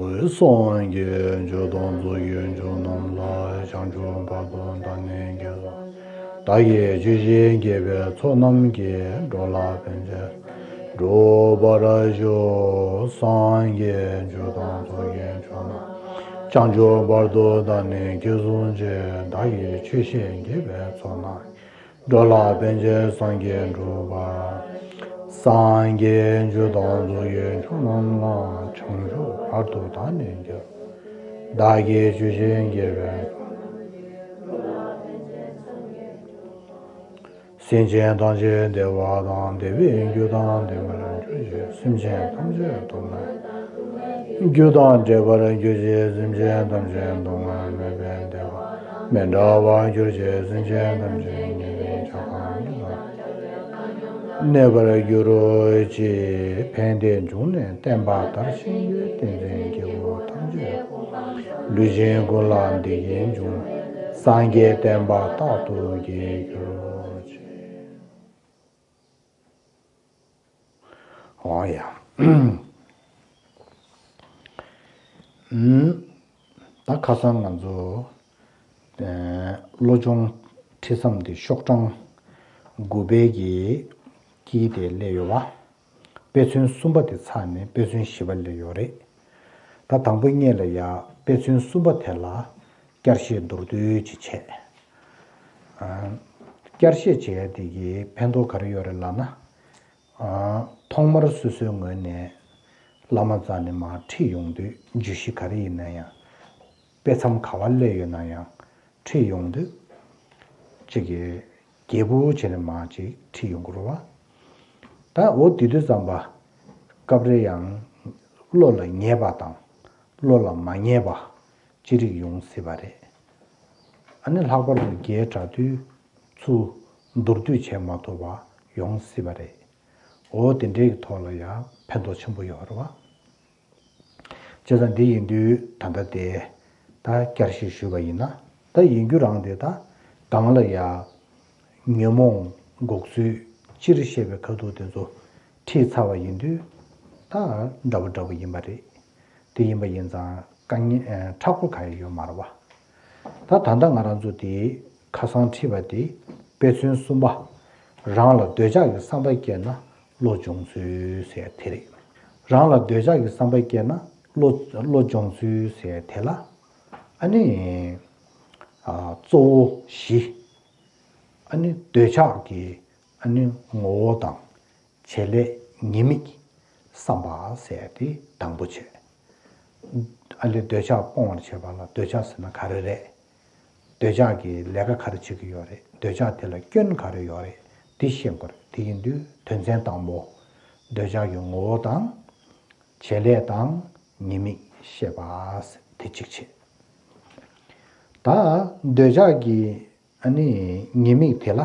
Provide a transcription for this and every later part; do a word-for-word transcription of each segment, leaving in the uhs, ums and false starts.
སངས་རྒྱས་ཆོས་དང་ཚོགས་ཀྱི་མཆོག་རྣམས་ལ། བྱང་ཆུབ་བར་དུ་བདག་ནི་དགེ་བསགས། བདག་གིས་ཆོས་བཞིན་དགེ་བའི་ཚོགས་རྣམས་ཀྱིས། འགྲོ་ལ་ཕན་ཕྱིར་སྒྲུབ་པར་ཤོག། སངས་རྒྱས་ཆོས་དང་ཚོགས་ཀྱི་མཆོག་རྣམས། བྱང་ཆུབ་བར་དུ་བདག་ནི་དགེ་བསགས་ཕྱིར། བདག་གིས་ཆོས་བཞིན་དགེ་བའི་ཚོགས་རྣམས། འགྲོ་ལ་ཕན་ཕྱིར་སངས་རྒྱས་འགྲུབ་པར། སངས་རྒྱས་ཆོས་དང་ཚོགས་ཀྱི་མཆོག་རྣམས་ལ། བྱང་ཆུབ་བར་དུ་བདག་ནི་དགེ། བདག་གིས་ཆོས་བཞིན་དགེ་བའི། སེམས་ཅན་ཐམས་ཅད་བདེ་བ་དང་བདེ་བའི་རྒྱུ་དང་ལྡན་པར་གྱུར་ཅིག། སེམས་ཅན་ཐམས་ཅད་སྡུག་བསྔལ་རྒྱུ་དང་བྲལ་བར་གྱུར་ཅིག། སེམས་ཅན་ཐམས་ཅད་སྡུག་བསྔལ་མེད་པའི་བདེ་བ་མི་འབྲལ་བར་གྱུར་ཅིག། སེམས་ཅན་ཐམས་ཅད་ཉེ་བའི་ཆགས་སྡང་གཉིས་ལ་གནས་པར་གྱུར་ཅིག། ཕན་བདེའི་འབྱུང་གནས་བསྟན་པ་དར། ཞིང་གི་ཏིང་འཛིན་སྐྱེ་བོ་ཐམས་ཅད་ལུས་ཅན་ཀུན་ལ་བདེ་སྐྱིད་འབྱུང་། སངས་རྒྱས་བསྟན་པ་རྟག་ཏུ་རྒྱས་གྱུར་ཅིག། འོ་ཡ། ཨུམ། ད་ཁ་སང་ང་ཚོ་ཨེ་བློ་སྦྱོང་ཁྲིད་མཚམས་དེ་ཤོག་གྲངས་དགུ་པའི་གི་དཀྱིལ་དེ་སླེབས་ཡོད་པ། དཔེ་མཚོན་གསུམ་པ་དེ་ཚར་ནས་དཔེ་མཚོན་བཞི་པ་སླེབས་ཡོད་རེད། ད་དང་པོ་ཉིད་ལ་ཡ་དཔེ་མཚོན་གསུམ་པ་དེ་ལ་བསྐྱར་བཤད་མདོར་བསྡུས་ཅིག་བྱས། ཨ། བསྐྱར་བཤད་བྱས་ཡ་དེ་གི་ཕན་ཐོགས་ག་རེ་ཡོད་རེད་ལབ་ན། ཨ། ཐོག་མར་སོ་སོའི་ངོས་ནས་བླ་མ་རྩ་ནས་མར་ཁྲིད་ཡོང་དུས་བརྗོད་གཞི་ག་རེ་ཡིན་ན་ཡང་། དཔེ་མཚམས་ག་པར་སླེབས་ཡོད་ན་ཡང་ཁྲིད་ཡོང་དུས་གཅིག་གི་རྒྱས་པོ་བྱས་ནས་མར་ཅིག་ཁྲིད་ཡོང་གི་རེད་བ། ད་འོ་དེ་དུས་ཙམ་པ་སྐབས་རེ་ཡང་བློ་ལ་ངེས་པ་དང་བློ་ལ་མ་ངེས་པ་ཅི་རིགས་ཡོང་སྲིད་པ་རེད། ཨ་ནི་ལྷག་པར་དུ་རྒྱའི་དྲ་དུས་ཚུར་མདོར་བསྡུས་བྱེད་མ་ཐུབ་པ་ཡོང་སྲིད་པ་རེད། འོ་དེ་འདྲའི་གི་ཐོག་ལ་ཡང་ཕན་ཐོགས་ཆེན་པོ་ཡོད་རེད་བ། བྱས་ཙང་འདི་ཡིན་དུས་ད་ལྟ་དེ་ད་བསྐྱར་བཤད་ཞུས་པ་ཡིན་ན། ད་ཡིན་རྒྱུ་རང་དེ་ད་གང་ལ་ཡ་ཉོན་མོངས་འགོག་ཚུལ་སྤྱིར་བཤད་པའི་ཁ་ཐུག་དེ་ཚོ་ཁྲིད་ཚར་བ་ཡིན་དུས་ད་འདྲ་པོ་འདྲ་པོ་ཡིན་པ་རེད། དེ་ཡིན་པ་ཡིན་ཙང་དཀའ་ངལ་མཁྲེགས་པོ་གང་ཡང་ཡོད་མ་རེད་བ། ད་ད་ལྟ་ང་རང་ཚོ་དེ་ཁ་སང་ཁྲིད་པ་དེ་དཔེ་མཚོན་གསུམ་པ། རང་ལ་འདོད་ཆགས་ཀྱི་བསམ་པ་སྐྱེས་ན་བློ་སྦྱོང་ཚུལ་ཟེར་དེ་རེད། རང་ལ་འདོད་ཆགས་ཀྱི་བསམ་པ་སྐྱེས་ན་བློ་བློ་སྦྱོང་ཚུལ་ཟེར་དེ་ལ། ཨ་ནི། ཨ། གཙོ་བོ་བཞི། ཨ་ནི་འདོད་ཆགས་ཀྱི་ཨ་ནི་ངོ་བོ་དང་། བྱེད་ལས་ཉེས་དམིགས་བསམ་པ་ཟེར་དེ་དང་པོ་བྱས། ཨ་ལས་འདོད་ཆགས་སྤོང་བར་བྱེད་པ་ལ་འདོད་ཆགས་ཟེར་ན་ག་རེ་རེད། འདོད་ཆགས་ཀྱི་ལས་ཀ་ག་རེ་བྱེད་ཀྱི་ཡོད་རེད། འདོད་ཆགས་དེ་ལ་སྐྱོན་ག་རེ་ཡོད་རེད། དེ་ཤེས་དགོས་རེད། དེ་ཡིན་དུས་དོན་ཚན་དང་པོ། འདོད་ཆགས་ཀྱི་ངོ་བོ་དང་། བྱེད་ལས་དང་ཉེས་དམིགས་ཤེས་པ་ཟེར་དེ་གཅིག་བྱས། ད་འདོད་ཆགས་ཀྱི་ཨ་ནི་ཉེས་དམིགས་དེ་ལ།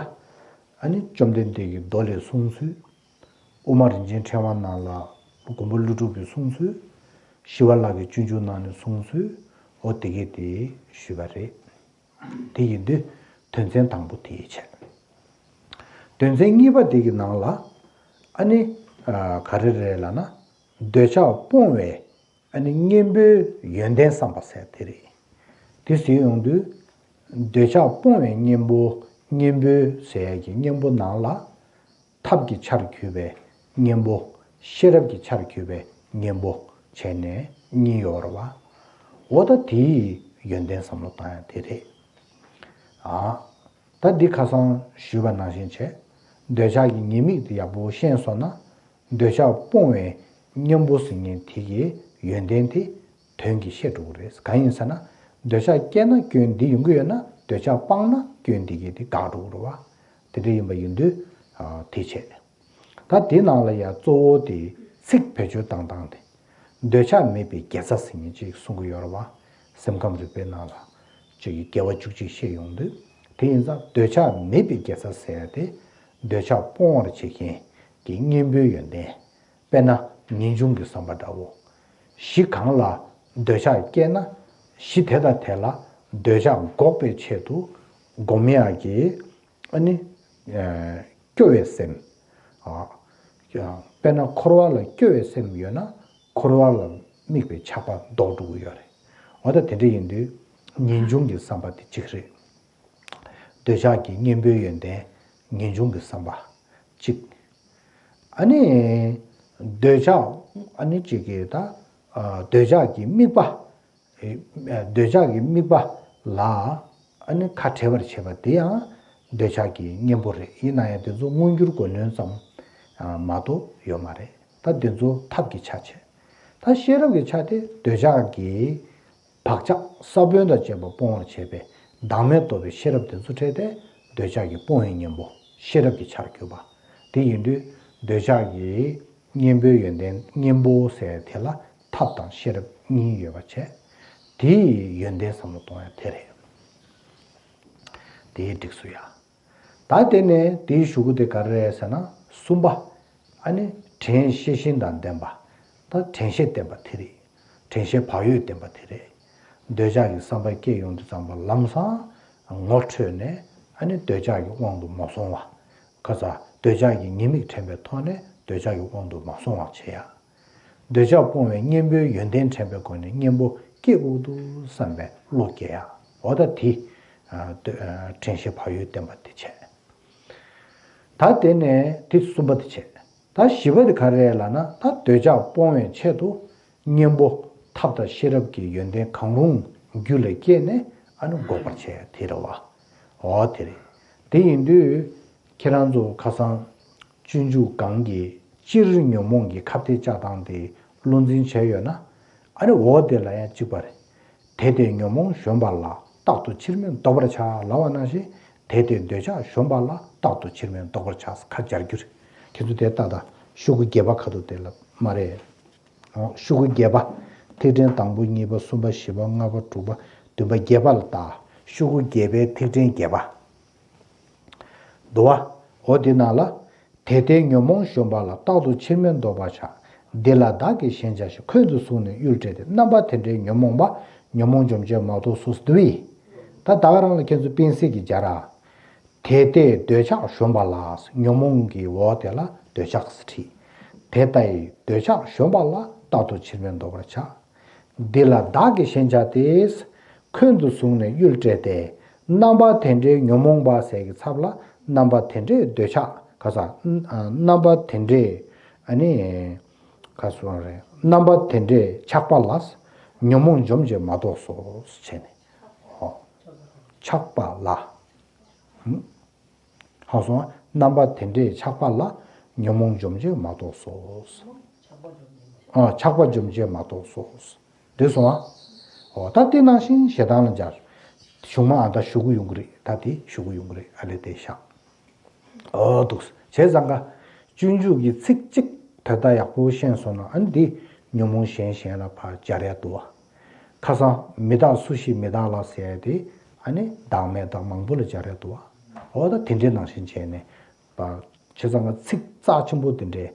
ཨ་ནི་བཅོམ་ལྡན་འདས་ཀྱི་མདོ་ལས་གསུངས་ཚུལ། དབུ་མ་རིན་ཆེན་ཕྲེང་བ་ནང་ལ་མགོན་པོ་ཀླུ་སྒྲུབ་ཀྱིས་གསུངས་ཚུལ། ཞི་བ་ལྷ་གི་སྤྱོད་འཇུག་ནང་ནས་གསུངས་ཚུལ། འོ་དེ་གས་དེ་ཞུས་པ་རེད། དེ་ཡིན་དུས་དོན་ཚན་དང་པོ་དེ་བྱས། དོན་ཚན་གཉིས་པ་དེ་གི་ནང་ལ། ཨ་ནི། ཨ། ག་རེ་རེད་ལབ་ན། འདོད་ཆགས་སྤོང་བའི་ཨ་ནི་གཉེན་པོའི་ཡོན་ཏན་བསམ་པ་ཟེར་དེ་རེད། དེ་ཟེར་ཡོང་དུས། འདོད་ཆགས་སྤོང་བའི་གཉེན་པོ། གཉེན་པོའི་ཟེར་ཡས་ཀྱི་གཉེན་པོ་ནང་ལ། ཐབས་ཀྱི་ཆར་གྱུར་པའི་གཉེན་པོ། ཤེས་རབ་ཀྱི་ཆར་གྱུར་པའི་གཉེན་པོ་བྱས་ནས་གཉིས་ཡོད་རེད་བ། འོ་ད་དེའི་ཡོན་ཏན་བསམ་བློ་བཏང་ཡ་དེ་རེད། ཨ། ད་འདི་ཁ་སང་ཞུས་པ་ནང་བཞིན་བྱས། འདོད་ཆགས་ཀྱི་ཉེས་དམིགས་དེ་ཡག་པོ་ཤེས་སོང་ན། འདོད་ཆགས་སྤོང་བའི་གཉེན་པོ་ཟེར་མཁན་དེ་གི་ཡོན་ཏན་དེ་དོན་གྱིས་ཤེས་འགྲོ་གི་རེད། གང་ཡིན་ཟེར་ན། འདོད་ཆགས་སྐྱེས་ན་སྐྱོན་འདི་ཡོང་གི་ཡོད་ན། འདོད་ཆགས་སྤངས་ན་སྐྱོན་འདི་གི་དེ་འགག་འགྲོ་གི་རེད་བ། དེ་འདྲ་ཡིན་པ་ཡིན་དུས། ཨ། དེ་བྱས། ད་དེ་ནང་ལ་ཡང་གཙོ་བོ་དེ་ཚིག་བེད་སྤྱོད་བཏང་སྟངས་དེ། འདོད་ཆགས་མེད་པའི་དགེ་རྩ་ཟེར་མཁན་ཅིག་གསུང་གི་ཡོད་རེད་བ། སེམས་ཁམས་རིག་པའི་ནང་ལ་ཅིག་གི་དགེ་བ་བཅུ་གཅིག་བཤད་ཡོང་དུས། དེ་ཡིན་ཙང་འདོད་ཆགས་མེད་པའི་དགེ་རྩ་ཟེར་ཡ་དེ། འདོད་ཆགས་སྤོང་བར་བྱེད་མཁན་གྱི་གཉེན་པོའི་ཡོན་ཏན། དཔེར་ན་ངེས་འབྱུང་གི་བསམ་པ་འདྲ་བོ། གཞི་གང་ལ་འདོད་ཆགས་སྐྱེས་ན། གཞི་དེ་དང་དེ་ལ་འདོད་ཆགས་འགོག་པའི་ཆེད་དུ་སྒོམ་ཡག་གི། ཨ་ནི། ཨ། སྐྱོ་བའི་སེམས། ཨ། དཔེར་ན་འཁོར་བ་ལ་སྐྱོ་བའི་སེམས་ཡོད་ན། འཁོར་བ་ལ་ དམིགས་པའི་ཆགས་པ་ལྡོག་འགྲོ་གི་ཡོད་རེད། འོ་ད་དེ་འདྲ་ཡིན་དུས་ངེས་འབྱུང་གི་བསམ་པ་དེ་གཅིག་རེད། འདོད་ཆགས་ཀྱི་གཉེན་པོའི་ཡོན་ཏན་ངེས་འབྱུང་གི་བསམ་པ་གཅིག་ཨ་ནི་འདོད་ཆགས་ཨ་ནི་གཅིག་གི་ད་འདོད་ཆགས་ཀྱི་དམིགས་པ། འདོད་ཆགས་ཀྱི་དམིགས་པ་ལ་ཨ་ནི་ཁ་བྲལ་བར་བྱེད་པ་དེ་ཡང་འདོད་ཆགས་ཀྱི་གཉེན་པོ་རེད། ཡིན་ན་ཡང་དེ་ཚོ་མངོན་གྱུར་གོ་ནོན་ཙམ་མ་གཏོགས་ཡོད་མ་རེད། ད་དེ་ཚོ་ཐབས་ཀྱི་ཆ་བྱས། ད་ཤེས་རབ་ཀྱི་ཆ་དེ་འདོད་ཆགས་ཀྱི་བག་ཆགས་ས་བོན་དང་བཅས་པ་སྤོང་བར་བྱེད་པའི་བདག་མེད་རྟོགས་པའི་ཤེས་རབ་དེ་ཚོ་འཕྲད་དེ་འདོད་ཆགས་ཀྱི་སྤོང་བའི་གཉེན་པོ་ཤེས་རབ་ཀྱི་ཆར་གྱུར་པ། དེ་ཡིན་དུས་འདོད་ཆགས་ཀྱི་གཉེན་པོའི་ཡོན་ཏན་གཉེན་པོ་ཟེར་དེ་ལ་ཐབས་དང་ཤེས་རབ་གཉིས་ཡོད་པ་བྱས། དེའི་ཡོན་ཏན་བསམ་བློ་གཏོང་ཡ་དེ་རེད། དེའི་འགྲིགས་སུ་ཡ། ད་དེ་ནས་དེའི་གཞུག་གུ་དེ་ག་རེ་རེད་ཟེར་ན་གསུམ་པ། ཨ་ནི་དྲན་ཤེས་བཞིན་དང་ལྡན་པ། ད་དྲན་ཤེས་བསྟེན་པ་དེ་རེད། དྲན་ཤེས་བག་ཡོད་བསྟེན་པ་དེ་རེད། འདོད་ཆགས་ཀྱི་བསམ་པ་སྐྱེ་ཡོང་དུས་ཙམ་པ་ལམ་སང་ངོ་འཕྲོད་ནས་ཨ་ནི་འདོད་ཆགས་ཀྱི་དབང་དུ་མ་སོང་བ། ཁ་ཚ་འདོད་ཆགས་ཀྱི་ཉེས་དམིགས་དྲན་པའི་ཐོག་ནས་འདོད་ཆགས་ཀྱི་དབང་དུ་མ་སོང་བ་བྱེད་ཡ། འདོད་ཆགས་སྤོང་བའི་གཉེན་པོའི་ཡོན་ཏན་དྲན་པའི་སྒོ་ནས་གཉེན་པོ་སྐྱེ་དགོས་འདུག་བསམ་པའི་བློ་སྐྱེ་ཡ། འོ་ད་དེ་དྲན་ཤེས་བག་ཡོད་བསྟེན་པ་དེ་བྱས། ད་དེ་ནས་དེ་གསུམ་པ་དེ་བྱས། ད་བཞི་པ་དེ་ག་རེ་རེད་ལབ་ན་ད་འདོད་ཆགས་སྤོང་བའི་ཆེད་དུ་གཉེན་པོ་ཐབས་དང་ཤེས་རབ་ཀྱི་ཡོན་ཏན་གང་རུང་རྒྱུད་ལ་སྐྱེས་ནས་ཨ་ནི་འགོག་པར་བྱེད་ཡ་དེ་རེད་བ། འོ་དེ་རེད། དེ་ཡིན་དུས་ཁྱེད་རང་ཚོ་ཁ་སང་སྤྱོད་འཇུག་སྒང་གི་སྤྱིར་ཉོན་མོངས་ཀྱི་ཁ་གཏད་བཅག་སྟངས་དེ་བློ་འཛིན་བྱས་ཡོད་ན་ཨ་ནི་འོ་དེ་ལ་ཡང་གཅིག་པ་རེད། དེ་སྟེ་ཉོན་མོངས་གཞོམ་པ་ལ་རྟག་ཏུ་ཕྱིར་མི་ལྡོག་པར་བྱ་ལབ་པ་ནང་བཞིན་དེ་སྟེ་འདོད་ཆགས་གཞོམ་པ་ལ་རྟག་ཏུ་ཕྱིར་མི་ལྡོག་པར་བྱ་ཁ་སྦྱར་རྒྱུ་རེད། ཁྱེད་ཚོ་དེ་ལྟ་ད་ཤོག་གུ་བརྒྱད་པ་ཁ་ཐུག་དེ་ལ་མ་རེད། ཤོག་གུ་བརྒྱད་པ། ཐིག་ཕྲེང་དང་པོ་གཉིས་པ་གསུམ་པ་བཞི་པ་ལྔ་པ་དྲུག་པ་བདུན་པ་བརྒྱད་པ་ལ་ལྟ། ཤོག་གུ་བརྒྱད་པའི་ཐིག་ཕྲེང་བརྒྱད་པ། འདུག་བ། འོ་དེ་ནང་ལ། དེ་ལྟའི་ཉོན་མོངས་གཞོམ་པ་ལ་རྟག་ཏུ་ཕྱིར་མི་ལྡོག་པར་བྱ། འདི་ལ་བདག་གིས་ཞེན་བྱ་ཞིང་འཁོན་དུ་བཟུང་ནས་གཡུལ་བྲལ་ཏེ། རྣམ་པ་དེ་འདྲའི་ཉོན་མོངས་པ། ཉོན་མོངས་འཇོམས་བྱེད་མ་གཏོགས་སུ། འདུག་བས། ད་ད་ག་རང་ལ་ཁྱེད་ཚོ་སྤེན་སྲིད་ཀྱི་སྦྱར་ར། དེ་ལྟའི་འདོད་ཆགས་གཞོམ་པ་ལ། ཉོན་མོངས་ཀྱི་འོ་དེ་ལ་འདོད་ཆགས་སུ་བྲིས། དེ་ལྟའི་འདོད་ཆགས་གཞོམ་པ་ལ་རྟག་ཏུ་ཕྱིར་མི་ལྡོག་པར་བྱ། འདི་ལ་བདག་གིས་ཞེན་བྱ་སྟེ། འཁོན་དུ་བཟུང་ནས་གཡུལ་བྲལ་ཏེ། རྣམ་པ་དེ་འདྲའི་ཉོན་མོངས་པ་ཟེར་གྱི་ཚབ་ལ་རྣམ་པ་དེ་འདྲའི་འདོད་ཆགས་ག་ས། རྣམ་པ་དེ་འདྲའི་ཨ་ནི་ག་སོང་རེད། རྣམ་པ་དེ་འདྲའི་ཆགས་པ་ལ་ཉོན་མོངས་འཇོམས་བྱེད་མ་གཏོགས་སོ་བྱས་ནས། ཨོ། ཆགས་པ་ལ། ཧ་སོང་། རྣམ་པ་དེ་འདྲའི་ཆགས་པ་ལ་ཉོན་མོངས་འཇོམས་བྱེད་མ་གཏོགས་སོ། ཨ། ཆགས་པ་འཇོམས་བྱེད་མ་གཏོགས་སོ། འདི་སོང་ཨ། འོ་ད་དེ་ནང་བཞིན་ཞེ་སྡང་ལ་སྦྱར། གཞུག་མ་ཨ་ད་ཞུ་གི་ཡོང་གི་རེད། ད་དེ་ཞུ་གི་ཡོང་གི་རེད། ཨ་ལས་དེ་བཞག་འོ་འདུག་བྱས་ཙང་ཀ་སྤྱོད་འཇུག་གི་ཚིག་གཅིག་དོན་དག་ཡག་པོ་ཤེས་སོང་ན་ཨ་ནི་འདི་ཉོན་མོངས་གཞན་གཞན་ལ་ཕར་སྦྱར་ཡ་འདུག་བ། ཁ་སང་མི་རྟག་སུ་ཞིག་མི་རྟག་ལ་ཟེར་ཡ་དེ་ཨ་ནི་བདག་མེད་དང་མང་པོ་ལ་སྦྱར་ཡ་འདུག་བ། འོ་ད་དེ་འདྲའི་ནང་བཞིན་བྱས་ནས་བྱས་ཙང་ཀ་ཚིག་རྩ་ཆེན་པོ་དེ་འདྲའི་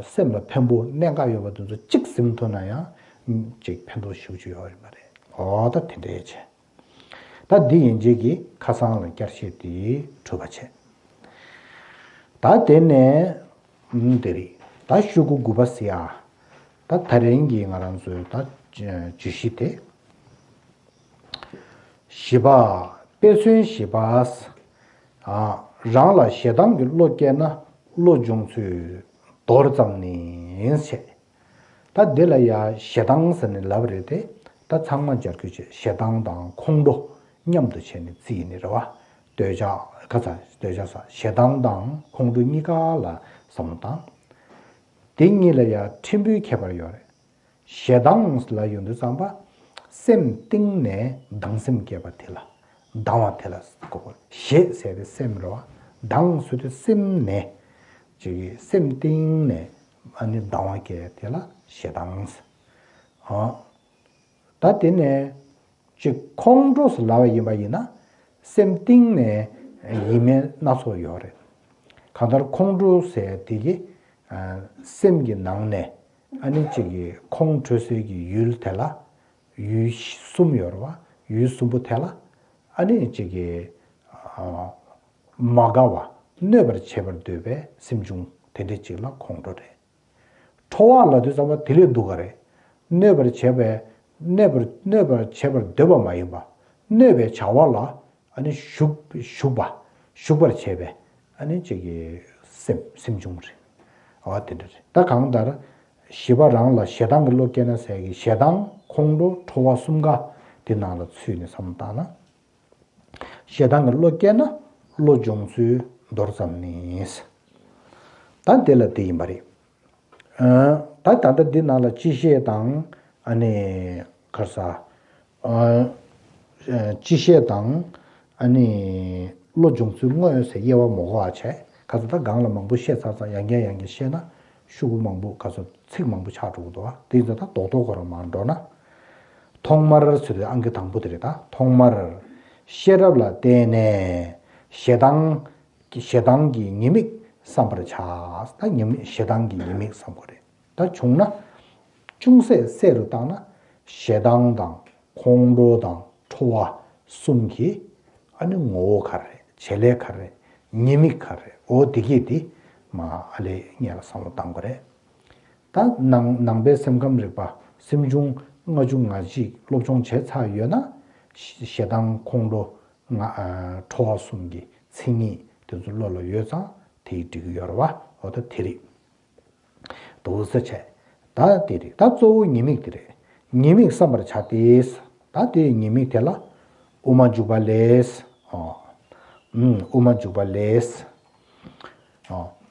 སེམས་ལ་ཕན་པོ་གནད་འགག་ཡོད་པ་དེ་ཚོ་གཅིག་ཟིན་ཐུབ་ན་ཡང་ཅིག་ཕན་ཐོགས་ཞེ་པོ་ཅིག་ཡོད་རེད་མ་རེད། འོ་ད་དེ་འདྲའི་བྱས། ད་འདི་ཡན་ཆད་ཀྱིས་ཁ་སང་ལ་བསྐྱར་བཤད་དེ་གྲུབ་པ་བྱས། ད་དེ་ནས་ཨུམ་དེ་རེད། ད་ཤོག་གུ་དགུ་པ་ཟེར་ཡ། ད་ད་རིང་གི་ང་རང་ཚོའི་ད་བརྗོད་གཞི་དེ། བཞི་པ། དཔེ་མཚོན་བཞི་པ། ཨ། རང་ལ་ཞེ་སྡང་གི་བློ་སྐྱེས་ན་བློ་སྦྱོང་ཚུལ་མདོར་ཙམ་ནི་བྱས། ད་འདི་ལ་ཡ་ཞེ་སྡང་ཟེར་ནས་ལབ་རེད་དེ། ད་ཚང་མ་སྦྱར་རྒྱུ་བྱས། ཞེ་སྡང་དང་ཁོང་ཁྲོ་མཉམ་དུ་བྱས་ནས་བརྩི་ཡི་ནི་རེད་བ། འདོད་ཆགས་ཁ་ཚ་འདོད་ཆགས་ས་ཞེ་སྡང་དང་ཁོང་ཁྲོ་གཉིས་ཀ་ལ་བསམ་བློ་བཏང་། དེ་གཉིས་ལ་ཡ་ཕྲན་བུའི་ཁྱད་པར་ཡོད་རེད། ཞེ་སྡང་ལ་ཡོང་དུས་ཙམ་པ། སེམས་གཏིང་ནས་སྡང་སེམས་སྐྱེས་པ་དེ་ལ། སྡང་བ་དེ་ལ་གོ་དགོས། ཞེ་ཟེར་དེ་སེམས་རེད་བ། སྡང་ཟེར་དེ་སེམས་ནས། ཅིག་གི་སེམས་གཏིང་ནས་ཨ་ནི་སྡང་བ་སྐྱེས་དེ་ལ་ཞེ་སྡང་ཟེར། ཨ། ད་དེ་ནས་ཅིག་ཁོང་ཁྲོ་ཟེར་ལབ་པ་ཡིན་པ་ཡིན་ན། སེམས་གཏིང་ནས་ཡིན་མིན་སྣ་ཚོགས་ཡོད་རེད། གང་ལྟར་ཁོང་ཁྲོ་ཟེར་དེ་གི་ཨ། སེམས་ཀྱི་ནང་ནས་ཨ་ནི་གཅིག་གི་ཁོང་ཁྲོ་སའི་གི་ཡུལ་དེ་ལ་ཡུལ་གསུམ་ཡོད་རེད་བ། ཡུལ་གསུམ་པོ་དེ་ལ་ཨ་ནི་གཅིག་གི་ཨ། མ་དགའ་བ་གནོད་པར་བྱེད་པར་འདོད་པའི་སེམས་བྱུང་དེ་འདྲ་གཅིག་ལ་ཁོང་ཁྲོ་རེད། ཁྲོ་བ་ལབ་དུས་ཙམ་པ་དེ་ལས་སྡུག་ག་རེད། གནོད་པར་བྱེད་པའི་གནོད་པར་གནོད་པར་བྱེད་པར་འདོད་པ་མ་ཡིན་པ། གནོད་པའི་བྱ་བ་ལ་ཨ་ནི་ཞུགས་ཞུགས་པ་ཞུགས་པར་བྱེད་པའི་ཨ་ནི་ཅིག་གི་སེམས་སེམས་བྱུང་རེད། འོ་དེ་འདྲ་རེད། ད་གང་ལྟར་ཞི་བ་རང་ལ་ཞེ་སྡང་གི་བློ་སྐྱེས་ན་ཟེར་གི་ཞེ་སྡང་ཁོང་ཁྲོ་ཁྲོ་བ་གསུམ་ཀ་དེ་ནང་ལ་ཚུད་ནས་བསམ་བློ་བཏང་ན། ཞེ་སྡང་གི་བློ་སྐྱེས་ན་བློ་སྦྱོང་ཚུལ་མདོར་ཙམ་ནི། ད་དེ་ལ་དེ་ཡིན་པ་རེད། ཨ། ད་ད་ལྟ་འདི་ནང་ལ་སྤྱི་བཤད་དང་ཨ་ནི་ག་རེ་ཟ། ཨ། སྤྱི་བཤད་དང་ཨ་ནི་བློ་སྦྱོང་ཚུལ་དངོས་ཟེར་དབྱེ་བ་མ་གོ་བ་བྱས། ཁ་ཚ་ད་སྒང་ལ་མང་པོ་བཤད་ཚར་ཙང་ཡང་བསྐྱར་ཡང་བསྐྱར་བཤད་ན་ཤོག་གུ་མང་པོ་ག་ཚོད་ཚིག་མང་པོ་ཆགས་འགྲོ་གི་འདུག་བ། དེ་ཡིན་ཙང་ད་རྡོག་རྡོག་ཁོ་རང་མར་འགྲོ་ན། ཐོག་མར་ཟེར་དུས་ཨང་ཀི་དང་པོ་དེ་རེད། ད་ཐོག་མར་ཤེས་རབ་ལ་བརྟེན་ནས་ཞེ་སྡང་ཞེ་སྡང་གི་ཉེས་དམིགས་བསམ་པར་བྱ། ད་ཉེས་དམིགས་ཞེ་སྡང་གི་ཉེས་དམིགས་བསམ་དགོས་རེད། ད་བྱུང་ན་ཅུང་ཟད་གསལ་རུ་བཏང་ན་ཞེ་སྡང་དང་ཁོང་ཁྲོ་དང་ཁྲོ་བ་གསུམ་གྱི་ཨ་ནི་ངོ་བོ་ག་རེ་རེད། བྱེད་ལས་ག་རེ་རེད། ཉེས་དམིགས་ག་རེ་རེད། འོ་དེ་གས་དེ་མ་ཨ་ལས་ངེས་ལ་བསམ་བློ་བཏང་དགོས་རེད། ད་ནང་ནང་པའི་སེམས་ཁམས་རིག་པ་སེམས་བྱུང་ལྔ་བཅུ་ང་གཅིག་སློབ་སྦྱོང་བྱས་ཚར་ཡོད་ན། ཞེ་ཞེ་སྡང་ཁོང་ཁྲོ་ང་ཨ་ཁྲོ་བ་གསུམ་གྱི་མཚན་ཉིད་དེ་ཚོ་བློ་ལ་ཡོད་ཙང་དེ་འགྲིག་གི་ཡོད་རེད་བ། འོ་ད་དེ་རེད། དོགས་ས་བྱས། ད་དེ་རེད། ད་གཙོ་བོ་ཉེས་དམིགས་དེ་རེད། ཉེས་དམིགས་བསམ་པར་བྱ་སྟེ། ད་དེ་ཉེས་དམིགས་དེ་ལ་དབུ་མ་འཇུག་པ་ལས། ཨོ། ཨུམ། དབུ་མ་འཇུག་པ་ལས།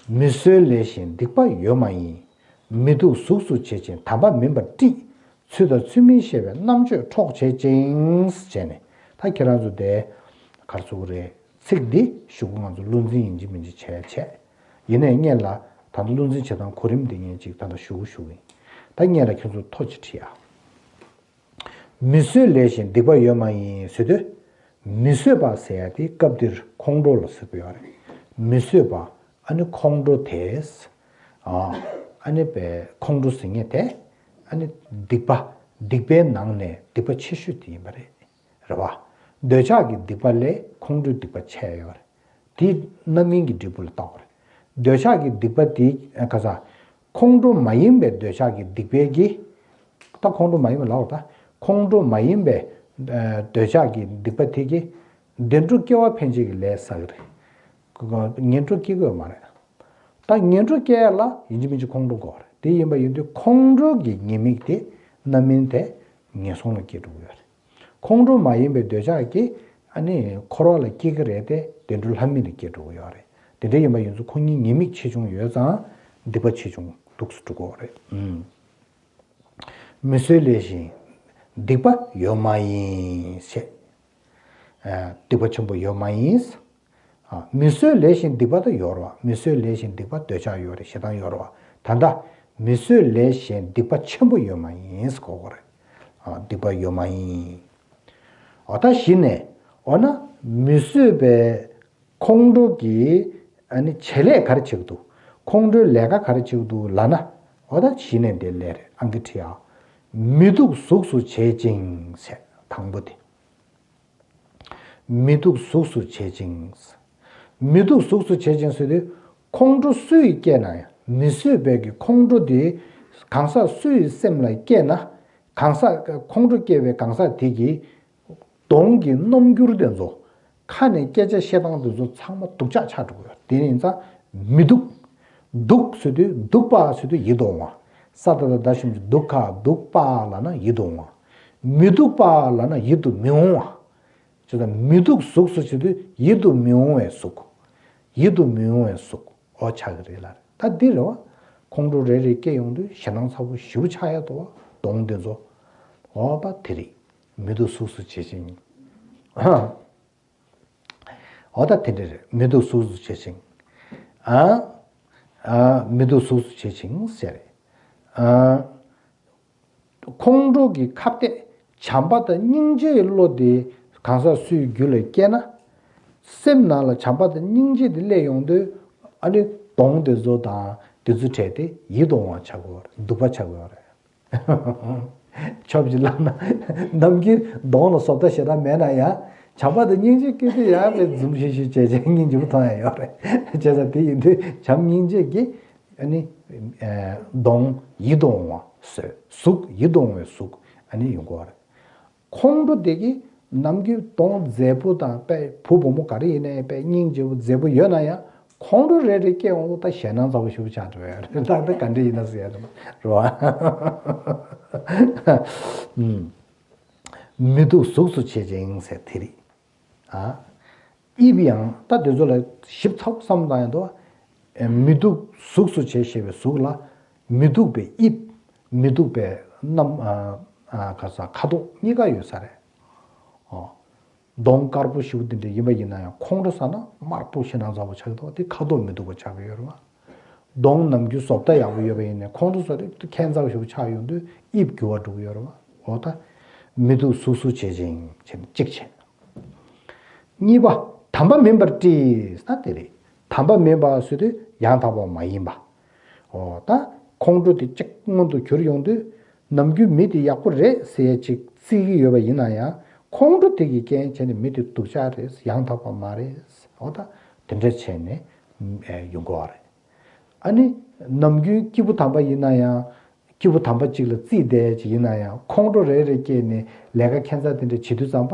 མི་བཟོད་ལས་གཞན་སྡིག་པ་ཡོད་མ་ཡིན། མི་སྡུག་གཟུགས་སུ་བྱེད་ཅིང་དམ་པ་མིན་པར་དཀྲིས། ཚུལ་དང་ཚུལ་མིན་ཤེས་པའི་རྣམ་དཔྱོད་འཕྲོག་བྱེད་ཅིང་། བྱས་ནས་ད་ཁྱེད་རང་ཚོ་དེ་གར་ཚུགས་རེད། ཚིག་འདི་ཞུ་གུ་ང་ཚོ་བློ་འཛིན་ཡིན་གཅིག་མིན་གཅིག་བྱས་བྱས། ཡིན་ནའི་སྔོན་ལ་ད་ལྟ་བློ་འཛིན་བྱེད་སྟངས་གོ་རིམ་འདི་ངས་ཅིག་ད་ལྟ་ཞུ་གུ་ཞུ་གི་ཡིན། ད་སྔོན་ལ་ཁྱོད་ཚོ་ཐོ་ཅིག་བྲིས་ཨ། མི་བཟོད་ལས་གཞན་སྡིག་པ་ཡོད་མ་ཡིན་ཟེར་དུས། མི་བཟོད་པ་ཟེར་ཡ་དེ་སྐབས་འདིར་ཁོང་ཁྲོ་ལ་ཟེར་གི་ཡོད་རེད། མི་བཟོད་པ་ཨ་ནི་ཁོང་ཁྲོ་དེས། ཨ་ཨ་ནི་པའི་ཁོང་ཁྲོ་ཟེར་མཁན་དེ་ཨ་ནི་སྡིག་པ་སྡིག་པའི་ནང་ནས་སྡིག་པ་ཆེ་ཤོས་དེ་ཡིན་པ་རེད། རེད་བ། འདོད་ཆགས་ཀྱི་སྡིག་པ་ལས་ཁོང་ཁྲོའི་སྡིག་པ་ཆེ་ཡོད་རེད། དེ་རྣམ་སྨིན་གྱི་འབྲས་བུ་ལ་བལྟ་དགོས་རེད། འདོད་ཆགས་ཀྱི་སྡིག་པ་དེ་ཨ་ག་ས། ཁོང་ཁྲོ་མ་ཡིན་པའི་འདོད་ཆགས་ཀྱི་སྡིག་པའི་གི། ད་ཁོང་ཁྲོ་མ་ཡིན་པ་ལབ་ད། ཁོང་ཁྲོ་མ་ཡིན་པའི་ཨ་འདོད་ཆགས་ཀྱི་སྡིག་པ་དེ་གི། བདེ་འགྲོ་སྐྱེ་བ་ཕན་ཆད་ཀྱི་ལས་བསགས་ཀྱི་རེད། ངན་འགྲོ་སྐྱེ་དགོས་མ་རེད། ད་ངན་འགྲོ་སྐྱེ་ཡ་ལ་ཡིན་གཅིག་མིན་གཅིག་ཁོང་ཁྲོ་དགོས་རེད། དེ་ཡིན་པ་ཡིན་དུས་ཁོང་ཁྲོ་གི་ཉེས་དམིགས་དེ་རྣམ་སྨིན་དེ་ངན་སོང་ལ་སྐྱེ་འགྲོ་གི་ཡོད་རེད། ཁོང་ཁྲོ་མ་ཡིན་པའི་འདོད་ཆགས་ཀྱིས་ཨ་ནི་འཁོར་བ་ལ་སྐྱེ་གི་རེད་དེ་བདེ་འགྲོ་ལྷ་མི་ལ་སྐྱེ་འགྲོ་གི་ཡོད་རེད། དེ་འདྲ་ཡིན་པ་ཡིན་ཚུལ་ཁོ་གཉིས་ཉེས་དམིགས་ཆེ་ཆུང་ཡོད་ཙང་སྡིག་པ་ཆེ་ཆུང་འདུག་སུ་འགྲོ་གི་ཡོད་རེད། ཨུམ། མི་བཟོད་ལས་གཞན་སྡིག་པ་ཡོད་མ་ཡིན་ཞེས། ཨ་སྡིག་པ་ཆེན་པོ་ཡོད་མ་ཡིན། ཨ་མི་བཟོད་ལས་གཞན་སྡིག་པ་ད་ཡོད་རེད་བ། མི་བཟོད་ལས་གཞན་སྡིག་པ་འདོད་ཆགས་ཡོད་རེད། ཞེ་སྡང་ཡོད་རེད་བ། ད་ལྟ་མི་བཟོད་ལས་གཞན་སྡིག་པ་ཆེན་པོ་ཡོད་མ་ཡིན་ཟེར་གོ་གོ་རེད། ཨ་སྡིག་པ་ཡོད་མ་ཡིན། འོ་ད་གཞི་ནས་འོ་ན་མི་བཟོད་པའི་ཁོང་ཁྲོ་གི་ཨ་ནི་བྱེད་ལས་ག་རེ་བྱེད་ཀྱི་འདུག་ཁོང་ཁྲོའི་ལས་ཀ་ག་རེ་བྱེད་ཀྱི་འདུག་ལབ་ན། འོ་ད་གཞི་ནས་འདི་ལས་རེད། ཨང་ཀི་བྲིས་ཨ། མི་སྡུག་གཟུགས་སུ་བྱེད་ཅིང་ཟེར་དང་པོ་དེ། མི་སྡུག་གཟུགས་སུ་བྱེད་ཅིང་། མི་སྡུག་གཟུགས་སུ་བྱེད་ཅིང་ཟེར་དུས། ཁོང་ཁྲོ་སུ་ཡིས་སྐྱེས་ན་ཡང་མི་བཟོད་པའི་གི་ཁོང་ཁྲོ་དེ་གང་ཟག་སུ་ཡི་སེམས་ལ་སྐྱེས་ན། གང་ཟག་ཁོང་ཁྲོ་སྐྱེས་པའི་གང་ཟག་དེ་གིས་གདོང་གི་རྣམ་འགྱུར་དེ་ཚོ། ཁ་ནས་སྐད་ཆ་བཤད་སྟངས་དེ་ཚོ་ཚང་མ་སྡུག་ཅག་ཆགས་འགྲོ་གི་ཡོད། དེ་ཡིན་ཙང་མི་སྡུག་སྡུག་ཟེར་དུས་སྡུག་པ་ཟེར་དུས་ཡིད་དུ་འོང་བ། ས་ད་བཏགས་སྡ་ཞབས་ཀྱུ་སྡུག་ཁ་སྡུག་པ་ལབ་ན་ཡིད་དུ་འོང་བ། མི་སྡུག་པ་ལབ་ན་ཡིད་དུ་མི་འོང་བ། ཅེས་དང་མི་སྡུག་གཟུགས་སུ་བྱེད་དུས་ཡིད་དུ་མི་འོང་བའི་གཟུགས། ཡིད་དུ་མི་འོང་བའི་གཟུགས་འོ་ཆགས་ཀྱི་རེད་ལ། ད་འདི་རེད་བ། ཁོང་ཁྲོ་རེ་རེ་སྐྱེ་ཡོང་དུས་ཞེ་སྡང་ཚ་པོ་ཞེ་པོ་ཆགས་ཡ་འདུག་བ། གདོང་འདི་ཚོ། འོ་པ་དེ་རེད། མི་སྡུག་གཟུགས་སུ་བྱེད་ཅིང་། འོ་ད་དེ་འདྲ་རེད། མི་སྡུག་གཟུགས་སུ་བྱེད་ཅིང་། ཨ། ཨ། མི་སྡུག་གཟུགས་སུ་བྱེད་ཅིང་ཟེར་རེད། ཨ། ཁོང་ཁྲོ་གི་ཁ་གཏད་བྱམས་པ་དང་སྙིང་རྗེའི་བློ་དེ་གང་ཟག་སུའི་རྒྱུད་ལ་སྐྱེས་ན། སེམས་ནང་ལ་བྱམས་པ་དང་སྙིང་རྗེ་དེ་སླེབས་ཡོང་དུས་ཨ་ནི་གདོང་དེ་ཚོ་དང་དེ་ཚོ་བྲལ་ཏེ་ཡིད་དུ་འོང་བ་ཆགས་ཀྱི་ཡོད་རེད། སྡུག་པ་ཆགས་ཀྱི་ཡོད་རེད། ཆོབ་ཅིག་ལབ་ན་ནམ་རྒྱུན་གདོང་ལ་བཟོ་ལྟ་ཞེ་དྲག་མེད་ན་ཡང་བྱམས་པ་དང་སྙིང་རྗེ་སྐྱེས་དུས་ཡང་དཔེ་འཛུམ་ཤིག་ཤིག་བྱས་བྱས་སྙིང་རྗེ་པོ་མཐོང་ཡ་ཡོད་རེད། བྱས་ཙང་དེ་ཡིན་དུས་བྱམས་སྙིང་རྗེ་གི་ཨ་ནི་གདོང་ཡིད་དུ་འོང་བ་བཟོས། གཟུགས་ཡིད་དུ་འོང་བའི་གཟུགས་ཨ་ནི་ཡོང་གི་ཡོད་རེད། ཁོང་ཁྲོ་དེ་གིས་ནམ་རྒྱུན་གདོང་མཛེས་པོ་དང་དཔེ་བུ་བུ་མོ་ག་རེ་ཡིན་ནའི་དཔེ་སྙིང་རྗེ་པོ་མཛེས་པོ་ཡོད་ན་ཡང་ཁོང་ཁྲོ་རེ་རེ་སྐྱེ་འོང་ད་ཞེད་སྣང་ཚ་པོ་ཞེ་པོ་ཆགས་འགྲོ་ཡ་རེད། ད་ལྟ་ག་འདྲ་ཡིན་ན་ཟེར་ཡ་རེད་བ། མི་སྡུག་གཟུགས་སུ་བྱེད་ཅིང་ཟེར་དེ་རེད། ཨ། དབྱིབས་ཡང་ད་དེ་ཚོ་ལ་ཞིབ་ཚགས་བསམ་བློ་བཏང་ཡ་འདུག་མི་སྡུག་གཟུགས་སུ་བྱེད་ཞེས་པའི་གཟུགས་ལ་མི་སྡུག་པའི་དབྱིབས། མི་སྡུག་པའི་རྣམ། ཨ། ཨ། ག་ས་ཁ་དོག་གཉིས་ཀ་ཡོད་ས་རེད། ཨོ། གདོང་དཀར་པོ་ཞེ་པོ་དེ་འདྲ་ཡིན་པ་ཡིན་ན་ཡང་ཁོང་ཁྲོ་ཟ་ན་དམར་པོ་ཞེད་སྣང་ཚ་པོ་ཆགས་ཀྱི་འདུག་དེ་ཁ་དོག་མི་སྡུག་པ་ཆགས་ཀྱི་ཡོད་རེད་བ། གདོང་ནམ་རྒྱུན་བཟོ་ལྟ་ཡག་པོ་ཡོད་པ་ཡིན་ནའི་ཁོང་ཁྲོ་ཟ་དུས་ཁྱད་མཚར་ཞེ་པོ་ཆགས་ཡོང་དུས་དབྱིབས་འགྱུར་བ་འགྲོ་གི་ཡོད་རེད་བ། འོ་ད། མི་སྡུག་གཟུགས་སུ་བྱེད་ཅིང་བྱས་ནས་གཅིག་བྱས། གཉིས་པ། དམ་པ་མིན་པར་བཀྲི་ཟེར་ན་དེ་རེད། དམ་པ་མིན་པ་ཟེར་དུས་ཡང་དག་པ་མ་ཡིན་པ། འོ་ད། ཁོང་ཁྲོ་དེ་གཅིག་མངོན་དུ་གྱུར་ཡོང་དུས། ནམ་རྒྱུན་མི་དེ་ཡག་པོ་རེད་ཟེར་ཡ་ཅིག་བརྩི་གི་ཡོད་པ་ཡིན་ན་ཡང་ཁོང་ཁྲོ་དེ་གི་རྐྱེན་བྱས་ནས་མི་དེ་སྡུག་ཅག་རེད། ཡང་དག་པ་མ་རེད། འོ་ད། དེ་འདྲ་བྱས་ནས་ཡོང་གི་ཡོད་རེད། ཨ་ནི། ནམ་རྒྱུན་སྐྱེས་བུ་དམ་པ་ཡིན་ན་ཡང་། སྐྱེས་བུ་དམ་པ་གཅིག་ལ་བརྩིས་བསྡད་ཅིག་ཡིན་ན་ཡང་ཁོང་ཁྲོ་རེ་རེ་སྐྱེས་ནས་ལས་ཀ་ཁྱད་མཚར་དེ་འདྲ་བྱེད་དུས་ཙམ་པ།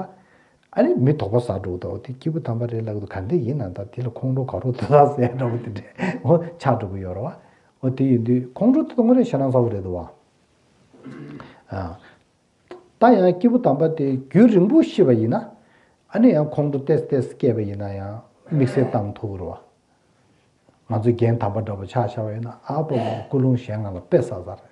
ཨ་ནི་མི་དོགས་པ་ཟ་འགྲོ་གི་འདུག་དེ་སྐྱེས་བུ་དམ་པ་རེད་ལབ་གི་འདུག་ག་འདྲ་ཡིན་ན་ད་དེ་ལ་ཁོང་ཁྲོ་ག་རེ་འདུག་ད་ཟེར་འདྲ་པོ་དེ་འདྲ་འོ་ཆགས་འགྲོ་གི་ཡོད་རེད་བ། འོ་དེ་ཡིན་དུས་ཁོང་ཁྲོ་དེ་དངོས་གནས་ཞེད་སྣང་ཚ་པོ་རེད་འདུག་བ། ཨ། ད་ཡང་སྐྱེས་བུ་དམ་པ་དེ་རྒྱུན་རིང་པོ་ཤི་བ་ཡིན་ན། ཨ་ནི་ཡང་ཁོང་ཁྲོ་ཏོག་ཙམ་སྐྱེས་པ་ཡིན་ན་ཡང་དམིགས་བསལ་བཏང་ཐུབ་ཀྱི་རེད་བ། ང་ཚོ་རྒན་དམ་པ་འདྲ་པོ་ཆ་བཞག་པ་ཡིན་ན་ཨ་ཕོ་ལོ་ཀུན་སློང་གཞན་ང་ལ་དཔེ་ཟ་ས་རེད།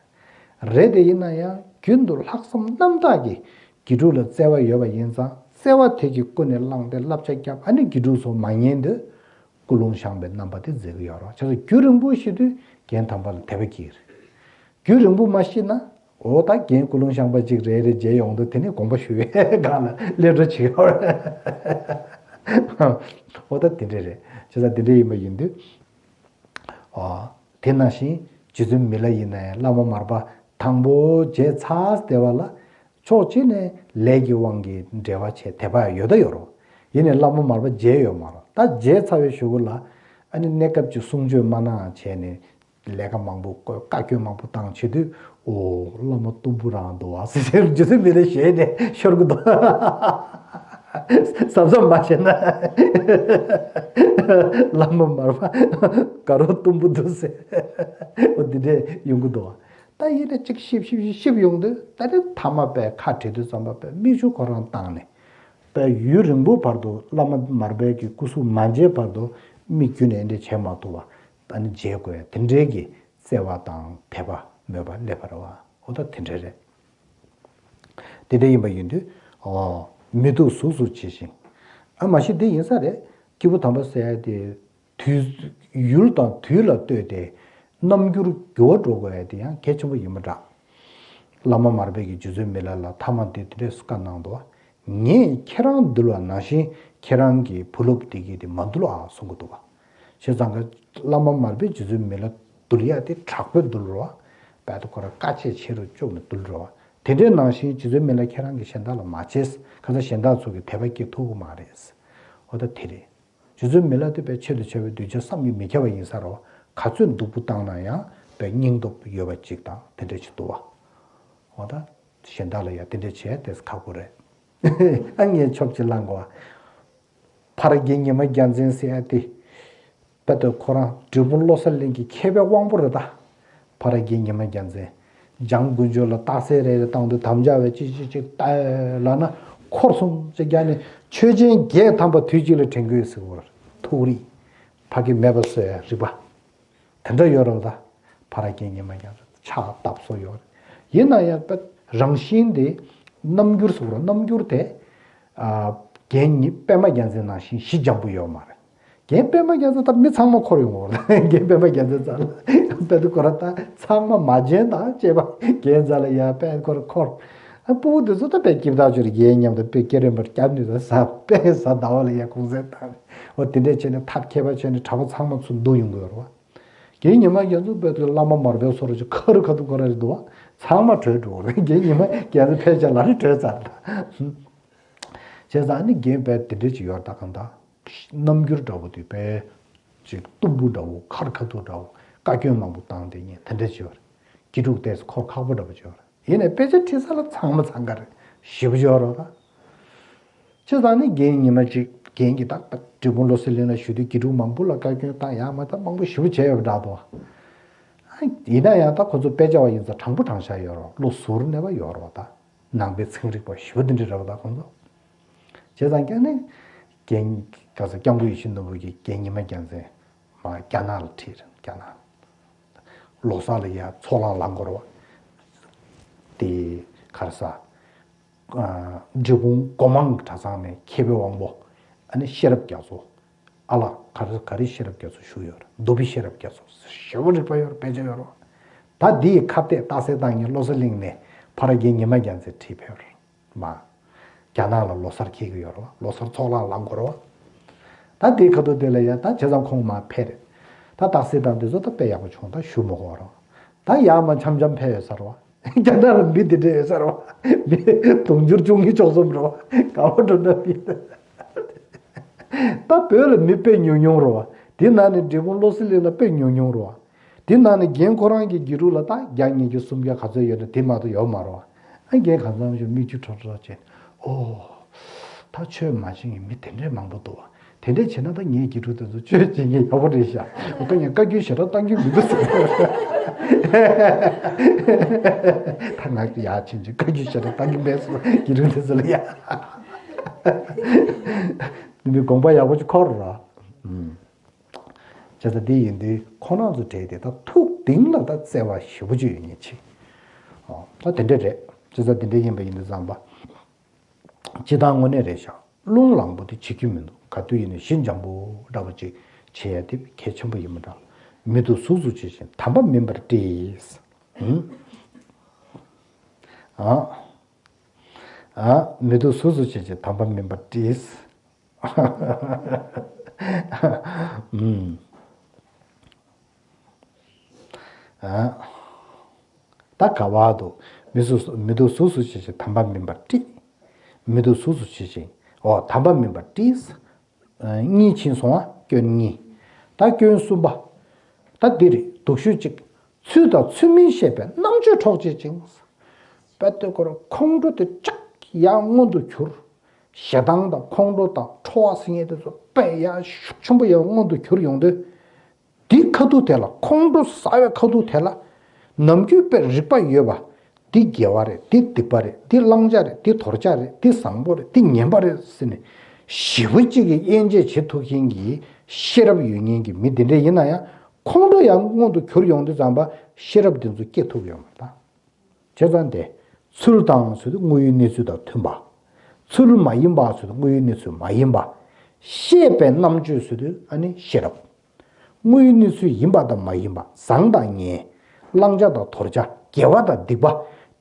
རེད་དེ་ཡིན་ན་ཡང་རྒྱུན་དུ་ལྷག་བསམ་རྣམ་དག་གིས་དགེ་ཕྲུག་ལ་བརྩེ་བ་ཡོད་པ་ཡིན་ཙང་བརྩེ་བ་དེ་གིས་ཀུན་ནས་བསླངས་ཏེ་བསླབ་བྱ་བརྒྱབ། ཨ་ནི་དགེ་ཕྲུག་ཚོ་མ་ཉན་དུས་ཀུན་སློང་བཞག་པའི་རྣམ་པ་དེ་མཛད་ཀྱི་ཡོད་རེད་བ། བྱས་ཙང་རྒྱུན་རིང་པོ་ཤི་དུས་རྒན་དམ་པ་ལ་དད་པ་སྐྱེ་གི་རེད། རྒྱུན་རིང་པོ་མ་ཤི་ན། འོ་ད་རྒན་ཀུན་སློང་བཞག་པ་ཅིག་རེ་རེ་མཇལ་ཡོང་དུས་དེ་ནས་དགོངས་པ་ཞུ་བའི་སྒང་ལ་སླེབས་འགྲོ་བྱེད་ཡོད་རེད། འོ་ད་དེ་འདྲ་རེད། བྱས་ཙང་དེ་འདྲ་ཡིན་པ་ཡིན་དུས། ཨ། དེ་ནང་བཞིན་རྗེ་བཙུན་མི་ལ་ཡིན་ན་ཡང་བླ་མ་མར་པ་དང་པོ་མཇལ་ཚར་བསྡད་པ་ལ་ཕྱོགས་གཅིག་ནས་ལས་ཀྱི་དབང་གིས་འབྲེལ་བ་བྱས་དད་པ་ཡོད་ད་ཡོད་རེད། ཡིན་ནའི་བླ་མ་མར་པ་མཇལ་ཡོད་མ་རེད། ད་མཇལ་ཚར་བའི་གཞུག་གུ་ལ་ཨ་ནི་གནས་སྐབས་ཀྱི་གསུང་ཆོས་མ་གནང་བྱས་ནས་ལས་ཀ་མང་པོ་བཀོལ། བཀའ་བཀྱོན་མང་པོ་བཏང་བྱེད་དུས། ཨོ། བླ་མ་གཏུམ་པོ་རང་འདུག་བ་ཟེར་རྗེ་བཙུན་མི་ལའི་ཞལ་ནས་ཤོར་གི་འདུག་བསམ་བསམ་མ་བྱས་ན། བླ་མ་མར་པ་དགའ་རབ་གཏུམ་པོ་འདུག་ཟེར། འོ་འདི་འདྲས་ཡོང་གི་འདུག་ད་ཡིན་ན་གཅིག་ཤིབ་ཤིབ་ཤིབ་ཤིབ་ཡོང་དུས་ད་ནི་མཐའ་མ་པའི་ཁ་བྲལ་དུས་ཙམ་པ་པའི་མིག་ཆུ་ཁོ་རང་བཏང་ནས། པའི་ཡུན་རིང་པོའི་བར་དུ་བླ་མ་མར་པའི་གི་སྐུ་གཟུགས་མ་མཇལ་བར་དུ་མིག་རྒྱུན་ནས་འདྲ་བྱེད་མ་ཐུབ་པ། ད་ནི་མཇལ་དགོས་དེ་འདྲའི་གི་བརྩེ་བ་དང་དད་པ་མོས་པ་སླེབས་པ་རེད་བ། འོ་ད་དེ་འདྲ་རེད། དེ་འདྲ་ཡིན་པ་ཡིན་དུས། ཨོ། མི་སྡུག་གཟུགས་སུ་བྱེད་ཅིང་། ཨ་མ་གཞི་འདི་ཡིན་ས་རེད། སྐྱེས་བུ་དམ་པ་ཟེར་ཡ་དེ། དུས། ཡུལ་དང་དུས་ལ་ལྟོས་ཏེ། རྣམ་འགྱུར་འགྱུར་བ་འགྲོ་དགོས་ཡ་དེ་ཡང་གལ་ཆེན་པོ་ཡིན་པ་འདྲ། བླ་མ་མར་པས་ཀྱི་རྗེ་བཙུན་མི་ལ་ལ་ཐ་མ་དེ་དེ་འདྲས་སུ་བཀའ་གནང་འདུག་ངས་ཁྱེད་རང་འདུལ་བ་ནང་བཞིན་ཁྱེད་རང་གི་བུ་སློབ་དེ་གིས་དེ་མ་འདུལ་ཨ་གསུང་གི་འདུག་བྱས་ཙང་ཀ་བླ་མ་མར་པས་རྗེ་བཙུན་མི་ལ་འདུལ་ཡ་དེ་དྲག་པོས་འདུལ་རོགས། བལ་དུ་ཁོ་ར་དཀའ་སྤྱད་ཆེ་རུ་བཅུག་ནས་འདུལ་རོགས། དེ་འདྲའི་ནང་བཞིན་རྗེ་བཙུན་མི་ལ་ཁྱེད་རང་གིས་གཞན་དག་ལ་མ་བྱས། ཁ་ཚ་གཞན་དག་ཚོ་གི་དད་པ་སྐྱེ་ཐུབ་ཀྱི་མ་རེད། འོ་ད་དེ་རེད། རྗེ་བཙུན་མི་ལ་དེ་དཔེ་ཆེད་དུ་བྱ་བའི་གདུལ་བྱ་བསམ་གྱིས་མི་ཁྱབ་པ་ཡིན་ས་རེད་བ། ག་ཚོད་སྡུག་པོ་བཏང་ན་ཡང་དཔེ་སྙིང་སྟོབས་ཡོད་པ་ཅིག་དང་དེ་འདྲ་ཅིག་འདུག་བ། འོ་ད། གཞན་དག་ལ་ཡང་དེ་འདྲ་བྱས་དེ་ཁག་པོ་རེད། ཨ་ངས་ཆོབ་ཅིག་བླངས་གོ་བ། ཕ་ར་རྒན་ཉི་མ་རྒྱལ་མཚན་ཟེར་ཡ་དེ། དཔེ་དེ་ཁོ་རང་འབྲས་སྤུངས་བློ་གསལ་གླིང་གི་མཁས་པའི་དབང་པོ་རེད་ད། ཕ་ར་རྒན་ཉི་མ་རྒྱལ་མཚན། འཇང་དཀོན་མཆོག་ལ་རྟགས་གསལ་རེ་རེ་བཏང་དུས་དམ་བཅའ་བའི་ཅི་ཅི་ཅི་ལྟ་ལབ་ན་འཁོར་གསུམ་ཅིག་རྒྱག་ནས་ཆོས་ཆེན་བརྒྱད་ཐམ་པ་དུས་གཅིག་ལ་དྲན་དགོས་ཟེར་བར་ཐུགས་རིག་ཕ་གི་མེད་པ་བཟོ་ཡ་རིག་པ། དེ་འདྲ་ཡོད་རེད་ད། ཕ་ར་རྒན་ཉི་མ་རྒྱལ་མཚན་ཕྱག་བརྡབ་སོ་ཡོད་རེད། ཡིན་ན་ཡང་དཔེ་རང་བཞིན་དེ་རྣམ་འགྱུར་ཟེར་བ་རྣམ་འགྱུར་དེ། ཨ། རྒན་ཉི་པད་མ་རྒྱལ་མཚན་ནང་བཞིན་ཞི་འཇམ་པོ་ཡོད་མ་རེད། རྒན་པད་མ་རྒྱལ་མཚན་ད་མི་ཚང་མ་འཁོར་ཡོང་གི་རེད། རྒན་པད་མ་རྒྱལ་མཚན་རྩ་ལ་དཔེ་དེ་ཁོ་ར་ད་ཚང་མ་མ་བྱན་དང་བཅས་པ་རྒན་རྩ་ལ་ཡ་དཔེ་ཁོ་ར་འཁོར། ཨ་སྤུ་གུ་དེ་ཚོ་ད་དཔེ་སྐྱིད་ཐག་ཆོད་རེད། རྒན་མཉམ་དུ་དཔེ་སྐྱེ་རན་པར་སྐྱབས་ནུས་ད་ཟ་དཔེ་ཟ་ཟླ་བ་ལ་ཡ་གུང་སེང་བཏང་རེད། འོ་དེ་འདྲས་བྱས་ནས་ཐབས་མཁས་པ་བྱས་ནས་གྲྭ་པ་ཚང་མ་ཚུར་བསྡུ་ཡོང་གི་ཡོད་རེད་བ། རྒན་ཉི་མ་རྒྱལ་མཚན་དཔེ་དེ་བླ་མ་མར་པའི་སོ་ར་ཅིག་ཁ་རུ་ཁ་ཐུག་ཁོ་ར་རེད་འདུག་བ། ཚང་མ་བྲོས་འགྲོ་གི་རེད། རྒན་ཉི་མ་རྒྱལ་མཚན་ཕལ་ཆེར་ལ་རེ་བྲོས་ཚར་རེད། བྱས་ཙང་ནི་རྒན་དཔེ་དེ་འདྲས་ཅིག་ཡོད་རེད་ད་གང་ལྟར། རྣམ་འགྱུར་འདྲ་བོ་དེ་དཔེ་ཅིག་གཏུམ་པོ་འདྲ་བོ་ཁ་རུ་ཁ་ཐུག་འདྲ་བོ་ བཀའ་བཀྱོན་མང་པོ་བཏང་དེ་ཉིན་དེ་འདྲ་བྱས་པ་རེད། དགེ་ཕྲུག་དེས་འཁོར་ཁག་པོ་འདྲ་པོ་བྱས་པ་རེད། ཡིན་ནའི་དཔེ་ཆ་ཁྲིད་ས་ལ་ཚང་མ་འཚང་ཁ་རེད། ཞེ་པོ་ཅིག་ཡོད་རེད་པ། བྱས་ཙང་ནི་རྒན་ཉི་མ་གཅིག་རྒན་གྱིས་ད་འབྲས་སྤུངས་བློ་གསལ་གླིང་ལ་ཞུ་དུས་དགེ་ཕྲུག་མང་པོ་ལ་བཀའ་བཀྱོན་བཏང་ཡག་མ་བཏང་མང་པོ་ཞེ་པོ་བྱས་ཡོད་པ་འདྲ་འདུག་ཡིན་ན་ཡང་ད་ཁོ་ཚོ་དཔེ་ཆ་བ་ཡིན་ཙང་དྲང་པོ་དྲང་བཞག་ཡོད་རེད། བློ་གཟུར་གནས་པ་ཡོད་རེད་པ། ད་ནང་པའི་ཚན་རིག་པ་ཞེ་པོ་འདི་འདྲ་རེད་པ་ད་ཁོ་ཚོ། བྱས་ཙང་ཀྱང་ནི་རྒན་ག་ས་སྐྱབས་མགོན་ཡིད་བཞིན་ནོར་བུ་གིས་རྒན་ཉི་མ་རྒྱལ་མཚན་མར་རྒྱ་ནག་ལ་ཁྲིད་རེད། རྒྱ་ནག་ལོ་གསར་ལ་ཡ་ཚོགས་ལངས་ལངས་དགོས་རེད་པ། དེ་ག་རེ་ཟ། ཨ། འབྲས་སྤུངས་སྒོ་མང་གི་གྲྭ་ཚང་ནས་མཁས་པའི་དབང་པོ་ཨ་ནི་ཤེས་རབ་རྒྱ་མཚོ། ཨ་ལ་ག་རེ་ག་རེ་ཤེས་རབ་རྒྱ་མཚོ་བཞུགས་ཡོད་རེད། རྡོ་སྦིས་ཤེས་རབ་རྒྱ་མཚོ་ཞེ་པོ་རིག་པ་ཡོད་རེད། དཔེ་ཆ་ཡོད་རེད་པ། ད་འདི་ཡི་ཁ་གཏད་རྟགས་གསལ་བཏང་མཁན་བློ་གསལ་གླིང་ནས་ཕར་རྒན་ཉི་མ་རྒྱལ་མཚན་ཁྲིད་ཕེབས་རེད། མ། རྒྱ་ནག་ལ་ལོ་གསར་འཁེལ་གྱི་ཡོད་རེད་པ། ལོ་གསར་ཚོགས་ལངས་ལངས་དགོས་རེད་པ། ད་དེའི་ཁ་ཐུག་དེ་ལ་ཡ་ད་བྱས་ཙང་ཁོང་མར་ཕེབས་རེད། ད་རྟགས་གསལ་དང་དེ་ཚོ་ད་དཔེ་ཡག་པོ་བྱུང་། ད་ཞུ་མི་དགོས་རེད་པ། ད་ཡར་མར་འཆམ་འཆམ་ཕེབས་ཡོད་ས་རེད་པ། རྒྱ་ནག་ལ་མི་དེ་འདྲ་ཡོད་ས་རེད་པ། མི་དུང་ཕྱུར་བཅུ་གཉིས་བཅུ་གསུམ་རེད་པ། ག་པར་འགྲོ་ན་མི། ད་བོད་ལ་མི་དཔེ་ཉུང་ཉུང་རེད་པ། དེ་ནང་ནས་འབྲས་སྤུངས་བློ་གསལ་གླིང་ལ་དཔེ་ཉུང་ཉུང་རེད་པ། དེ་ནང་ནས་རྒན་ཁོ་རང་གི་དགེ་ཕྲུག་ལ་ད་བརྒྱ་ཉིས་བརྒྱ་སུམ་བརྒྱ་ག་ཚོད་ཡོད་ན་དེ་མ་གཏོགས་ཡོད་མ་རེད་པ། ཨ། རྒན་གང་འཚམ་ཞིག་མིག་ཆུ་ཁྲོ་ཁྲོ་བྱས། ཨོ། ད་ཆོས་མ་བྱེད་མཁན་མི་དེ་འདྲས་མང་པོ་འདུག་པ། དེ་འདྲས་བྱས་ན་ད་ངའི་དགེ་ཕྲུག་དེ་ཚོ་ཆོས་བྱེད་མཁན་ཡག་པོ་རེད་ཤག་འོ་ད་ངས་བཀའ་བཀྱོན་ཞེ་དྲག་བཏང་གི་མི་འདུག་ཟེར། ད་ང་ཡར་ཕྱིན་ཅིག་བཀའ་བཀྱོན་ཞེ་དྲག་བཏང་གི་མེད་ཟེར། དགེ་ཕྲུག་དེ་ཚོ་ལ་ཡ། འདི་ནི་དགོངས་པ་ཡག་པོ་ཅིག་འཁོར་རོགས། ཨུམ། བྱས་ཙང་འདི་ཡིན་དུས་ཁོང་རྣམ་ཚོ་གྲས་དེ་ད་ཐུགས་གཏིང་ལ་ད་བརྩེ་བ་ཞེ་པོ་ཅིག་ཡོད་མཁན་ཅིག་འོ་ད་དེ་འདྲ་རེད། བྱས་ཙང་འདི་འདྲ་ཡིན་པ་ཡིན་དུས་ཙམ་པ། སྤྱིར་བཏང་དངོས་གནས་རེད་ཤག་རླུང་ལངས་པོ་དེ་བྱེད་རྒྱུ་མི་འདུག་ག་དུས་ཡིན་ནའི་ཞི་འཇམ་པོ་འདྲ་པོ་ཅིག་བྱེད་ཡ་དེ་གལ་ཆེན་པོ་ཡིན་པ་འདྲ། མི་སྡུག་གཟུགས་སུ་བྱེད་ཅིང་དམ་པ་མིན་པར་བཀྲི། ཨ། ཨ། མི་སྡུག་གཟུགས་སུ་བྱེད་ཅིང་དམ་པ་མིན་པར་བཀྲི། ཨུམ། ཨ། ད་ག་བ་དུ། མི་སྡུག་མི་སྡུག་གཟུགས་སུ་བྱེད་ཅིང་དམ་པ་མིན་པར་བཀྲི། མི་སྡུག་གཟུགས་སུ་བྱེད་ཅིང་། ཨོ། དམ་པ་མིན་པར་བཀྲི། གཉིས་ཕྱིན་སོང་ང་། སྐྱོན་གཉིས། ད་སྐྱོན་གསུམ་པ། ད་འདི་རེད། སྡུག་ཤོས་གཅིག་ཚུལ་དང་ཚུལ་མིན་ཤེས་པས་རྣམ་དཔྱོད་འཕྲོག་བྱེད་ཅིང་། དཔེ་ལྟོས་ཁོ་རང་ཁོང་ཁྲོ་དེ་ཅག་ཡང་མངོན་དུ་གྱུར། ཞེ་སྡང་དང་ཁོང་ཁྲོ་དང་ཁྲོ་བ་ཟེར་མཁན་དེ་ཚོ་དཔེ་ཡང་ཤུགས་ཆེན་པོ་ཡང་མངོན་དུ་གྱུར་ཡོང་དུས། འདི་ཁ་ཐུག་དེ་ལ་ཁོང་ཁྲོ་ཟ་བའི་ཁ་ཐུག་དེ་ལ། ནམ་རྒྱུན་དཔེ་རིག་པ་ཡོད་པ། འདི་དགེ་བ་རེད། འདི་སྡིག་པ་རེད། འདི་བླང་བྱ་རེད། འདི་དོར་བྱ་རེད། འདི་བཟང་པོ་རེད། འདི་ངན་པ་རེད་ཟེར་ནས་ཞེ་པོ་གཅིག་གིས་དབྱེ་འབྱེད་བྱེད་ཐུབ་མཁན་གྱི་ཤེས་རབ་ཡོད་མཁན་གྱི་མི་འདི་འདྲ་ཡིན་ན་ཡང་ཁོང་ཁྲོ་ཡང་མངོན་དུ་གྱུར་ཡོང་དུས་ཙམ་པ་ཤེས་རབ་འདི་ཚོ་སྐྱེ་ཐུབ་ཡོད་མ་རེད་ད། བྱས་ཙང་དེ། ཚུལ་དང་ཟེར་དུས་དངོས་ཡོད་གནས་ཚུལ་དང་མཐུན་པ། ཚུལ་མ་ཡིན་པ་ཟེར་དུས་དངོས་ཡོད་གནས་ཚུལ་མ་ཡིན་པ། ཤེས་པའི་རྣམ་དཔྱོད་ཟེར་དུས་ཨ་ནི་ཤེས་རབ། དངོས་ཡོད་གནས་ཚུལ་ཡིན་པ་དང་མ་ཡིན་པ། བཟང་དང་ངན། བླང་བྱ་དང་དོར་བྱ། དགེ་བ་དང་སྡིག་པ།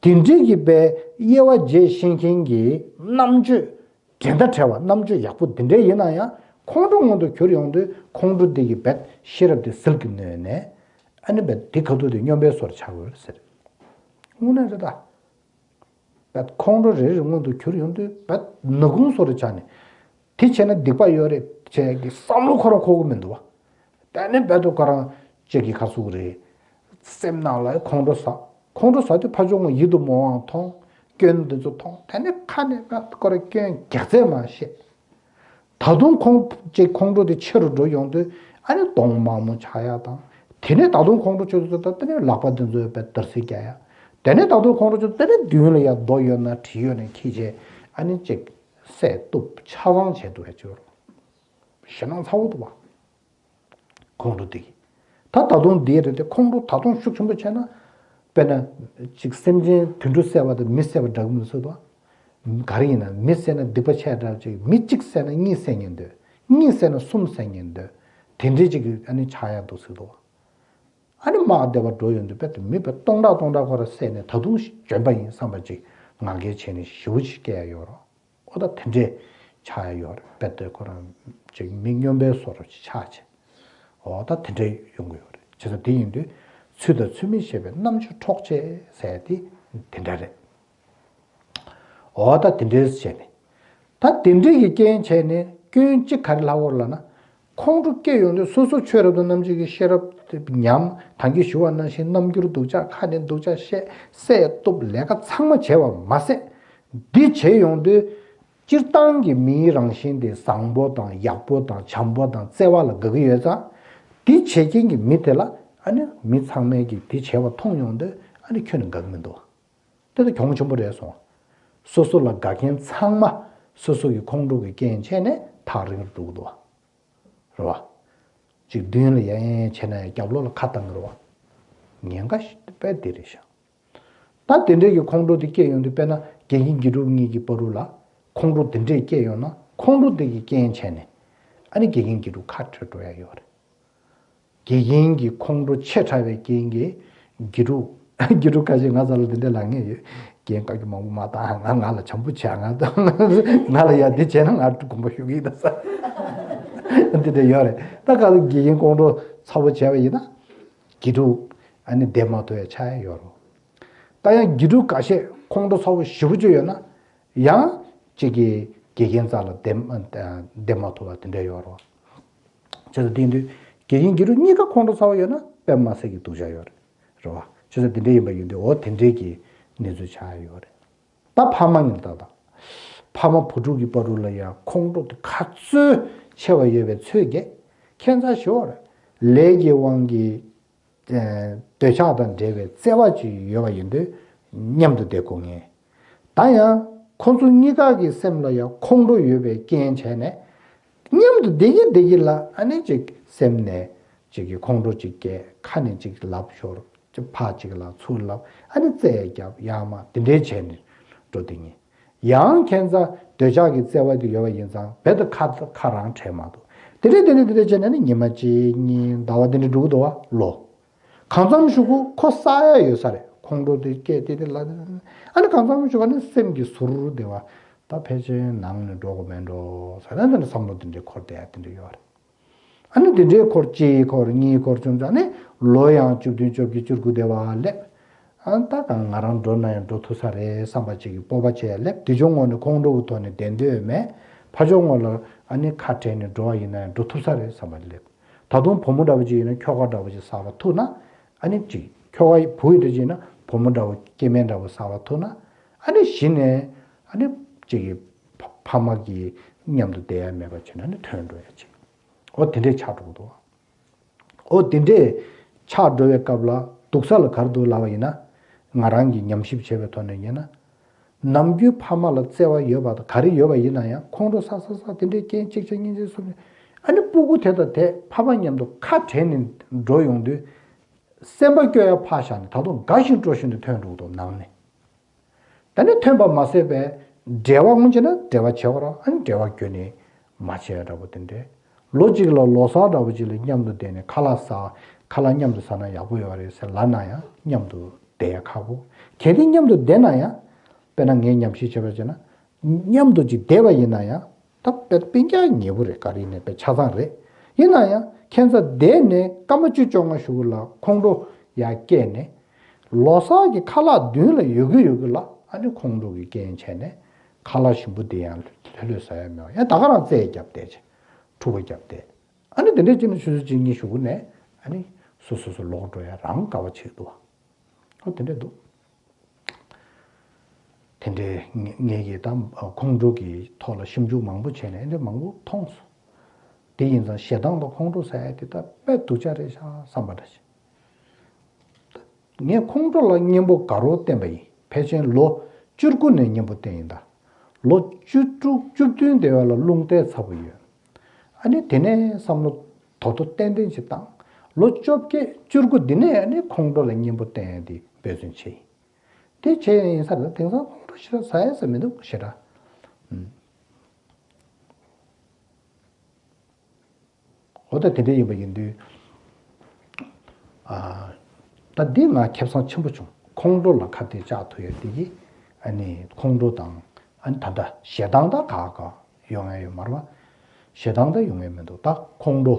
དེ་འདྲའི་གི་དཔེ་དབྱེ་བ་འབྱེད་ཤེས་མཁན་གྱི་རྣམ་དཔྱོད། འགྲན་ཟླ་བྲལ་བ་རྣམ་དཔྱོད་ཡག་པོ་འདི་འདྲའི་ཡིན་ན་ཡང་ཁོང་ཁྲོ་མངོན་དུ་གྱུར་ཡོང་དུས་ཁོང་ཁྲོ་འདི་གི་རྦད་ཤེས་རབ་དེ་ཟིལ་གྱིས་གནོན་ནས་ཨ་ནི་རྦད་དེ་ཁ་ཐུག་དེ་སྨྱོན་པའི་བཟོ་འདྲ་ཆགས་ཡོད་རེད་ཟེར། དངོས་གནས་རེད་ད། རྦད་ཁོང་ཁྲོ་རེ་རེ་མངོན་དུ་གྱུར་ཡོང་དུས་རྦད་ནག་ཁུང་བཟོ་འདྲ་ཆགས་ནས། དེ་བྱས་ན་སྡིག་པ་ཡོད་རེད་བྱས་ཀྱི་བསམ་བློ་ཁོ་རང་འཁོར་གི་མི་འདུག་བ། དེ་ནས་རྦད་དེ་ཁོ་རང་གཅིག་གི་ཁ་ཟུག་རེད། སེམས་ནང་ལ་ཁོང་ཁྲོ་ཟ། ཁོང་ཁྲོ་ཟ་དུས་ཕར་ཕྱོགས་ངོ་ཡིད་དུ་མི་འོང་བ་མཐོང་། སྐྱོན་འདི་ཚོ་མཐོང་། དེ་ནས་ཁ་ནས་རྦད་ཁོ་རང་སྐྱོན་རྒྱག་རྩལ་མ་བཤད། ད་དུང་ཁོང་ཅིག་ཁོང་ཁྲོ་དེ་ཆེ་རུ་འགྲོ་ཡོང་དུས་ཨ་ནི་གདོང་དམར་མོ་ཆགས་ཡ་དང་། དེ་ནས་ད་དུང་ཁོང་ཁྲོ་ཆེ་རུ་འགྲོ་དུས་དེ་ནས་ལག་པ་དེ་ཚོས་རྦད་འདར་སིག་རྒྱག་ཡ། དེ་ནས་ད་དུང་ཁོང་ཁྲོ་ཆེ་དེ་ནས་མདུན་ལ་ཡ་རྡོ་ཡོད་ན་གྲི་ཡོད་ན་འཁྱེར་བྱས་ཨ་ནི་ཅིག་བསད་གཏུབ་ཆ་ཚང་བྱས་འདུག་ཡ་ཅིག་ཡོད་རེད། ཞེད་སྣང་ཚ་བོ་འདུག་བ། ཁོང་ཁྲོ་དེ་གི། ད་ད་དུང་འདི་རེད་དེ་ཁོང་ཁྲོ་ད་དུང་ཤུགས་ཆེན་པོ་བྱས་ན། དཔེར་ན། ཅིག་སེམས་ཅན་དུད་འགྲོ་བསད་པ་དང་མི་བསད་པ་འདྲ་གི་མི་ཚོད་དོ། ག་རེ་ཡིན་ན་མི་བསད་ན་སྡིག་པ་ཆེ་དྲགས་ཅིག་མི་གཅིག་བསད་ན་གཉིས་བསད་ཉན་འདོད། གཉིས་བསད་ན་གསུམ་བསད་ཉན་འདོད། དེ་འདྲའི་ཅིག་གི་ཨ་ནི་ཆགས་ཡག་འདུག་ཟེར་དོ། ཨ་ནི་དམག་སྡེ་བ་འགྲོ་ཡོང་དུས་དཔེ་དེ་མི་དཔེ་སྟོང་ཕྲག་སྟོང་ཕྲག་ཁོ་ར་བསད་ནས་ད་དུང་འཇོན་པ་ཡིན་བསམ་པ་ཅིག་ང་རྒྱལ་བྱས་ནས་ཞེ་པོ་ཅིག་སྐྱེ་ཡ་ཡོད་རོ། ཨོ་ད་དེ་འདྲས་ཆགས་ཡ་ཡོད་རེད། དཔེ་དེ་ཁོ་རང་ཅིག་མི་སྨྱོན་པའི་བཟོ་འདྲ་ཅིག་ཆགས་བྱས། ཨོ་ད་དེ་འདྲས་ཡོང་གི་ཡོད་རེད། བྱས་ཙང་དེ་ཡིན་དུས་ཚུལ་དང་ཚུལ་མིན་ཤེས་པའི་རྣམ་དཔྱོད་འཕྲོག་བྱེད་ཟེར་ཡ་དེ་དེ་འདྲ་རེད། ཨོ་ད་དེ་འདྲས་བྱས་ནས། ད་དེ་འདྲས་ཀྱི་རྐྱེན་བྱས་ནས་སྐྱོན་གཅིག་ག་རེ་ལྷག་གོ་ལབ་ན། ཁོང་ཁྲོ་སྐྱེ་ཡོང་དུས་སོ་སོ་ཆོས་རབ་ཏུ་རྣམ་འབྱེད་ཀྱི་ཤེས་རབ་ ཉམས། ད་གིན་ཞུ་བ་ནང་བཞིན་རྣམ་འགྱུར་སྡུག་ཅག་ཁ་ནས་སྡུག་ཅག་བཤད་བསད་གཏུབ་ལས་ཀ་ཚང་མ་བྱས་པ་མ་ཟད། འདི་བྱེད་ཡོང་དུས་སྤྱིར་བཏང་གི་མིའི་རང་བཞིན་དེ་བཟང་པོ་དང་ཡག་པོ་དང་བྱམས་པོ་དང་བརྩེ་བ་ལ་དགའ་གི་ཡོད་ཙང་། འདི་བྱེད་མཁན་གྱི་མི་དེ་ལ་ཨ་ནི་མི་ཚང་མས་ཀྱིས་འདི་བྱས་པ་མཐོང་ཡོང་དུས་ཨ་ནི་ཁྱོན་ནས་དགའ་གི་མི་འདུག་དེ་ད་གྱོང་ཆེན་པོ་རེད་སོང་། སོ་སོ་ལ་དགའ་མཁན་ཚང་མ་སོ་སོ་གི་ཁོང་ཁྲོ་གི་རྐྱེན་བྱས་ནས་ཐག་རིང་རུ་འགྲོ་གི་འདུག་རེད་བ། ཅིག་མདུན་ལ་ཡ་ཡན་བྱས་ན་ཡང་རྒྱབ་ལོགས་ལ་ཁ་བཏང་གི་རེད་བ། ཉེན་ཁ་ཞིག་དཔེ་དེ་རེད་ཤག་ད་དེ་འདྲས་ཀྱི་ཁོང་ཁྲོ་དེ་སྐྱེས་ཡོང་དུས་དཔེར་ན་དགེ་རྒན་དགེ་ཕྲུག་གཉིས་ཀྱི་བར་དུ་ལ་ཁོང་ཁྲོ་དེ་འདྲས་སྐྱེས་ཡོང་ན་ཁོང་ཁྲོ་དེ་གི་རྐྱེན་བྱས་ནས་ཨ་ནི་དགེ་རྒན་དགེ་ཕྲུག་ཁ་བྲལ་འགྲོ་ཡ་ཡོད་རེད། དགེ་རྒན་གྱི་ཁོང་ཁྲོ་ཆེ་དྲགས་པའི་རྐྱེན་གྱིས་དགེ་ཕྲུག་དགེ་ཕྲུག་ཁ་ཤས་ང་རྩ་ལ་འདི་འདྲས་ལབ་མཁན་ཡོད། རྒན་བཀའ་བཀྱོན་མང་པོ་མ་བཏང་། ང་ང་ལ་བྱམས་པོ་བྱས། ང་ང་ལ་ཡ་འདི་བྱས་ན་ང་དགོངས་པ་ཞུ་གི་ཡིན་ད་ས། འདི་འདྲས་ཡོད་རེད། ད་ག་ལ་དགེ་རྒན་ཁོང་ཁྲོ་ཚ་པོ་བྱས་པ་ཡིན་ན་དགེ་ཕྲུག་ཨ་ནི་བསྡད་མ་ཐུབ་པའི་ཆ་ཡ་ཡོད་རེད། ད་ཡང་དགེ་ཕྲུག་འགའ་ཤས་ཁོང་ཁྲོ་ཚ་པོ་ཞེ་པོ་ཅིག་ཡོད་ན་ཡང་གཅིག་གིས་དགེ་རྒན་རྩ་ལ་བསྡད་བསྡད་མ་ཐུབ་པ་དེ་འདྲས་ཡོད་རེད། བྱས་ཙང་དེ་ཡིན་དུས་དགེ་རྒན་དགེ་ཕྲུག་གཉིས་ཀ་ཁོང་ཁྲོ་ཚ་པོ་ཡོད་ན་དཔེ་མ་སྲིད་ཀྱི་སྡུག་ཅག་ཡོད་རེད། རེད་བ། བྱས་ཙང་དེ་འདྲས་ཡིན་པ་ཡིན་དུས་འོ་དེ་འདྲས་ཀྱི་གནས་ཚུལ་ཆགས་ཡོད་རེད། ད་ཕ་མ་ཡིན་ད་ད། ཕ་མ་བུ་ཕྲུག་གི་བར་དུ་ལ་ཡང་ཁོང་ཁྲོ་དེ་ག་ཚོད་ཆེ་བ་ཡོད་པའི་ཚོད་ཀྱིས་ཁྱད་མཚར་ཞེ་པོ་རེད། ལས་ཀྱི་དབང་གིས་ཨེ་འདོད་ཆགས་དང་འབྲེལ་བའི་བརྩེ་བ་ཅིག་ཡོད་པ་ཡིན་དུས་མཉམ་དུ་བསྡད་དགོས་ངེས། ད་ཡང་ཁོ་ཚོ་གཉིས་ཀ་གི་སེམས་ལ་ཡང་ཁོང་ཁྲོ་ཡོད་པའི་རྐྱེན་བྱས་ནས་མཉམ་དུ་བསྡད་ཀྱི་བསྡད་ཀྱི་ལ་ཨ་ནི་ཅིག་སེམས་ནས་ཅིག་གི་ཁོང་ཁྲོ་ཅིག་སྐྱེས། ཁ་ནས་ཅིག་ལབ་ཤོར། ཅིག་ཕར་ཅིག་ལབ་ཚུར་ལབ། ཨ་ནི་རྩེད་རྒྱབ་ཡར་མར་དེ་འདྲས་བྱས་ནས་འགྲོ་བསྡད་ཀྱི། ཡང་ཁྱད་མཚར་འདོད་ཆགས་ཀྱི་བརྩེ་བ་དེ་ཡོད་པ་ཡིན་ཙང་རྦད་དེ་ཁ་ཁ་རང་བྲལ་མ་འདུག་དེ་འདྲས་དེ་འདྲས་དེ་འདྲས་བྱས་ནས་ནི་ཉི་མ་གཅིག་གཉིས་ཟླ་བ་དེ་འདྲས་འགྲོ་གི་འདུག་བ། ལོ་གང་འཚམ་ཞིག་གུ་ཁོ་བསགས་ཡ་ཡོད་ས་རེད། ཁོང་ཁྲོ་དེ་སྐད་དེ་དེ་ལ། ཨ་ནི་གང་འཚམ་ཞིག་ག་ནི་སེམས་ཀྱི་ཟུར་དེ་བ་ད་ཕལ་ཆེར་ནང་ནས་འགྲོ་དགོས་མེད་འགྲོ་ཟེར་ནས་དེ་འདྲ་བསམ་བློ་དེ་འདྲས་འཁོར་བསྡད་ཡ་དེ་འདྲས་ཡོད་རེད། ཨ་ནི་དེ་འདྲའི་འཁོར་གཅིག་འཁོར་གཉིས་འཁོར་བྱུང་ཙང་ནི་ལོ་ཡང་བཅུ་བདུན་བཅོ་བརྒྱད་བཅུ་དགུ་དེ་བ་སླེབས། ཨ་ད་གང་ང་རང་འགྲོ་ན་ཡང་འགྲོ་ཐུབ་ས་རེད་བསམ་པ་ཅིག་གི་སྤོབས་པ་བྱས་སླེབས། དེ་ཕྱོགས་ངོས་ནས་ཁོང་ཁྲོ་གི་ཐོག་ནས་བསྡད་འདོད་མེད། ཕ་ཕྱོགས་ངོས་ལ་ཨ་ནི་ཁ་བྲལ་ནས་འགྲོ་བ་ཡིན་ན་ཡང་འགྲོ་ཐུབ་ས་རེད་བསམ་པ་སླེབས། ད་དུང་བུ་མོ་འདྲ་བོ་ཅིག་ཡིན་ན་ཁྱོ་ག་འདྲ་བོ་ཅིག་གསར་པ་ཐུག་ན་ཨ་ནི་ཅིག་ཁྱོ་ག་བུ་ཡིན་འདྲ་ཅིག་ཡིན་ན་བུ་མོ་འདྲ་བོ་སྐྱེ་དམན་འདྲ་བོ་གསར་པ་ཐུག་ན་ཨ་ནི་གཞི་ནས་ཨ་ནི་ཅིག་གི་ཕ་ཕ་མ་གི་མཉམ་དུ་བསྡད་ཡ་མེད་པ་བྱས་ན་ཨ་ནི་ཐོན་འགྲོ་ཡ་ཅིག་འོ་དེ་འདྲས་ཆགས་འགྲོ་གི་འདུག་འོ་དེ་འདྲས་ཆགས་འགྲོ་བའི་སྐབས་ལ་སྡུག་ས་ལ་ག་རེ་འདུག་ལབ་པ་ཡིན་ན། ང་རང་གིས་ཉམས་ཞིབ་བྱས་པའི་ཐོག་ནས་ཡིན་ན། ནམ་རྒྱུན་ཕ་མ་ལ་བརྩེ་བ་ཡོད་པ་དང་ག་རེ་ཡོད་པ་ཡིན་ན་ཡང་ཁོང་ཁྲོ་ཟ་ཟ་ཟ་དེ་འདྲས་རྐྱེན་གཅིག་བྱས་གཉིས་བྱས་གསུམ་བྱས། ཨ་ནི་སྤུ་གུ་དེ་དང་དེ་ཕ་མ་མཉམ་དུ་ཁ་བྲལ་ནས་འགྲོ་ཡོང་དུས། སེམས་པ་སྐྱོ་ཡ་ཕར་བཞག་ནས་ད་དུང་དགའ་བཞིན་སྤྲོ་བཞིན་དུ་ཐོན་འགྲོ་གི་འདུག་ནང་ནས། ད་ནི་ཐོན་པ་མ་ཟད་པའི་འབྲེལ་བ་སྔོན་ཆད་ན་འབྲེལ་བ་བྱེད་དགོས་ར། ཨ་ནི་འབྲེལ་བ་ཁྱོན་ནས་མ་བྱས་འདྲ་པོ་དེ་འདྲས། ལོ་གཅིག་ལ་ལོ་གསར་འདྲ་པོ་ཅིག་ལ་མཉམ་དུ་བསྡད་ནས་ཁ་ལག་ཟ། ཁ་ལག་མཉམ་དུ་ཟ་ན་ཡག་པོ་ཡོད་རེད་ཟེར་ལབ་ན་ཡང་མཉམ་དུ་བསྡད་ཡ་ཁག་པོ། གལ་ཏེ་མཉམ་དུ་བསྡད་ན་ཡང་། དཔེར་ན་ངས་ཉམས་ཞིབ་བྱས་པ་བྱས་ན། མཉམ་དུ་ཅིག་བསྡད་པ་ཡིན་ན་ཡང་། ད་དཔེ་སྤུན་ཀྱག་ཉེ་པོ་རེད། ག་རེ་ཡིན་ནའི་དཔེ་ཆ་ཚང་རེད། ཡིན་ན་ཡང་ཁྱད་མཚར་བསྡད་ནས་སྐར་མ་བཅུ་བཅོ་ལྔ་ཞིག་ལ་ཁོང་ཁྲོ་ཡར་སྐྱེས་ནས། ལོ་གསར་གྱི་ཁ་ལག་མདུན་ལ་ཡོད་ཀྱི་ཡོད་ཀྱི་ལ་ཨ་ནི་ཁོང་ཁྲོ་གི་རྐྱེན་བྱས་ནས་ཁ་ལག་ཞིམ་པོ་དེ་ཡང་ལྷོད་ལྷོད་ཟ་ཡ་མེད་པ། ཡང་ད་ག་རང་རྩེད་རྒྱབ་བསྡད་བྱས། འཁྲུག་པ་རྒྱབ་བསྡད། ཨ་ནི་དེ་འདྲས་བྱས་ནས་ཆུ་ཚོད་གཅིག་གཉིས་ཞིག་ནས་ཨ་ནི་སོ་སོ་སོ་ལོག་འགྲོ་ཡ་རང་དགའ་བ་བྱེད་འདུག་བ། ཨ་དེ་འདྲས་འདུག་དེ་འདྲའི་ངེ་ངེད་ཀྱིས་ད་ཁོང་ཁྲོ་གི་ཐོག་ལ་ཞིབ་འཇུག་མང་པོ་བྱས་ནས་འདི་མང་པོ་མཐོང་སོང་། དེ་ཡིན་ཙང་ཞེ་སྡང་དང་ཁོང་ཁྲོ་ཟེར་ཡ་དེ་ད་དཔེ་སྡུག་ཅག་རེད་ཤག་བསམ་པ་འདྲ་ཞིག་ངས་ཁོང་ཁྲོ་ལ་གཉེན་པོ་དགའ་རབ་བསྟེན་པ་ཡིན། ཕལ་ཆེར་ལོ་བཅུ་དགུ་ནས་གཉེན་པོ་བསྟེན་ཡིན་ད། ལོ་བཅུ་དྲུག་བཅུ་བདུན་དེ་བ་ལ་རླུང་རྟའི་ཚ་པོ་ཡོད། ཨ་ནི་དེ་ནས་བསམ་བློ་དོ་དོ་ཏན་ཏན་ཞིག་བཏང་། ལོ་བཅོ་བརྒྱད་བཅུ་དགུ་འདི་ནས་ཨ་ནི་ཁོང་ཁྲོ་ལ་གཉེན་པོ་བསྟེན་ཡ་དེ་འབད་བརྩོན་བྱས་ཡིན། དེ་བྱས་ཡིན་ས་རེད། དེང་སང་ཁོང་ཁྲོ་ཞེ་དྲག་ཟ་ཡ་ཟ་མི་འདུག་ཞེ་དྲག་ཨུམ། འོ་ད་དེ་འདྲ་ཡིན་པ་ཡིན་དུས། ཨ། ད་འདི་ང་ཁེ་བཟང་ཆེན་པོ་བྱུང་། ཁོང་ཁྲོ་ལ་ཁ་གཏད་བཅག་ཐུབ་ཡ་དེ་གི། ཨ་ནི་ཁོང་ཁྲོ་དང་། ཨ་ནི་ད་ལྟ་ཞེ་སྡང་ད་ག་ག་ཡོང་ཡ་ཡོད་མ་རེད་བ། ཞེ་སྡང་ད་ཡོང་ཡ་མི་འདུག་ད་ཁོང་ཁྲོ།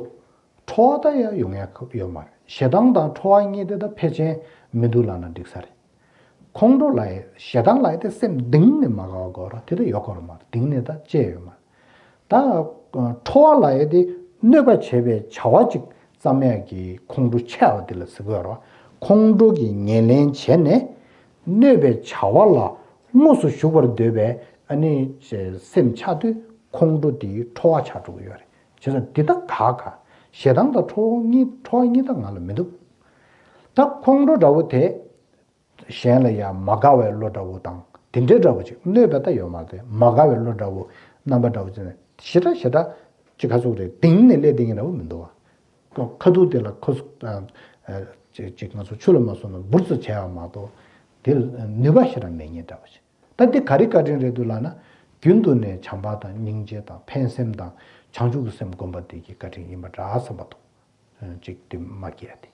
ཁྲོ་བ་ད་ཡ་ཡོང་ཡ་ཡོད་མ་རེད། ཞེ་སྡང་དང་ཁྲོ་བ་གཉིས་དེ་ད་ཕལ་ཆེར་མི་འདུག་ལབ་ན་འགྲིག་ས་རེད། ཁོང་ཁྲོ་ལ་ཡ་ཞེ་སྡང་ལ་ཡ་དེ་སེམས་གཏིང་ནས་མ་དགའ་བ་དགོས་ར། དེ་ད་ཡོད་དགོས་ར་མ་རེད། གཏིང་ནས་ད་བཅད་ཡོད་མ་རེད། ད་ཁྲོ་བ་ལ་ཡ་དེ་གནོད་པ་བྱེད་པའི་བྱ་བ་ཅིག་ བསམ་ཡས་ཀྱི་ཁོང་ཁྲོ་ཆེ་བ་དེ་ལ་ཟེར་དགོས་རེད་བ། ཁོང་ཁྲོ་གི་ཉེར་ལེན་བྱས་ནས་གནོད་པའི་བྱ་བ་ལ་དངོས་སུ་ཞུགས་པར་འདོད་པའི་ཨ་ནི་སེམས་ཆགས་དུས་ཁོང་ཁྲོ་དེ་ཁྲོ་བ་ཆགས་འགྲོ་གི་ཡོད་རེད། བྱས་ཙང་འདི་ད་ག་ག་ཞེ་སྡང་དང་ཁྲོ་བ་གཉིས་ཁྲོ་བ་གཉིས་ད་ང་ལ་མི་འདུག་ད་ཁོང་ཁྲོ་འདྲ་བོ་དེ། གཞན་ལ་ཡང་མ་དགའ་བའི་བློ་འདྲ་བོ་དང་དེ་འདྲའི་འདྲ་བོ་ཅིག་གནོད་པ་ད་ཡོད་མ་རེད། མ་དགའ་བའི་བློ་འདྲ་བོ་རྣམ་པ་འདྲ་བོ་ཅིག་ནས་ཞེ་དྲག་ཞེ་དྲག་ཅིག་ག་ཚོད་རེད། གཏིང་ནས་སླེབས་བསྡད་མཁན་འདྲ་བོ་མི་འདུག་བ། ཁ་ཐུག་དེ་ལ་ཁོ་ཅིག་ཅིག་ང་ཚོ་ཆུ་ལ་མ་སོང་ན་འབུར་ཙམ་བྱས་པ་མ་གཏོགས་དེ་ནུས་པ་ཞེ་དྲག་མེད་མཁན་འདྲ་བོ་ཅིག་ད་འདི་ག་རེ་བཀའ་དྲིན་རེད་འདུག་ལབ་ན། རྒྱུན་དུ་ནས་བྱམས་པ་དང་སྙིང་རྗེ་དང་ཕན་སེམས་དང་བྱང་ཆུབ་ཀྱི་སེམས་བསྒོམ་པ་དེ་གི་བཀའ་དྲིན་ཡིན་པ་འདྲ་བསམ་པ་འདུག་ཅིག་དེ་མ་སྐྱེ་ཡ་དེ།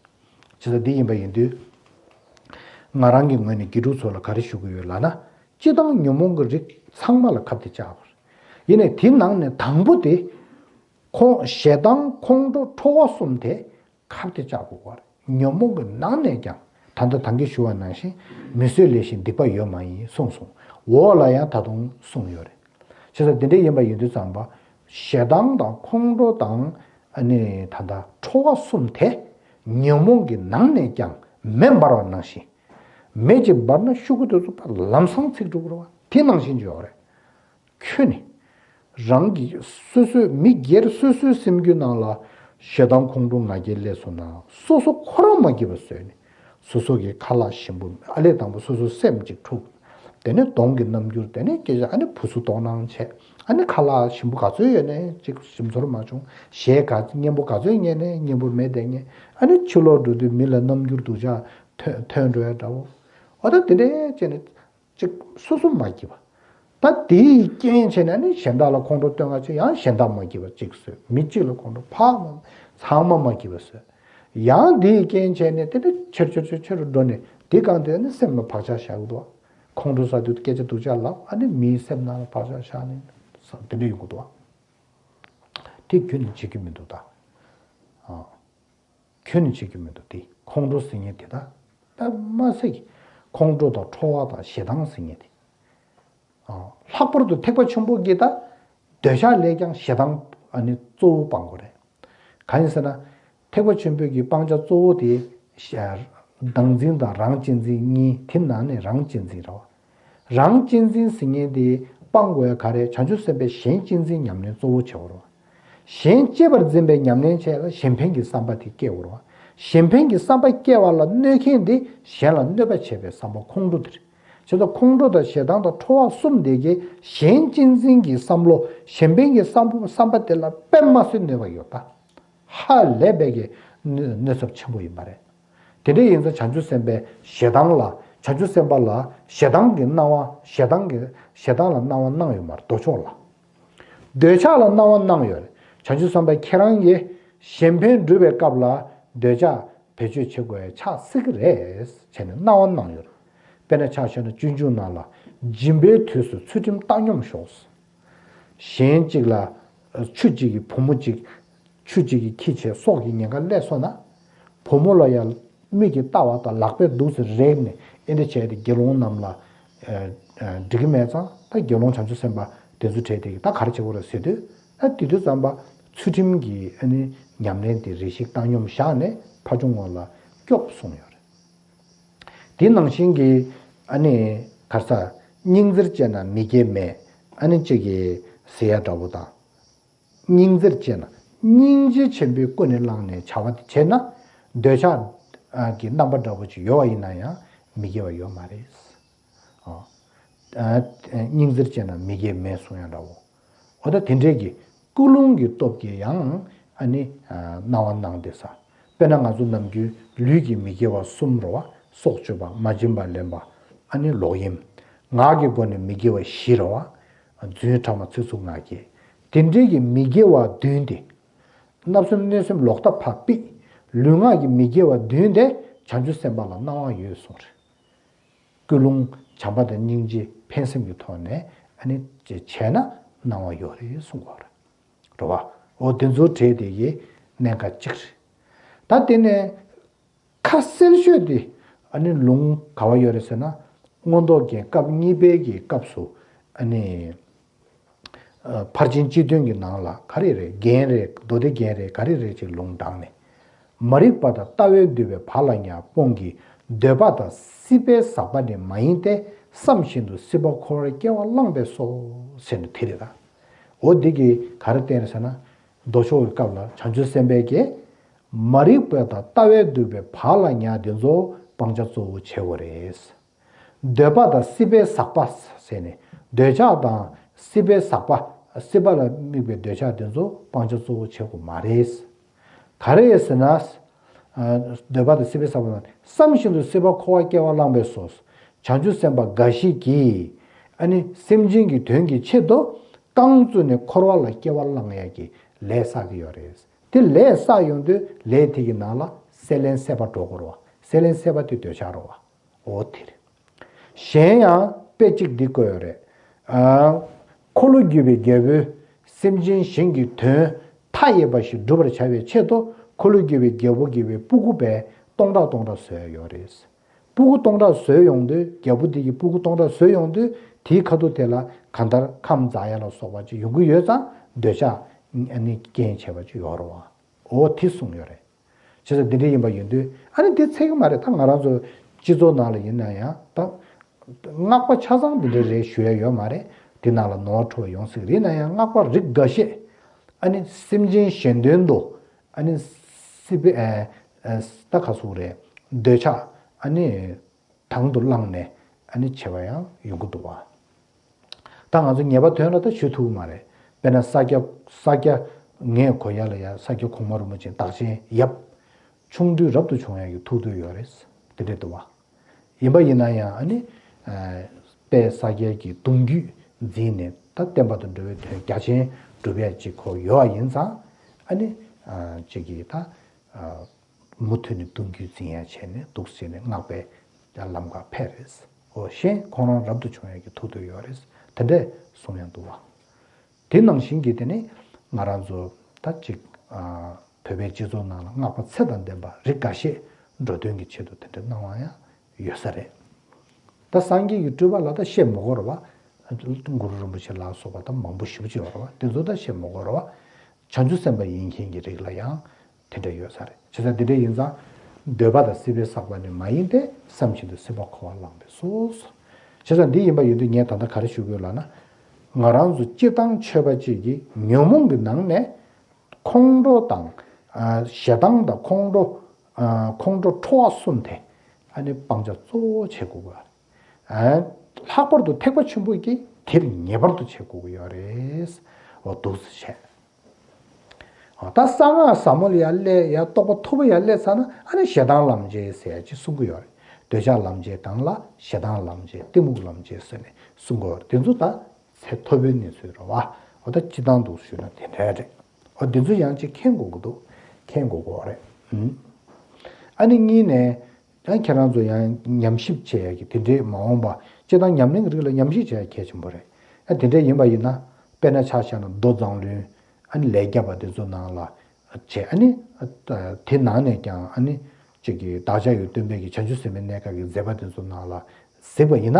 ཇི་ལྟར་འདི་ཡིན་པ་ཡིན་དུས། ང་རང་གི་ངོས་ནས་དགེ་ཕྲུག་ཚོ་ལ་ག་རེ་ཞུ་གི་ཡོད་ལབ་ན། སྤྱི་དང་ཉོན་མོངས་ཀྱི་རིགས་ཚང་མ་ལ་ཁ་གཏད་བཅག་དགོས། ཡིན་ནའི་དེ་ནང་ནས་དང་པོ་དེ། ཁོང་ཞེ་སྡང་ཁོང་ཁྲོ་ཁྲོ་བ་གསུམ་དེ་ཁ་གཏད་བཅག་དགོས་པ་རེད། ཉོན་མོངས་ཀྱི་ནང་ནས་ཀྱང་ད་ལྟ་ད་གིན་ཞུ་བ་ནང་བཞིན་མི་བཟོད་ལས་གཞན་སྡིག་པ་ཡོད་མ་ཡིན་གསུངས་སོང་། འོག་ལ་ཡང་ད་དུང་གསུངས་ཡོད་རེད། བྱས་ཙང་འདི་འདྲ་ཡིན་པ་ཡིན་དུས་ཙམ་པ། ཞེ་སྡང་དང་ཁོང་ཁྲོ་དང་ཨ་ནི་ད་ལྟ་ཁྲོ་བ་གསུམ་དེ་ཉོན་མོངས་ཀྱི་ནང་ནས་ཀྱང་མེ་འབར་བ་ནང་བཞིན། མེ་གཅིག་འབར་ན་ཤུགས་ཀྱིས་དེ་ཚོ་ཕར་ལམ་སང་ཚིག་འགྲོ་གི་རེད་བ། དེ་ནང་བཞིན་ཅིག་ཡོད་རེད། ཁྱོད་ནི། རང་གི་སོ་སོའི་མི་སྒེར་སོ་སོའི་སེམས་རྒྱུད་ནང་ལ་ཞེ་སྡང་ཁོང་ཁྲོ་ང་རྒྱལ་སླེབས་སོང་ན་སོ་སོ་ཁོ་རང་མ་སྐྱིད་པ་བཟོས་ནས་སོ་སོ་གི་ཁ་ལག་ཞིམ་པོ་ཨ་ལས་དང་པོ་སོ་སོའི་སེམས་ཅིག་འཁྲུག་དེ་ནས་གདོང་གི་རྣམ་འགྱུར་དེ་ནས་སྐད་ཆ་ཨ་ནི་བུ་སུ་གཏོང་སྣང་བྱས། ཨ་ནི་ཁ་ལག་ཞིམ་པོ་ག་ཚོད་ཡོད་ནས་ཅིག་ཞིམ་ཚོར་མ་བྱུང་། གཞས་ག་སྙན་པོ་ག་ཚོད་ཉན་ནས་སྙན་པོ་མེད་བསྡད་ངེས། ཨ་ནི་ཕྱི་ལོགས་འགྲོ་དུས་མི་ལ་རྣམ་འགྱུར་སྡུག་ཅག་ཐོན་ཐོན་འགྲོ་ཡ་འདྲ་བོ། འོ་ད་དེ་འདྲའི་བྱས་ནས། ཅིག་སོ་སོ་མ་སྐྱིད་པ། ད་དེའི་རྐྱེན་བྱས་ནས་ནི་གཞན་དག་ལ་ཁོང་ཁྲོ་སྟོན་ག་ཅིག་ཡང་གཞན་དག་མ་སྐྱིད་པ་ཅིག་བཟོས། མི་གཅིག་ལ་ཁོང་ཁྲོ་ཕར་མ་ཚང་མ་མ་སྐྱིད་པ་བཟོས། ཡང་དེའི་རྐྱེན་བྱས་ནས་དེ་ནི་ཆེར་ཆེར་ཆེར་ཆེར་འགྲོ་ནས་དེ་གང་དེ་ནི་སེམས་ལ་བག་ཆགས་བཞག་གི་འདུག་ཁོང་ཁྲོ་ཟ་དུས་སྐད་ཆ་སྡུག་ཅག་ལབ་ཨ་ནི་མིའི་སེམས་ནང་ལ་བག་ཆགས་བཞག་ནས་དེ་འདྲ་ཡོང་གི་འདུག་དེ་ཁྱོན་ནས་བྱེད་རྒྱུ་མི་འདུག་ད། ཨ། ཁྱོན་ནས་བྱེད་རྒྱུ་མི་འདུག་དེ་ཁོང་ཁྲོ་ཟེར་མཁན་དེ་ད་ད་མ་ཟེར་གི། ཁོང་ཁྲོ་དང་ཁྲོ་བ་དང་ཞེ་སྡང་ཟེར་མཁན་དེ། ཨ། ལྷག་པར་དུ་ཐེག་པ་ཆེན་པོ་གི་ད་འདོད་ཆགས་ལས་ཀྱང་ཞེ་སྡང་ཨ་ནི་གཙོ་བོ་སྤང་དགོས་རེད། གང་ཡིན་ཟེར་ན། ཐེག་པ་ཆེན་པོའི་གི་སྤང་བྱ་གཙོ་བོ་དེ་ཤ་བདག་འཛིན་དང་རང་གཅེས་འཛིན་གཉིས། དེ་ནང་ནས་རང་གཅེས་འཛིན་རེད་བ། རང་གཅེས་འཛིན་ཟེར་མཁན་དེ་སྤང་དགོས་ཡ་ག་རེ། བྱང་ཆུབ་སེམས་དཔའི་གཞན་གཅེས་འཛིན་ཉམས་ལེན་གཙོ་བོ་བྱེད་དགོས་རེད་བ། གཞན་གཅེས་པར་འཛིན་པའི་ཉམས་ལེན་བྱས་ལ་གཞན་ཕན་གྱི་བསམ་པ་དེ་སྐྱེ་དགོས་རེད་བ། གཞན་ཕན་གྱི་བསམ་པ་སྐྱེ་བ་ལ་གནོད་མཁན་དེ་གཞན་ལ་གནོད་པ་བྱེད་པའི་བསམ་པ་ཁོང་ཁྲོ་དེ་རེད། བྱས་ཙང་ཁོང་ཁྲོ་དང་ཞེ་སྡང་དང་ཁྲོ་བ་གསུམ་དེ་གིས་གཞན་གཅེས་འཛིན་གྱི་བསམ་བློ་གཞན་ཕན་གྱི་བསམ་བསམ་པ་དེ་ལ་དཔེ་མ་སྲིད་གནོད་པ་ཡོད་ད། ཧ་ལས་པའི་གི་གནོད་གནོད་ཚབས་ཆེན་པོ་ཡིན་པ་རེད། དེ་འདྲ་ཡིན་ཙང་བྱང་ཆུབ་སེམས་དཔའི་ཞེ་སྡང་ལ་བྱང་ཆུབ་སེམས་དཔའ་ལ་ཞེ་སྡང་གི་སྣང་བ་ཞེ་སྡང་གི་ཞེ་སྡང་ལ་སྣང་བ་སྣང་ཡོད་མ་རེད་འདོད་ཆགས་ལ། འདོད་ཆགས་ལ་སྣང་བ་སྣང་ཡོད་རེད། བྱང་ཆུབ་སེམས་དཔའ་ཁྱེད་རང་གིས་གཞན་ཕན་སྒྲུབ་པའི་སྐབས་ལ་འདོད་ཆགས་བེད་སྤྱོད་བྱེད་དགོས་ཡ་ཆགས་སྲིད་ཀྱི་རེད་བྱས་ནས་སྣང་བ་སྣང་ཡོད་རེད། དཔེར་ན་ཆ་བཞག་ན་སྤྱོད་འཇུག་ནང་ལ་སྦྱིན་པའི་དུས་སུ་ཚུལ་ཁྲིམས་བཏང་སྙོམས་ཤོག་གཞན་གཅིག་ལ་ཆུ་གཅིག་གི་བུ་མོ་གཅིག་ཆུ་གཅིག་གིས་ཁྱི་བྱས་སྲོག་གི་ཉེན་ཁ་སླེབས་སོང་ན། བུ་མོ་ལ་ཡང་མིག་གིས་ལྟ་བ་དང་ལག་པས་འདུག་སེ་རེག་ནས་ཨེ་འདྲ་བྱས་ཏེ་དགེ་སློང་རྣམས་ལ་འགྲིག་གི་མེད་ཙང་ད་དགེ་སློང་བྱང་ཆུབ་སེམས་དཔའ་དེ་ཚོ་གྲས་དེ་གིས་ད་ག་རེ་བྱེད་དགོས་རེད་ཟེར་དུས་ད་དེ་དུས་ཙམ་པ་ཚུལ་ཁྲིམས་ཀྱི་ཨ་ནི་ཉམས་ལེན་དེ་རེ་ཞིག་བཏང་སྙོམས་བཞག་ནས་ཕར་ཕྱོགས་ངོས་ལ་སྐྱོབ་གསུངས་ཡོད་རེད། དེ་ནང་བཞིན་གྱི་ཨ་ནི་ག་རེ་ཟ་སྙིང་བརྩེར་བཅས་ན་མི་དགེ་མེད་ཨ་ནི་གཅིག་གིས་ཟེར་ཡ་འདྲ་བོ་དང་། སྙིང་བརྩེར་བཅས་ན་སྙིང་རྗེ་ཆེན་པོས་ཀུན་ནས་བསླངས་ནས་བྱ་བ་དེ་བྱས་ན་འདོད་ཆགས་ཀྱི་རྣམ་པ་འདྲ་བོ་ཅིག་ཡོད་པ་ཡིན་ན་ཡང་མི་དགེ་བ་ཡོད་མ་རེད། ཨ། སྙིང་བརྩེར་བཅས་ན་མི་དགེ་མེད་གསུང་ཡ་འདྲ་བོ། འོ་ད་དེ་འདྲའི་གི་ཀུན་སློང་གི་སྟོབས་ཀྱིས་ཡང་ཨ་ནི་སྣང་བ་སྣང་བསྡད་ས། དཔེར་ན་ང་ཚོ་ནམ་རྒྱུན་ལུས་ཀྱི་མི་དགེ་བ་གསུམ་རེད་བ། སྲོག་གཅོད་པ་མ་བྱིན་པ་ལེན་པ་ཨ་ནི་ལོག་གཡེམ། ངག་གི་སྒོ་ནས་མི་དགེ་བ་བཞི་རེད་བ། རྫུན་ཕྲ་མ་ཚིག་རྩུབ་ངག་འཁྱལ། དེ་འདྲའི་གི་མི་དགེ་བ་བདུན་དེ། བརྣབ་སེམས་གནོད་སེམས་ལོག་ལྟ་ཕར་ཕུད། ལུས་ངག་གི་མི་དགེ་བ་བདུན་དེ་བྱང་ཆུབ་སེམས་དཔའ་ལ་སྣང་བ་ཡོད་གསུངས་རེད། ཀུན་སློང་བྱམས་པ་དང་སྙིང་རྗེ་ཕན་སེམས་ཀྱི་ཐོག་ནས་ཨ་ནི་བྱས་ན་སྣང་བ་ཡོད་རེད་གསུང་གི་ཡོད་རེད། རེད་བ། འོ་དེ་ཚོ་གྲས་དེ་གི་གནད་འགག་གཅིག་རེད། ད་དེ་ནས་ཁ་གསལ་ཤོས་དེ་ཨ་ནི་ལུང་ག་བ་ཡོད་རེད་ཟེར་ན། མངོན་རྟོགས་རྒྱན་སྐབས་གཉིས་པའི་གི་སྐབས་སུ་ཨ་ནི། ཨ། ཕར་ཕྱིན་སྤྱི་དོན་གྱི་ནང་ལ་ག་རེ་རེད། རྒྱན་རེད། མདོ་སྡེ་རྒྱན་རེད། ག་རེ་རེད་ཅེས་ལུང་དྲངས་ནས། མ་རིག་པ་དང་ལྟ་བས་འདུལ་བའི་བག་ལ་ཉལ་སྤོང་གི། འདོད་པ་དང་སྲིད་པའི་ཟག་པ་ནི་མ་ཡིན་ཏེ། བསམ་བཞིན་དུ་སྲིད་པ་འཁོར་བར་སྐྱེ་བ་བླངས་པས་སོ། ཟེར་ནས་དེ་རེད་ད། འོ་འདི་གིས་ག་རེ་བསྟན་རེད་ཟེར་ན། མདོ་ཕྱོགས་ཀྱི་སྐབས་ལ་བྱང་ཆུབ་སེམས་དཔའི་གིས། མ་རིག་པ་དང་ལྟ་བས་འདུལ་བའི་བག་ལ་ཉལ་འདི་ཚོ་སྤང་བྱ་གཙོ་བོ་བྱེད་དགོས་རེད། འདོད་པ་དང་སྲིད་པའི་ཟག་པ་ཟེར་ནས། འདོད་ཆགས་དང་སྲིད་པའི་ཟག་པ། སྲིད་པ་ལ་དམིགས་པའི་འདོད་ཆགས་དེ་ཚོ་སྤང་བྱ་གཙོ་བོ་བྱེད་དགོས་མ་རེད། ག་རེ་ཡིན་ཟེར་ན། ཨ། འདོད་པ་དང་སྲིད་པའི་ཟག་པ་དང་། བསམ་བཞིན་དུ་སྲིད་པ་འཁོར་བར་སྐྱེ་བ་བླངས་པས་སོ། བྱང་ཆུབ་སེམས་དཔའ་འགའ་ཞིག་གིས། ཨ་ནི་སེམས་ཅན་གྱི་དོན་གྱི་ཆེད་དུ་རྐང་བཙུགས་ནས་འཁོར་བ་ལ་སྐྱེ་བ་བླང་ཡག་གི་ལས་བསགས་ཀྱི་ཡོད་རེད། དེ་ལས་བསགས་ཡོང་དུས་ལས་དེ་གི་ནང་ལ་སྲེད་ལེན་སྲེད་པ་འགྲོ་དགོས་རེད་བ། སྲེད་ལེན་སྲེད་པ་དེ་འདོད་ཆགས་རེད་བ། འོ་དེ་རེད། གཞན་ཡང་དཔེ་གཅིག་འདི་བཀོད་ཡོད་རེད། ཨ། འཁོར་ལོ་བསྒྱུར་བའི་རྒྱལ་པོས་སེམས་ཅན་གཞན་གྱི་དོན་མཐའ་ཡས་པ་ཞིག་བསྒྲུབ་པར་བྱ་བའི་ཆེད་དུ། འཁོར་ལོ་བསྒྱུར་བའི་རྒྱལ་པོ་དགྱེས་པའི་སྤུ་གུ་བས་སྟོང་ཕྲག་སྟོང་ཕྲག་བཟོས་ཡོད་རེད། སྤུ་གུ་སྟོང་ཕྲག་བཟོས་ཡོང་དུས། རྒྱལ་པོ་དེ་གིས་སྤུ་གུ་སྟོང་ཕྲག་བཟོས་ཡོང་དུས། དེའི་ཁ་ཐུག་དེ་ལ་གང་ལྟར་ཁམས་འཛག་ཡ་ལ་སོགས་པ་ཅིག་ཡོང་གི་ཡོད་ཙང་། འདོད་ཆགས་ཨ་ནི་རྐྱེན་བྱས་པ་ཅིག་ཡོད་རེད་བ། འོ་དེ་གསུངས་ཡོད་རེད། བྱས་ཙང་འདི་འདྲ་ཡིན་པ་ཡིན་དུས། ཨ་ནི་འདི་ཚད་ཀྱི་མ་རེད། ད་ང་རང་ཚོ་སྤྱི་ཚོགས་ནང་ལ་ཡིན་ན་ཡང་། ད་སྔགས་པ་ཆ་ཚང་འདི་འདྲ་རེད་ཞུ་ཡ་ཡོད་མ་རེད། འདི་ནང་ལ་ནོར་འཁྲུལ་བ་ཡོང་སྲིད་ཀྱི་རེད། ཡིན་ན་ཡང་སྔགས་པ་རིགས་འགའ་ཤས་ཨ་ནི་སེམས་ཅན་གཞན་དོན་དུ། ཨ་ནི་སྲིད་པའི། ཨ། ཨ། ད་ག་ཟེར་དགོས་རེད། འདོད་ཆགས་ཨ་ནི་དང་དུ་བླངས་ནས་ཨ་ནི་བྱེད་པ་ཡང་ཡོང་གི་འདུག་བ། ད་ང་ཚོ་ངེས་པ་དོན་ལ་ད་ཞུ་ཐུབ་ཀྱི་མ་རེད། དཔེར་ན་ས་སྐྱ། ས་སྐྱ་ངས་གོ་ཡ་ལ་ཡ། ས་སྐྱ་གོང་མ་རིན་པོ་ཆེ་བདག་ཆེན་ཡབ། ཆུང་དུས་རབ་ཏུ་བྱུང་ཡ་གི་ཐུགས་འདོད་ཡོད་རེད། དེ་འདྲ་འདུག་བ། ཡིན་པ་ཡིན་ན་ཡང་ཨ་ནི། ཨ། དཔལ་ས་སྐྱའི་གི་གདུང་རྒྱུད་འཛིན་ནས། ད་བསྟན་པ་དང་འགྲོ་བའི་དོན་རྒྱ་ཆེན་སྒྲུབ་ཡ་ཅིག་ཁོ་ཡོད་པ་ཡིན་ཙང་། ཨ་ནི། ཨ། ཅིག་གིས་ད། ཨ། མུ་མཐུད་ནས་གདུང་རྒྱུད་འཛིན་ཡ་བྱས་ནས་འདུག་ཟེར་ནས་སྔགས་པའི་ལམ་ཁ་ཕེབས་རེད། འོ། གཞན་ཁོང་རང་རབ་ཏུ་བྱུང་ཡ་གི་ཐུགས་འདོད་ཡོད་རེད། དེ་འདྲས་གསུང་ཡ་འདུག་བ། དེ་ནང་བཞིན་གྱི་དེ་ནི་ང་རང་ཚོ་ད་ཅིག། ཨ། བོད་པའི་སྤྱི་ཚོགས་ནང་ལ་སྔགས་པ་ཚེ་དང་ལྡན་པ་རིགས་འགའ་ཤས་འགྲོ་དོན་གྱི་ཆེད་དུ་དེ་འདྲ་གནང་བ་ཡང་ཡོད་ས་རེད། ད་སངས་རྒྱས་ཀྱི་སྤྲུལ་པ་ལ་ད་བཤད་མི་དགོས་རེད་བ། གུ་རུ་རིན་པོ་ཆེ་ལ་སོགས་པ་ད་མང་པོ་ཞེ་པོ་ཅིག་ཡོད་རེད་བ། དེ་ཚོ་ད་བཤད་མི་དགོས་རེད་བ། བྱང་ཆུབ་སེམས་དཔའ་ཡིན་མཁན་གྱི་རིགས་ལ་ཡང་དེ་འདྲ་ཡོད་ས་རེད། བྱས་ཙང་དེ་འདྲ་ཡིན་ཙང་། འདོད་པ་དང་སྲིད་པའི་ཟག་པ་ནི་མ་ཡིན་ཏེ། བསམ་བཞིན་དུ་སྲིད་པ་འཁོར་བ་བླངས་པས་སོ། བྱས་ཙང་འདི་ཡིན་པ་ཡིན་དུས་ངས་ད་ལྟ་ག་རེ་ཞུ་དགོས་ལབ་ན། ང་རང་ཚོ་སྤྱིར་བཏང་ཆོས་པ་གཅིག་གིས་ཉོན་མོངས་ཀྱི་ནང་ནས། ཁོང་ཁྲོ་དང་། ཨ། ཞེ་སྡང་དང་ཁོང་ཁྲོ། ཨ། ཁོང་ཁྲོ་ཁྲོ་བ་གསུམ་དེ་ཨ་ནི་སྤང་བྱ་གཙོ་བོ་བྱེད་དགོས་པ། ཨ། ལྷག་པར་དུ་ཐེག་པ་ཆེན་པོ་གིས་དེར་ངེས་པར་དུ་བྱེད་དགོས་ཀྱི་ཡོད་རེད། འོ། འདུག་སེ་བྱས། ཨ། ད་གསང་སྔགས་ཟབ་མོ་ལ་ཡར་སླེབས། ཡར་རྟོགས་པ་མཐོ་པོ་ཡར་སླེབས་ཚར་ན། ཨ་ནི་ཞེ་སྡང་ལམ་བྱེད་ཟེར་ཡ་ཅིག་གསུང་གི་ཡོད་རེད། འདོད་ཆགས་ལམ་བྱེད་སྒང་ལ་ཞེ་སྡང་ལམ་བྱེད། གཏི་མུག་ལམ་བྱེད་ཟེར་ནས་གསུང་གི་ཡོད་རེད། དེ་ཚོ་ད་ཚད་མཐོ་པོའི་གནས་ཚུལ་རེད་བ། འོ། ད་སྤྱིར་བཏང་དུ་ཞུས་ན་དེ་འདྲ་རེད། འོ། འདི་ཚོ་ཡང་ཅིག་མཁྱེན་དགོས་ཀྱི་འདུག། མཁྱེན་དགོས་ཀྱི་ཡོད་རེད། ཨུམ། ཨ་ནི་གཉིས་ནས། ཡང་ཁྱེད་རང་ཚོ་ཡང་ཉམས་ཞིབ་བྱེད་ཡ་གི་དེ་འདྲའི་མ་འོངས་པ། སྤྱིར་བཏང་ཉམས་ལེན་གྱི་རིགས་ལ་ཉམས་ཞིབ་བྱེད་ཡ་གལ་ཆེན་པོ་རེད། ཨ། དེ་འདྲ་ཡིན་པ་ཡིན་ན། དཔེར་ན་ཆ་བཞག་ན་མདོ་མཛངས་བླུན། ཨ་ནི་ལས་བརྒྱ་པ་དེ་ཚོ་ནང་ལ་བྱས། ཨ་ནི། ཨ། དེ་ནང་ནས་ཀྱང་ཨ་ནི་ཅིག་གི་བདག་ཅག་ཡི་སྟོན་པའི་གི་བྱང་ཆུབ་སེམས་དཔའི་གནས་སྐབས་ཀྱི་མཛད་པ་དེ་ཚོ་ནང་ལ་གཟིགས་པ་ཡིན་ན།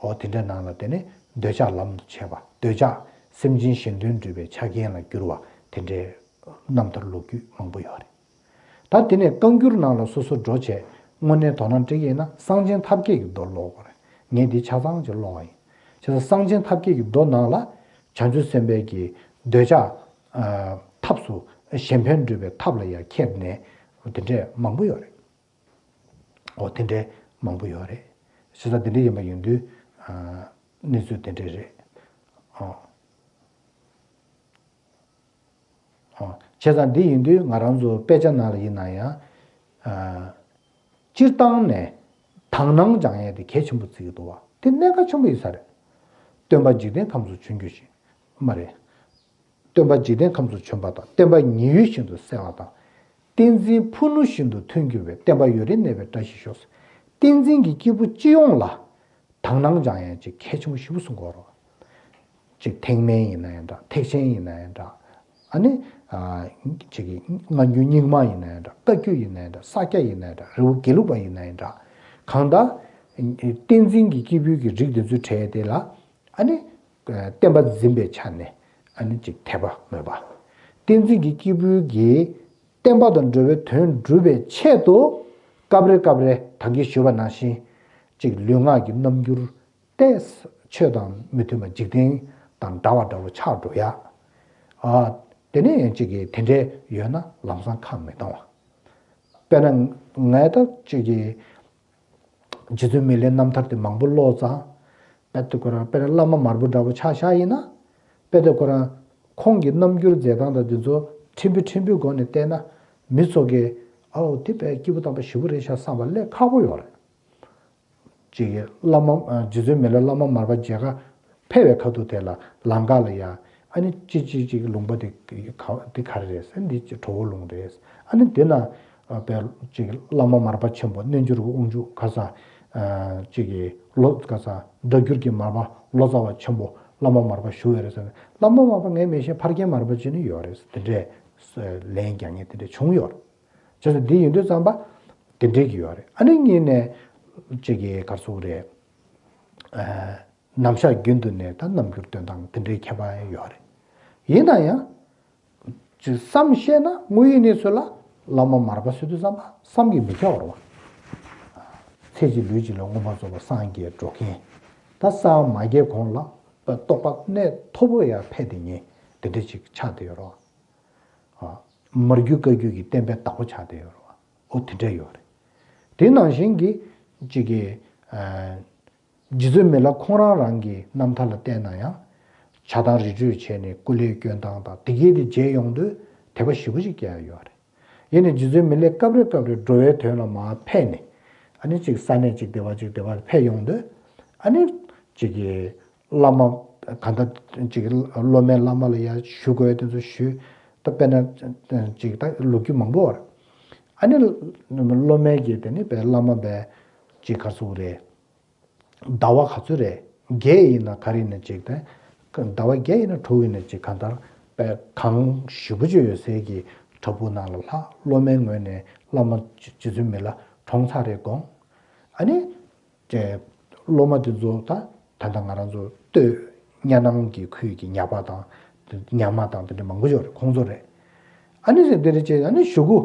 འོ། དེ་འདྲའི་ནང་ལ་དེ་ནི་འདོད་ཆགས་ལམ་དུ་བྱེད་པ། འདོད་ཆགས་སེམས་ཅན་གཞན་དོན་སྒྲུབ་པའི་ཆ་རྐྱེན་ལ་གྱུར་པ། དེ་འདྲའི་རྣམ་ཐར་ལོ་རྒྱུས་མང་པོ་ཡོད་རེད། ད་དེ་ནས་བཀའ་འགྱུར་ནང་ལ་སོ་སོ་འགྲོ་བྱས། དངོས་གནས་དོ་སྣང་སྤྲད་ཀྱི་ཡིན་ན། གསང་ཆེན་ཐབས་མཁས་ཀྱི་མདོ་ཀློག་དགོས་རེད། ངས་འདི་ཆ་ཚང་ཅིག་ཀློག་པ་ཡིན། བྱས་ཙང་གསང་ཆེན་ཐབས་མཁས་ཀྱི་མདོ་ནང་ལ་བྱང་ཆུབ་སེམས་དཔའི་གི་འདོད་ཆགས། ཨ། ཐབས་སུ། གཞན་ཕན་སྒྲུབ་པའི་ཐབས་ལ་ཡར་མཁས་ནས་དེ་འདྲས་མང་པོ་ཡོད་རེད། འོ། དེ་འདྲས་མང་པོ་ཡོད་རེད། བྱས་ཙང་དེ་འདྲས་ཡིན་པ་ཡིན་དུས། ཨ། གནས་ཚུལ་དེ་འདྲས་རེད། ཨོ། ཨོ། བྱས་ཙང་འདི་ཡིན་དུས་ང་རང་ཚོ་དཔེ་ཆ་ནང་ལ་ཡིན་ན་ཡང་། ཨ། སྤྱིར་བཏང་ནས་དག་སྣང་སྦྱང་ཡས་དེ་གལ་ཆེན་པོ་བརྩི་གི་འདུག་བ། དེ་གནད་འགག་ཆེན་པོ་ཡིན་ས་རེད། སྟོན་པ་འཇིག་རྟེན་ཁམས་སུ་བྱོན་རྒྱུ་ཞིག་མ་རེད། སྟོན་པ་འཇིག་རྟེན་ཁམས་སུ་བྱོན་པ་དང་། བསྟན་པ་ཉི་འོད་བཞིན་དུ་གསལ་བ་དང་། བསྟན་འཛིན་ཕུ་ནུ་བཞིན་དུ་ཐོན་གྱུར་པའི། བསྟན་པ་ཡུན་རིང་གནས་པའི་བཀྲ་ཤིས་ཤོག། བསྟན་འཛིན་གྱི་སྐྱེས་བུ་སྤྱི་ཡོངས་ལ་དག་སྣང་སྦྱང་ཡས་ཅིག་གལ་ཆེན་པོ་ཞེ་པོ་གསུང་གི་ཡོད་རེད། ཅིག་ཐེག་དམན་ཡིན་ན་ཡང་འདྲ། ཐེག་ཆེན་ཡིན་ན་ཡང་འདྲ། ཨ་ནི། ཨ། ཅིག་གི་སྔ་འགྱུར་རྙིང་མ་ཡིན་ན་ཡང་འདྲ། བཀའ་བརྒྱུད་ཡིན་ན་ཡང་འདྲ། ས་སྐྱ་ཡིན་ན་ཡང་འདྲ། རི་བོ་དགེ་ལུགས་པ་ཡིན་ན་ཡང་འདྲ། གང་ལྟར་བསྟན་འཛིན་གྱི་སྐྱེས་བུ་གི་རིགས་དེ་ཚོའི་གྲས་དེ་ལ། ཨ་ནི། ཨ། བསྟན་པ་འཛིན་པའི་ཆ་ནས་ཨ་ནི་ཅིག་དད་པ་མོས་པ། བསྟན་འཛིན་གྱི་སྐྱེས་བུ་གི་ བསྟན་པ་དང་འགྲོ་བའི་དོན་སྒྲུབ་པའི་ཆེད་དུ་སྐབས་རེ་སྐབས་རེ་ད་གིན་ཞུས་པ་ནང་བཞིན་ཅིག་ལུས་ངག་གི་རྣམ་འགྱུར་ཏེ་ཆོས་དང་མི་མཐུན་པ་འཇིག་རྟེན་དང་འདྲ་བ་འདྲ་བོ་ཆགས་འགྲོ་ཡ། ཨ། དེ་ནས་ཡང་ཅིག་གིས་དེ་འདྲའི་ཡོད་ན་ལམ་སང་ཁ་མི་གཏོང་བ། དཔེར་ན་ངས་ད་ཅིག་གིས་རྗེ་བཙུན་མི་ལའི་རྣམ་ཐར་དེ་མང་པོ་ཀློག་ཙང་། དཔེ་དེ་ཁོ་རང་དཔེར་ན་བླ་མ་མར་པ་འདྲ་བོ་ཆ་བཞག་ཡིན་ན། དཔེ་དེ་ཁོ་རང་ཁོང་གི་རྣམ་འགྱུར་མཛད་སྟངས་དང་དེ་ཚོ་ཕྲན་བུ་ཕྲན་བུའི་སྒོ་ནས་བལྟས་ན། མི་ཚོ་གིས་ཨའོ་དེ་དཔེ་སྐྱེས་བུ་དམ་པ་ཞེ་པོ་རེད་ཤག་བསམ་པ་སླེབས་ཁག་པོ་ཡོད་རེད། ཅིག་གིས་བླ་མ་ཨ་རྗེ་བཙུན་མི་ལ་བླ་མ་མར་པ་མཇལ་ཁ་ཕེབས་པའི་ཁ་ཐུག་དེ་ལ་ལམ་ཁ་ལ་ཡ། ཨ་ནི་ཅི་ཅི་ཅིག་ལུང་པ་དེ་ག་དེ་ག་རེ་རེད་ཟེར། འདི་ཅིག་གྲོ་བོ་ལུང་རེད། ཨ་ནི་དེ་ན་ཨ་དཔེ་ཅིག་བླ་མ་མར་པ་ཆེན་པོ་རྣལ་འབྱོར་གྱི་དབང་ཕྱུག་ཁ་སང་ཨ་ཅིག་གི་ལོ་ཁ་སང་སྒྲ་བསྒྱུར་གྱི་མར་པ་ལོ་ཙཱ་བ་ཆེན་པོ་བླ་མ་མར་པ་བཞུགས་ཡོད་རེད་ཟེར་ནས། བླ་མ་མར་པ་ངས་མི་ཤེས། ཕར་རྒྱན་མར་པ་ཅིག་ནི་ཡོད་རེད་ཟེར། དེ་འདྲས་ལན་རྒྱག་མཁན་དེ་འདྲས་བྱུང་ཡོད་རེད། བྱས་ཙང་འདི་ཡིན་དུས་ཙམ་པ་དེ་འདྲའི་གི་ཡོད་རེད། ཨ་ནི་གཉིས་ནས་ཅིག་གི་ག་རེ་ཟེར་དགོས་རེད། ཨ་ནམ་ཞག་རྒྱུན་དུ་ནས་ད་རྣམ་འགྱུར་སྟོན་སྟངས་དེ་འདྲའི་ཁྱད་པར་ཡོད་རེད། ཡིན་ན་ཡང་ཅིག་བསམ་ཤེས་ན་དངོས་ཡོད་གནས་ཚུལ་ལ་བླ་མ་མར་པ་ཟེར་དུས་ཙམ་པ་བསམ་གྱིས་མི་ཁྱབ་པ་རེད་བ། ཚེ་གཅིག་ལུས་གཅིག་ལ་མངོན་པར་རྫོགས་པར་སངས་རྒྱས་འགྲོ་མཁན། ད་སངས་མ་རྒྱས་གོང་ལ་རྟོགས་པ་གནད་མཐོ་པོ་ཡར་འཕེལ་བསྡད་མཁན་དེ་འདྲ་ཅིག་ཆགས་བསྡད་ཡོད་རེད་བ། ཨ། མར་གྱུར་བཀའ་བརྒྱུད་ཀྱི་བསྟན་པའི་བདག་པོ་ཆགས་བསྡད་ཡོད་རེད་བ། ཨོ་དེ་འདྲ་ཡོད་རེད། དེ་ནང་བཞིན་གྱི་གཅིག་གི་ཨ་རྗེ་བཙུན་མི་ལ་ཁོང་རང་རང་གི་རྣམ་ཐར་ལ་བལྟས་ན་ཡང་། བྱ་བཏང་རི་ཁྲོད་བྱས་ནས་སྐུ་ལས་བསྐྱོན་སྟངས་དང་དེ་གས་དེ་མཇལ་ཡོང་དུས་དད་པ་ཞེ་པོ་ཅིག་སྐྱེ་ཡ་ཡོད་རེད། ཡིན་ནའི་རྗེ་བཙུན་མི་ལས་སྐབས་རེ་སྐབས་རེ་འགྲོ་བའི་དོན་ལ་མར་ཕེབས་ནས། ཨ་ནི་གཅིག་ས་གནས་གཅིག་སྡེ་བ་གཅིག་སྡེ་བར་ཕེབས་ཡོང་དུས། ཨ་ནི་གཅིག་གི་བླ་མ་གང་ལྟར་གཅིག་གི་སློབ་མའི་བླ་མ་ལ་ཡར་ཞུ་དགོས་དེ་ཚོ་ཞུས། ད་དཔེར་ན་གཅིག་ད་ལོ་རྒྱུས་མང་པོ་ཡོད་རེད། ཨ་ནི་སློབ་མའི་གི་དེ་ནི་བླ་མ་བས་གཅིག་ག་རེ་ཟེར་དགོས་རེད། ཟླ་བ་ག་ཚོད་རེད། བརྒྱད་ཡིན་ན་ག་རེ་ཡིན་ན་ཅིག་དང་། ཟླ་བ་བརྒྱད་ཡིན་ན་དྲུག་ཡིན་ན་ཅིག་གང་ལྟར་དཔེ་གང་ཞེ་པོ་ཅིག་ཡོད་སའི་གི་བྲག་ཕུག་ནང་ལ་ལྷག། སློབ་མའི་ངོས་ནས་བླ་མ་རྗེ་བཙུན་མི་ལ་གྲོངས་ཚར་རེད་དགོངས། ཨ་ནི་ཅེ་སློབ་མ་དེ་ཚོ་ད་ད་ལྟ་ང་རང་ཚོ་སྟོད་གཉའ་ནང་གི་ཁུལ་གྱི་ཉ་པ་དང་ཉ་མ་དང་དེ་འདྲ་མང་པོ་ཡོད་རེད། ཁོང་ཚོ་རེད། ཨ་ནི་ཟེར་དེ་རེད་ཅེས། ཨ་ནི་གཞུག་གུ་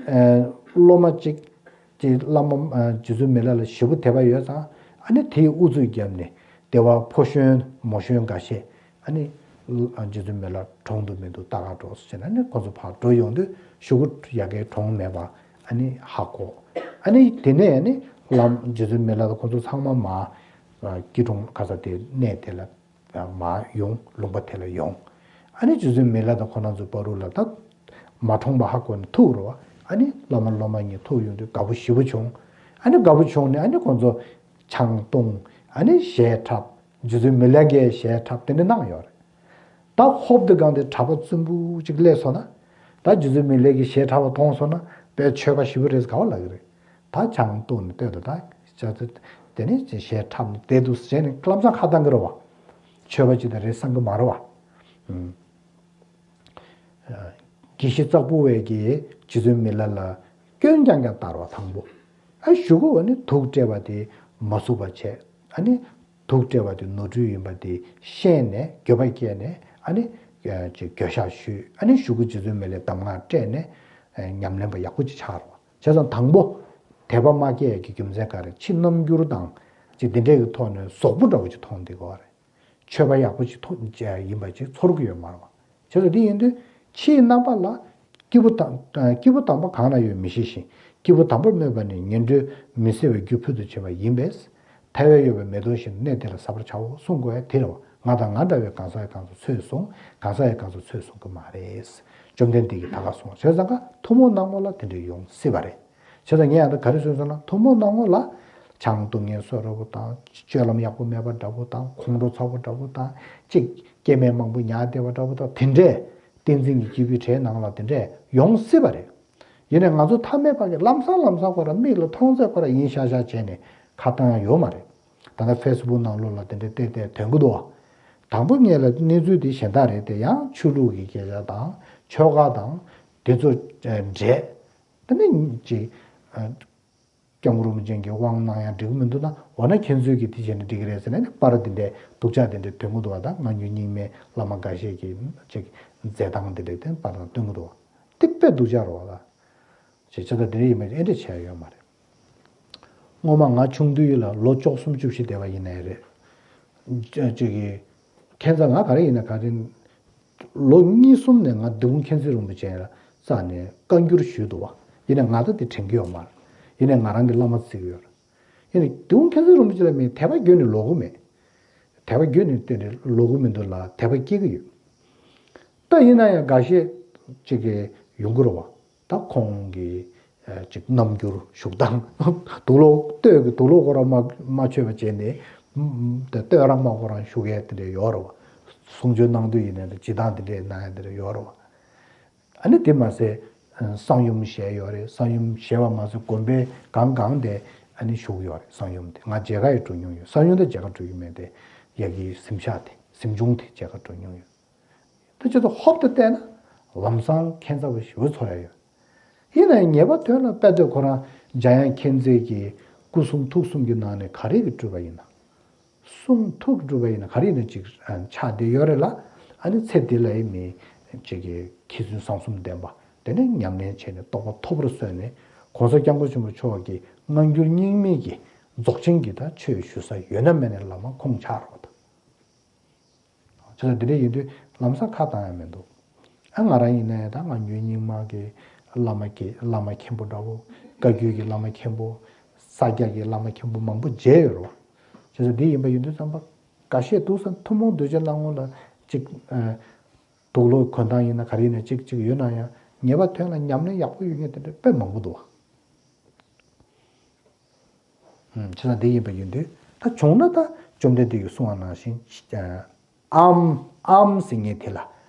ཨ་སློབ་མ་གཅིག་གིས་བླ་མ་ཨ་རྗེ་བཙུན་མི་ལ་ལ་ཞེ་པོ་དད་པ་ཡོད་ཙང་། ཨ་ནི་དེས་ཨུ་ཚུགས་བརྒྱབ་ནས་སྡེ་བ་ཕོ་གཞོན་མོ་གཞོན་འགའ་ཤས་ཨ་ནི་ཨ་རྗེ་བཙུན་མི་ལ་གྲོངས་འདུག་མི་འདུག་ལྟ་ག་འགྲོ་ཟེར་ནས། ཨ་ནི་ཁོ་ཚོ་ཕར་འགྲོ་ཡོང་དུས་གཞུག་གུ་ཡ་གིར་གྲོངས་མེད་པ་ཨ་ནི་ཧ་གོ། ཨ་ནི་དེ་ནས་ཨ་ནི་བླ་མ་རྗེ་བཙུན་མི་ལ་དང་ཁོ་ཚོ་ཚང་མ་མར་ཨ་སྐྱིད་གྲོང་ཁ་ས་དེ་གནས་དེ་ལ་མར་ཡོང་། ལུང་པ་དེ་ལ་ཡོང་། ཨ་ནི་རྗེ་བཙུན་མི་ལ་དང་ཁོང་རྣམ་ཚོའི་བར་དུ་ལ་ད་མ་གྲོངས་པ་ཧ་གོ་ནས་ཐུག་རོ། ཨ་ནི་བླ་མ་སློབ་མ་གཉིས་ཐུག་ཡོང་དུས་དགའ་པོ་ཞེ་པོ་བྱུང་། ཨ་ནི་དགའ་པོ་བྱུང་ནས་ཨ་ནི་ཁོང་ཚོ་ཆང་བཏུང་། ཨ་ནི་གཞས་འཁྲབ། རྗེ་བཙུན་མི་ལ་གིས་གཞས་འཁྲབ་དེ་འདྲ་གནང་ཡོད་རེད། ད་ཧོབ་ཏེ་སྒང་དེ་གྲྭ་པ་རྩུབ་པོ་ཅིག་སླེབས་སོང་ན། ད་རྗེ་བཙུན་མི་ལ་གིས་གཞས་འཁྲབ་པ་མཐོང་སོང་ན་དཔེ་ཆོས་པ་ཞེ་པོ་རེད་ཟེར་ག་པར་ལབ་ཀྱི་རེད། ད་ཆང་བཏུང་ནས་ལྟོས་དང་། ད་བྱས་ཙང་དེ་ནས་གཞས་འཁྲབ་ནས་བསྡད་འདུག་ཟེར་ནས་ལམ་སང་ཁ་བཏང་གི་རེད་བ། ཆོས་པ་ཅིག་དང་རེད་བསམ་གི་མ་རེད་བ། ཨུམ། དགེ་བཤེས་ཙག་པུ་བས་ཀྱིས་རྗེ་བཙུན་མི་ལ་ལ་སྐྱོན་རྐྱང་རྐྱང་བསྟར་བ་དང་པོ། ཨ་གཞུག་གུ་ཨ་ནི་དུག་སྤྲད་པ་དེ་མ་ཟུག་པ་བྱས། ཨ་ནི་དུག་སྤྲད་པ་དེ་ནོར་འཁྲུལ་ཡིན་པ་དེ་ཤེས་ནས་འགྱོད་པ་སྐྱེས་ནས། ཨ་ནི་ཅིག་འགྱོད་བཤགས་ཞུས། ཨ་ནི་གཞུག་གུ་རྗེ་བཙུན་མི་ལས་གདམས་ངག་སྤྲད་ནས་ཉམས་ལེན་པ་ཡག་པོ་ཅིག་ཆགས་རོགས། བྱས་ཙང་དང་པོ་དད་པ་མ་སྐྱེ་ཡས་ཀྱི་རྒྱུ་མཚན་ག་རེ། ཕྱིའི་རྣམ་འགྱུར་དང་ཅིག་འདི་འདྲས་ཀྱི་ཐོག་ནས་ཟོག་པོ་འདྲ་བོ་ཅིག་མཐོང་བསྡད་ཀྱི་ཡོད་རེད། ཆོས་པ་ཡག་པོ་ཅིག་ཐོབ་ཡིན་པ་ཅིག་ཚོར་གྱི་ཡོད་མ་རེད་བ། བྱས་ཙང་འདི་ཡིན་དུས་ཕྱིའི་རྣམ་པ་ལ་སྐྱིད་པོ་དང་སྐྱིད་པོ་དམ་པ་གང་ན་ཡོད་མི་ཤེས་ཤིང་། སྐྱིད་པོ་དམ་པར་སྨོད་པ་ནི་ངན་འགྲོའི་མི་བཟད་པའི་རྒྱུ་ཕུལ་དུ་ཕྱིན་པ་ཡིན་པས། ཐལ་བས་གཡོགས་པའི་མེ་ཏོག་བཞིན་གནས་དེ་ལ་ཟ་བར་བྱའོ་གསུང་དགོས་པ་དེ་རེད་བ། ང་དང་ང་འདྲ་བའི་གང་ཟག་གི་གང་ཟག་ཚོས་གསུང་། གང་ཟག་གི་གང་ཟག་ཚོས་གསུང་གི་མ་རེད། བཅོམ་ལྡན་འདས་ཀྱིས་ད་ག་གསུངས། བྱས་ཙང་ཀ་ཐུན་མོང་སྣང་ངོ་ལ་དེ་འདྲ་ཡོང་སྲིད་པ་རེད། བྱས་ཙང་ངས་ཡང་ད་ག་རེ་ཟེར་ཟེར་ན། ཐུན་མོང་སྣང་ངོ་ལ་ཆང་འཐུང་མཁན་བཟོ་འདྲ་བོ་དང་། སྤྱོད་ལམ་ཡག་པོ་མེད་པ་འདྲ་བོ་དང་། ཁོང་ཁྲོ་ཚ་བོ་འདྲ་བོ་དང་། གཅིག་སྐྱེ་དམན་མང་པོ་ཉར་བསྡད་པ་འདྲ་བོ་དང་། དེ་འདྲས་བསྟན་འཛིན་གྱི་སྐྱེས་བུའི་གྲས་ནང་ལ་དེ་འདྲས་ཡོང་སྲིད་པ་རེད། ཡིན་ནའི་ང་ཚོ་ཐ་མལ་པ་གིས་ལམ་སང་ལམ་སང་ཁོ་རང་མིག་ལ་མཐོང་ཚད་ཁོ་རང་ཡིན་ཤག་ཤག་བྱས་ནས་ཁ་བཏང་ཡ་ཡོད་མ་རེད། ད་ལྟ་ཕེ་སི་བུག་ནང་ལོགས་ལ་དེ་འདྲས་བལྟས་བལྟས་ཐོན་གྱི་འདུག་བ། དང་པོ་ངེད་ལ་གནས་ཚུལ་དེ་གཞན་དག་རེད་དེ། ཡང་ཆོས་ལུགས་ཀྱི་སྐད་ཆ་དང་ཆོལ་ཁ་དང་དེ་ཚོ་འདྲེས། དེ་ནས་ཅིག་སྐྱབས་མགོན་རིན་པོ་ཆེ་གིས་དབང་གནང་ཡང་འགྲིག་གི་མི་འདུག་ན། འོ་ན་ཁྱེད་ཚོས་ཀྱིས་དེ་བྱས་ན་འགྲིག་གི་རེད་ཟེར་ནས་པར་དེ་འདྲའི་སྡུག་ཅག་དེ་འདྲ་སྟོན་གྱི་འདུག་བ། དང་སྔ་འགྱུར་རྙིང་མའི་བླ་མ་འགའ་ཤས་ཀྱིས་ཅིག་མཛད་སྟངས་དེ་འདྲ་དེ་པར་ནང་སྟོན་གྱི་འདུག་བ། དེ་དཔེ་སྡུག་ཅག་རེད་བ་ལ། ཅེས་བྱ་ད་དེ་འདྲ་ཡིན་མིན་ཨེ་འདྲ་བྱས་ཡོད་མ་རེད། སྔོན་མ་ང་ཆུང་དུས་ལ་ལོ་བཅུ་སུམ་ཅུ་བཞི་བསྡད་པ་ཡིན་ནའི་རེད། ཅ་ཅིག་གི་ཁྱད་མཚར་ང་ག་རེ་ཡིན་ན་ག་རེ། ལོ་གཉིས་གསུམ་ནས་ང་དིལ་མགོ་མཁྱེན་བརྩེ་རིན་པོ་ཆེ་ལ་རྩ་ནས་བཀའ་འགྱུར་ཞུས་འདུག་བ། ཡིན་ནའི་ང་ད་དེ་དྲན་གྱི་ཡོད་མ་རེད། ཡིན་ནའི་ང་རང་གི་བླ་མ་བརྩི་གི་ཡོད་རེད། ཡིན་ནའི་དིལ་མགོ་མཁྱེན་བརྩེ་རིན་པོ་ཆེ་ལ་མིན་དད་པ་བརྒྱུད་ནས་ལོག་གི་མེད། དད་པ་བརྒྱུད་ནས་བསྟན་ནས་ལོག་གི་མི་འདུག་ལ་དད་པ་སྐྱེ་གི་ཡོད། ད་ཡིན་ན་ཡང་འགའ་ཤས་ཅིག་གི་ཡོང་གི་རེད་བ། ད་ཁོང་གི་ཨ་ཅིག་རྣམ་འགྱུར་བཞུགས་སྟངས། དུག་ལོག་སྟོད་ཀྱི་དུག་ལོག་ཁོ་རང་མ་མ་ཆོད་པ་བྱས་ནས། ཨ་སྟོད་རང་མ་ཁོ་རང་བཞུགས་ཡས་དེ་འདྲ་ཡོད་རེད་བ། གསུང་ཆོས་གནང་དུས་ཡིན་ནའི་ད་སྤྱིར་བཏང་དེ་འདྲ་གནང་ཡས་དེ་འདྲ་ཡོད་རེད་བ། ཨ་ནི་དེ་མ་ཟད་གསང་ཡུམ་ཞལ་ཡོད་རེད། གསང་ཡུམ་ཞལ་བ་མ་ཟད་དགོན་པའི་གང་གང་དེ་ཨ་ནི་བཞུགས་ཡོད་རེད། གསང་ཡུམ་དེ་ང་མཇལ་ཁ་ཡང་འགྲོ་མྱོང་ཡོད། གསང་ཡུམ་དེ་མཇལ་ཁ་འགྲོ་གི་མེད་དེ། ཡ་གི་གཟིམ་ཤག་དེ་གཟིམ་ཆུང་དེ་མཇལ་ཁ་འགྲོ་མྱོང་ཡོད། ད་ཅི་ཐུབ་ཧོབ་ཏེ་བལྟས་ན་ལམ་སང་ཁྱད་མཚར་བ་ཞེ་པོ་ཚོར་ཡ་ཡོད། ཡིན་ནའི་ངེས་པ་དོན་ལ་དཔེ་དེ་ཁོ་རང་འཇམ་དབྱངས་མཁྱེན་བརྩེ་གི་སྐུ་གསུང་ཐུགས་གསུམ་གྱི་ནང་ནས་ག་རེ་གི་སྤྲུལ་པ་ཡིན་ན། གསུང་ཐུགས་སྒྲུབ་པ་ཡིན་ན་ག་རེ་ཡིན་ན་ཅིག་ཆགས་བསྡད་ཡོད་རེད་ལ། ཨ་ནི་ཚེ་འདི་ལ་ཡིན་མིན་ཅིག་གི་མཁས་བཙུན་གསང་གསུམ་ལྡན་པ་དེ་ནས་ཉམས་ལེན་བྱས་ནས་རྟོགས་པ་ཐོབ་པར་གསོལ་ནས་༸གོང་ས་༸སྐྱབས་མགོན་ཆེན་པོ་མཆོག་གི་སྔ་འགྱུར་རྙིང་མའི་གི་རྫོགས་ཆེན་གྱི་ད་ཆོས་ཞུ་ས་ཡོད་ན་མེད་ན་བླ་མ་ཁོང་ཆགས་རོགས་དང་། བྱས་ཙང་འདི་འདྲ་ཡིན་དུས་ལམ་སང་ཁ་བཏང་ཡ་མི་འདུག་ཨ་ང་རང་ཡིན་ནའི་ད་སྔ་འགྱུར་རྙིང་མ་གི་བླ་མ་གི་བླ་མ་མཁན་པོ་འདྲ་བོ། བཀའ་བརྒྱུད་ཀྱི་བླ་མ་མཁན་པོ། ས་སྐྱ་གི་བླ་མ་མཁན་པོ་མང་པོ་མཇལ་ཡོད་རེད་བ། བྱས་ཙང་འདི་ཡིན་པ་ཡིན་དུས་ཙམ་པ་འགའ་ཤས་འདུག་ས་ཐུན་མོང་གདུལ་བྱའི་སྣང་ངོ་ལ་ཅིག་ཨ་དུག་ལོག་གོན་སྟངས་ཡིན་ན་ག་རེ་ཡིན་ན་ཅིག་ཅིག་ཡོད་ན་ཡང་ངེས་པ་དོན་ལ་ཉམས་ལེན་ཡག་པོ་ཡོད་མཁན་དེ་འདྲ་དཔེ་མང་པོ་འདུག་བ། བྱས་ཙང་འདི་ཡིན་པ་ཡིན་དུས་ད་བྱུང་ན་ད་བཅོམ་ལྡན་འདས་ཀྱིས་གསུངས་པ་ནང་བཞིན། ཨམ་ཨམ་ཟེར་མཁན་དེ་ལ་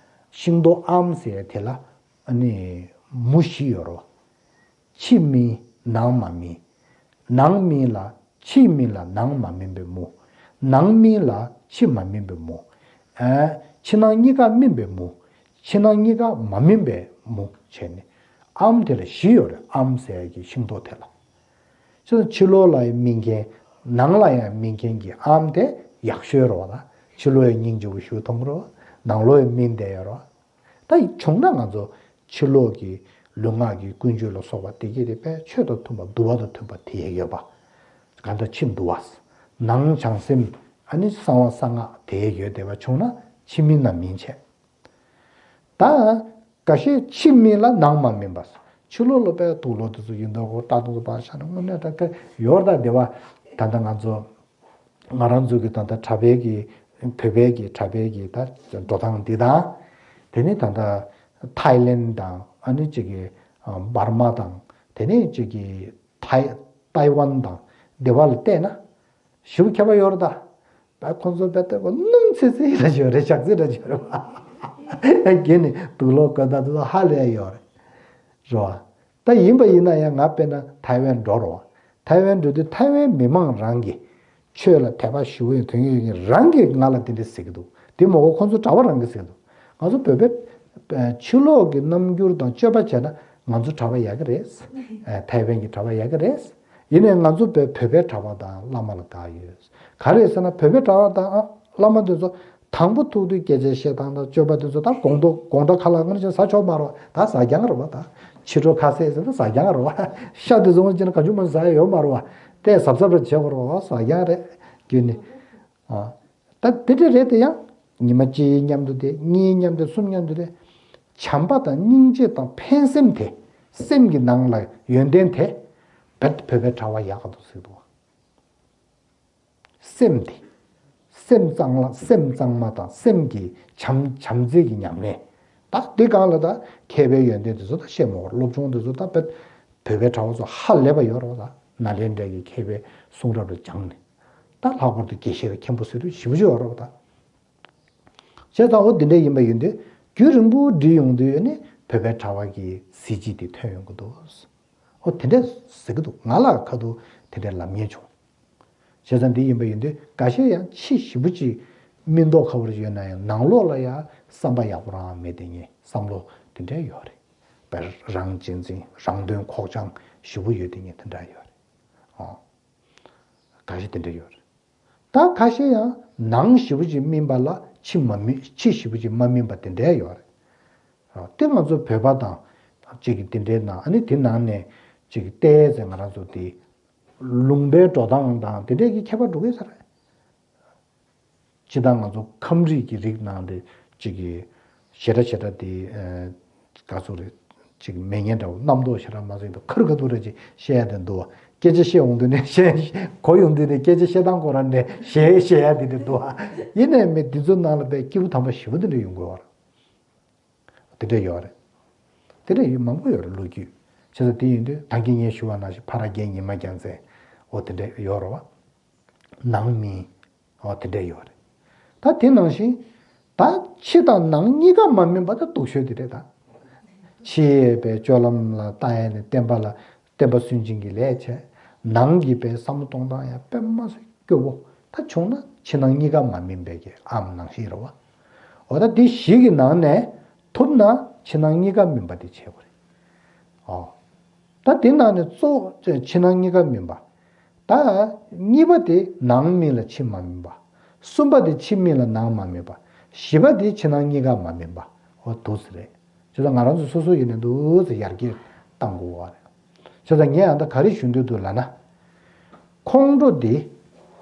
ཤིང་ཏོག་ཨམ་ཟེར་དེ་ལ་ཨ་ནི་མུ་བཞི་ཡོད་རེད་བ། ཕྱི་སྨིན་ནང་མ་སྨིན། ནང་སྨིན་ལ་ཕྱི་སྨིན་ལ་ནང་མ་སྨིན་པའི་མུ། ནང་སྨིན་ལ་ཕྱི་མ་སྨིན་པའི་མུ། ཨ་ཕྱི་ནང་གཉིས་ཀ་སྨིན་པའི་མུ། ཕྱི་ནང་གཉིས་ཀ་མ་སྨིན་པའི་མུ་བྱས་ནས་ཨམ་དེ་ལ་བཞི་ཡོད་རེད། ཨམ་ཟེར་གྱི་ཤིང་ཏོག་དེ་ལ། ཕྱི་ཕྱི་ལོགས་ལ་ཡང་སྨིན་མཁན། ནང་ལ་ཡང་སྨིན་མཁན་གྱི་ཨམ་དེ་ཡག་ཤོས་རེད་བ་ལ། ཕྱི་ལོགས་ཡང་སྙིང་རྗེ་པོ་ཞིག་མཐོང་གི་རེད་བ། ནང་ལོགས་ཡང་སྨིན་བསྡད་ཡོད་རེད་བ། ད་བྱུང་ན་ང་ཚོ་ཕྱི་ལོགས་ཀྱི་ལུས་ངག་གི་ཀུན་སྤྱོད་ལ་སོགས་པ་དེ་གྱད་དེ་དཔེ་ཆོས་དང་མཐུན་པ་འདུལ་བ་དང་མཐུན་པ་དེ་ཡང་ཡོད་པ། གང་ལྟར་ཕྱི་འདུལ་བ། ནང་བྱང་སེམས་ཨ་ནི་གསང་བ་གསང་སྔགས་དེ་ཡང་ཡོད་བསྡད་པ་བྱུང་ན་ཕྱི་སྨིན་ནང་སྨིན་བྱས། ད་འགའ་ཤས་ཕྱི་སྨིན་ལ་ནང་མ་སྨིན་པ། ཕྱི་ལོགས་ལ་དཔེ་དུག་ལོག་དེ་ཚོ་ཡིན་མདོག་ཁ་པོ་ལྟ་དུས་ཚོད་པ་ཤ་ན་དངོས་གནས་ད་ཁ་ཡོད་ད། དེ་བ་ད་ལྟ་ང་ཚོ་ང་རང་ཚོ་གི་ད་ལྟ་གྲྭ་པའི་གི་བོད་པའི་གི་གྲྭ་པའི་གི་ད་འགྲོ་སྟངས་འདི་དང་། དེ་ནས་ད་ལྟ་ཐའི་ལེན་དང་ཨ་ནི་ཅིག་གི་འབར་མ་དང་དེ་ནས་ཅིག་གི་ཐའི་ཐའི་ཝན་དང་དེ་བ་ལ་བལྟས་ན། ཞེ་པོ་ཁྱད་པར་ཡོད་རེད་ད། ད་ཁོང་ཚོ་དཔེ་ལྟ་བུ་སྣུམ་ཚིག་ཚིག་ར་ཅིག་ཡོད་རེད། ཞག་ཚིག་ར་ཅིག་ཡོད་རེད་བ། རྒྱུན་ནས་དུག་ལོག་གོན་སྟངས་དེ་ཚོ་ཧ་ལས་ཡོད་རེད། རེད་བ། ད་ཡིན་པ་ཡིན་ན་ཡང་ང་དཔེར་ན་ཐའི་ཝན་འགྲོ་རེད་བ། ཐའི་ཝན་འགྲོ་དུས་ཐའི་ཝན་མི་མང་རང་གི་ཆོས་ལ་དད་པ་ཞེ་པོ་ཡོད་དོན་ཡོད་མཁན་རང་གིས་ང་ལ་དེ་འདྲ་ཟེར་གྱི་འདུག་དེ་མ་གཏོགས་ཁོང་ཚོ་གྲྭ་པ་རང་གིས་ཟེར་གྱི་འདུག་ང་ཚོ་བོད་པའི་ཕྱི་ལོགས་ཀྱི་རྣམ་འགྱུར་དང་སྤྱོད་པ་བྱས་ན་ང་ཚོ་གྲྭ་པ་ཡག་གི་རེད། ཨ་ཐའི་ཝན་གྱི་གྲྭ་པ་ཡག་གི་རེད། ཡིན་ནའི་ང་ཚོ་བོད་བོད་པའི་གྲྭ་པ་དང་བླ་མ་ལ་དགའ་ཡོད། ག་རེ་ཟེར་ན་བོད་པའི་གྲྭ་པ་དང་ཨ་བླ་མ་དེ་ཚོ་དང་པོ་ཐུག་དུས་སྐད་ཆ་བཤད་སྟངས་དང་སྤྱོད་པ་དེ་ཚོ་ད་དགོང་དྲོ་དགོང་དྲོ་ཁ་ལག་སྔོན་ཆད་ཟ་ཆོག་མ་རེད་བ། ད་ཟ་རྐྱང་རེད་བ། ད་ཕྱི་དྲོ་ཁ་ཟས་ཟེར་ན་ཟ་རྐྱང་རེད་བ། ཤ་དེ་ཚོ་སྔོན་ཆད་ན་གང་བྱུང་མང་ཟ་ཡ་ཡོད་མ་རེད་བ། དེ་གཟབ་གཟབ་རེ་བྱེད་དགོས་རེད་བ། ཟ་རྐྱང་རེད། རྒྱུན་ནས། ཨ། ད་དེ་འདྲ་རེད་དེ། ཡང་ཉི་མ་གཅིག་མཉམ་དུ་བསྡད། གཉིས་མཉམ་དུ་བསྡད། གསུམ་མཉམ་དུ་བསྡད། བྱམས་པ་དང་སྙིང་རྗེ་དང་ཕན་སེམས་དེ། སེམས་ཀྱི་ནང་ལ་ཡོན་ཏན་དེ། བོད་བོད་པའི་གྲྭ་པ་ཡག་ག་འདུག་ཟེར་འདུག་སེམས་དེ། སེམས་གཙང་མ། སེམས་གཙང་མ་དང་སེམས་ཀྱི་བྱམས་བྱམས་བརྩེ་གི་ཉམས་ལེན། ད་འདི་སྒང་ལ་ད་མཁས་པའི་ཡོན་ཏན་དེ་ཚོ་ད་བཤད་མ་དགོས། སློབ་སྦྱོང་དེ་ཚོ་ད་བོད་བོད་པའི་གྲྭ་པ་ཚོ་ཧ་ལས་པ་ཡོད་རེད་བ། ད་ནཱ་ལེནྡྲ་གི་མཁས་པའི་གསུང་རབ་ལ་སྦྱངས་ནས། ད་ལྷག་པར་དུ་དགེ་བཤེས་དང་མཁན་པོ་ཟེར་དུས་ཞེ་པོ་ཅིག་ཡོད་རེད་བ་ད། བྱས་ཙང་འོ་འདི་འདྲ་ཡིན་པ་ཡིན་དུས་རྒྱུན་རིང་པོ་བསྒྲིལ་ཡོང་དུས་ནི་བོད་པའི་གྲྭ་པ་གི་གཟི་བརྗིད་དེ་ཐོན་ཡོང་གི་འདུག་འོ་དེ་འདྲ་ཟེར་གི་འདུག་ང་ལ་ཁ་ཐུག་དེ་འདྲ་ལབ་མཁན་བྱུང་། བྱས་ཙང་འདི་ཡིན་པ་ཡིན་དུས་འགའ་ཤས་ཡང་ཕྱི་ཞེ་པོ་ཅིག་སྨིན་མདོག་ཁ་པོ་ཡོད་ན་ཡང་ནང་ལོགས་ལ་ཡང་བསམ་པ་ཡག་པོ་རང་མེད་དེ་ངས་བསམ་བློ་དེ་འདྲ་ཡོད་རེད། བས་རང་གཅེས་འཛིན་རང་དོན་ཁོག་བཅངས་ཞེ་པོ་ཡོད་དེ་ངས་དེ་འདྲ་ཡོད་རེད། ཨོ། འགའ་ཤས་དེ་འདྲ་ཡོད་རེད། ད་ཁ་ཤས་ཡང་ནང་ཞེ་པོ་ཅིག་སྨིན་པ་ལ་ཕྱི་མ་སྨིན། ཕྱི་ཞེ་པོ་ཅིག་མ་སྨིན་པ་དེ་འདྲ་ཡོད་རེད། དེ་ང་ཚོ་བོད་པ་དང་ གཅིག་གིས་དེ་འདྲའི་ནང་ཨ་ནི་དེ་ནང་ནས་གཅིག་གིས་བལྟས་ཚེ་ང་རང་ཚོ་དེ་ལུང་པའི་འགྲོ་སྟངས་དང་དེ་འདྲས་ཀྱི་ཁྱད་པར་འགྲོ་གི་ས་རེད། སྤྱིར་བཏང་ང་ཚོ་ཁམས་རིགས་ཀྱི་རིགས་ནང་དེ་གཅིག་གི་ཞེ་དྲག་ཞེ་དྲག་དེ་ག་ཚོད་རེད། གཅིག་མེད་མཁན་འདྲ་བོ་རྣམ་རྟོག་ཞེ་དྲག་མ་ཟིན་དུ་ཁར་ག་དུ་རེ་ཅིག་བཤད་ཡ་དེ་འདུག་བ། སྐད་ཆ་བཤད་འོང་དུས་ནས་བཤད་གོ་ཡོང་དུས་ནས་སྐད་ཆ་བཤད་སྟངས་ཁོ་རང་ནས་བཤད་བཤད་ཡ་དེ་འདྲ་འདུག་བ། ཡིན་ནའི་མི་དེ་ཚོ་ནང་ལ་དཔེ་སྐྱེས་བུ་དམ་པ་ཞེ་པོ་དེ་འདྲ་ཡོང་དགོས་བ། དེ་འདྲ་ཡོད་རེད། དེ་འདྲ་ཡོད་མང་པོ་ཡོད་རེད་ལོ་རྒྱུས། བྱས་ཙང་དེ་ཡིན་དུས་ད་གིན་ངས་ཞུ་བ་ནང་བཞིན་ཕ་ར་རྒྱལ་ཉི་མ་རྒྱལ་མཚན་འོ་དེ་འདྲ་ཡོད་རེད་བ། ནང་མི་འོ་དེ་འདྲ་ཡོད་རེད། ད་དེ་ནང་བཞིན་ད་ཕྱི་དང་ནང་གཉིས་ཀ་མ་སྨིན་པ་ད་སྡུག་ཤོས་དེ་རེད་ད། ཕྱི་ཡས་པའི་སྤྱོད་ལམ་ལ་ལྟ་ཡས་ནས་བསྟན་པ་ལ་བསྟན་པ་སུན་འབྱིན་གྱི་ལས་བྱས། ནང་གི་པའི་བསམ་བློ་གཏོང་སྟངས་ཡང་དཔེ་མ་སྲིད་སྐྱོ་བོ། ད་བྱུང་ན་ཕྱི་ནང་གཉིས་ཀ་མ་སྨིན་པའི་གི་ཨམ་ནང་བཞིན་རེད་བ། འོ་ད་འདི་བཞི་གི་ནང་ནས་ཐུབ་ན་ཕྱི་ནང་གཉིས་ཀ་སྨིན་པ་དེ་བྱེད་དགོས་རེད། ཨོ། ད་དེ་ནང་ནས་གཙོ་བོ་ཕྱི་ནང་གཉིས་ཀ་སྨིན་པ། ད་གཉིས་པ་དེ་ནང་སྨིན་ལ་ཕྱི་མ་སྨིན་པ། གསུམ་པ་དེ་ཕྱི་སྨིན་ལ་ནང་མ་སྨིན་པ། བཞི་པ་དེ་ཕྱི་ནང་གཉིས་ཀ་མ་སྨིན་པ། འོ་འདུག་སེ་རེད། བྱས་ཙང་ང་རང་ཚོ་སོ་སོ་ཡིན་ནའི་འདུག་སེ་ཡར་རྒྱས་གཏང་དགོས་པ་རེད། བྱས་ཙང་ངས་ཨ་ད་ག་རེ་ཞུ་འདོད་འདུག་ལབ་ན། ཁོང་ཁྲོ་འདི་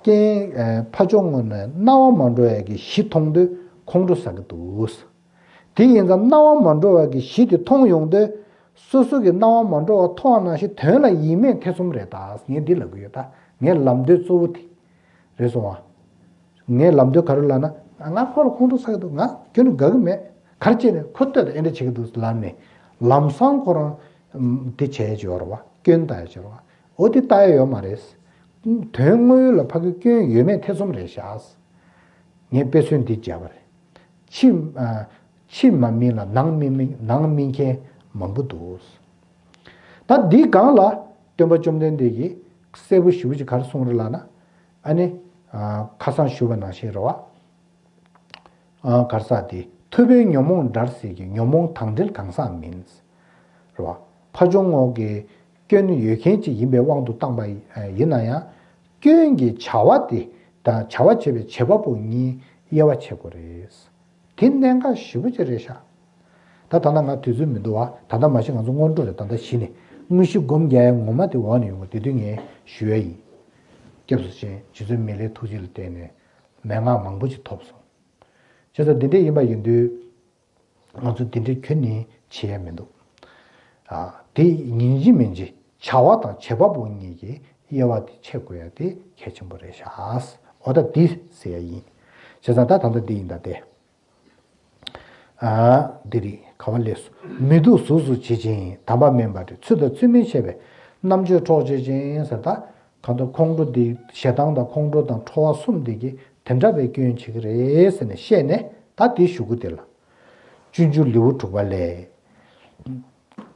རྐྱེན་ཕ་ཆུང་ངོ་ནས་སྣང་བ་མ་འགྲོ་ཡ་གི་གཞི་མཐོང་དུས་ཁོང་ཁྲོ་ཟ་གི་འདུག་དེ་ཡིན་ཙང་སྣང་བ་མ་འགྲོ་བ་གི་གཞི་དེ་མཐོང་ཡོང་དུས་སོ་སོ་གི་སྣང་བ་མ་འགྲོ་བ་མཐོང་བ་ནང་བཞིན་དོན་ལ་ཡིད་མེད་ཐེ་ཚོམ་རེད་ད། ངས་འདི་ལབ་གི་ཡོད་ད། ངའི་ལམ་འདོད་གཙོ་བོ་དེ་རེད་སོང་བ། ངའི་ལམ་འདོད་ག་རེ་ལབ་ན། ང་ཁོ་ལ་ཁོང་ཁྲོ་ཟ་གི་འདུག་ང་ཁྱོད་ནི་དགའ་གི་མེད། ག་རེ་བྱས་ནས་ཁོ་ལྟོས་དང་ཨེ་འདྲ་བྱེད་ཀྱི་འདུག་ལབ་ནས་ལམ་སང་ཁོ་རང་དེ་བྱས་ཡ་ཅིག་ཡོད་རེད་བ། སྐྱོན་བཏགས་ཡ་ཅིག་ཡོད་རེད་བ། འོ་དེ་བཏགས་ཡ་ཡོད་མ་རེད། དོན་དངོས་ཡོད་ལ་ཕ་གི་སྐྱོན་ཡོད་མེད་ཐེ་ཚོམ་རེད་ཤག་ངས་དཔེ་མཚོན་འདི་བརྒྱབ་པ་རེད། ཕྱི་ཨ། ཕྱི་མ་སྨིན་ལ་ནང་སྨིན་མིན་ནང་སྨིན་མཁན་མང་པོ་འདུག་ད་འདིའི་སྒང་ལ་སྟོན་པ་བཅོམ་ལྡན་འདས་ཀྱིས་གསལ་པོ་ཞེ་པོ་ཅིག་ག་རེ་གསུངས་རེད་ལབ་ན། ཨ་ནི། ཨ། ཁ་སང་ཞུས་པ་ནང་བཞིན་རེད་བ། ཨ། ག་རེ་ཟེར་དེ་ཐུབ་པའི་ཉོན་མོངས་འདྲར་སྲིད་ཀྱི་ཉོན་མོངས་དང་འབྲེལ་གང་ཟག་མིན། རེད་བ། ཕ་ཆུང་ངོ་གི་སྐྱོན་ཡོད་མཁན་ཅིག་ཡིན་པའི་དབང་དུ་བཏང་པ་ཡིན་ན་ཡང་། སྐྱོན་གྱི་བྱ་བ་དེ་དང་བྱ་བ་བྱེད་པའི་བྱེད་པ་པོ་གཉིས་དབྱེ་བ་ཕྱེ་དགོས་རེད། དེ་གནད་འགག་ཞེ་པོ་ཅིག་རེད་ཤག་ད་ད་ལྟ་ང་དུས་ཚོད་མི་འདུག་བ། ད་ལྟ་མ་གཞི་ང་ཚོ་སྔོན་འགྲོ་རེད། ད་ལྟ་གཞི་ནས་དངོས་གཞི་སྒོམ་རྒྱག་ཡ་ངོ་མ་དེ་འོག་ནས་ཡོང་གི། དེ་དུས་ངས་ཞུ་ཡ་ཡིན། སྐྱབས་སུ་མཆི། རྗེ་བཙུན་མི་ལའི་ཐུགས་རྗེ་ལ་བརྟེན་ནས་མན་ངག་མང་པོ་ཅིག་ཐོབ་སོང་། བྱས་ཙང་འདི་འདྲ་ཡིན་པ་ཡིན་དུས། ང་ཚོ་འདི་འདྲའི་ཁྱོན་ནས་བྱེད་ཡ་མི་འདུག་ཨ། དེ་ཡིན་གཅིག་མིན་གཅིག་བྱ་བ་དང་བྱེད་པ་པོ་གཉིས་ཀྱི་དབྱེ་བ་དེ་ཕྱེ་དགོས་ཡ་དེ་གལ་ཆེན་པོ་རེད་ཤག་འོ་ད་འདི་ཟེར་ཡ་ཡིན། བྱས་ཙང་ད་ད་ལྟ་འདི་ཡིན་ད་དེ། ཨ། འདི་རེད། ག་བ་ལས་སོ། མི་སྡུག་གཟུགས་སུ་བྱེད་ཅིང་དམ་པ་མིན་པ་སྟེ། ཚུལ་དང་ཚུལ་མིན་ཤེས་པས་རྣམ་དཔྱོད་འཕྲོག་བྱེད་ཅིང་ཟེར། ད་གང་ལྟར་ཁོང་ཁྲོ་འདི་ཞེ་སྡང་དང་ཁོང་ཁྲོ་དང་ཁྲོ་བ་གསུམ་འདི་གིས་དེ་འདྲ་བའི་སྐྱོན་བྱེད་ཀྱི་རེད་ཟེར་ནས་བཤད་ནས་ད་འདི་ཞུ་གི་དེ་ལ། སྤྱོད་འཇུག་ལེའུ་དྲུག་པ་ལས།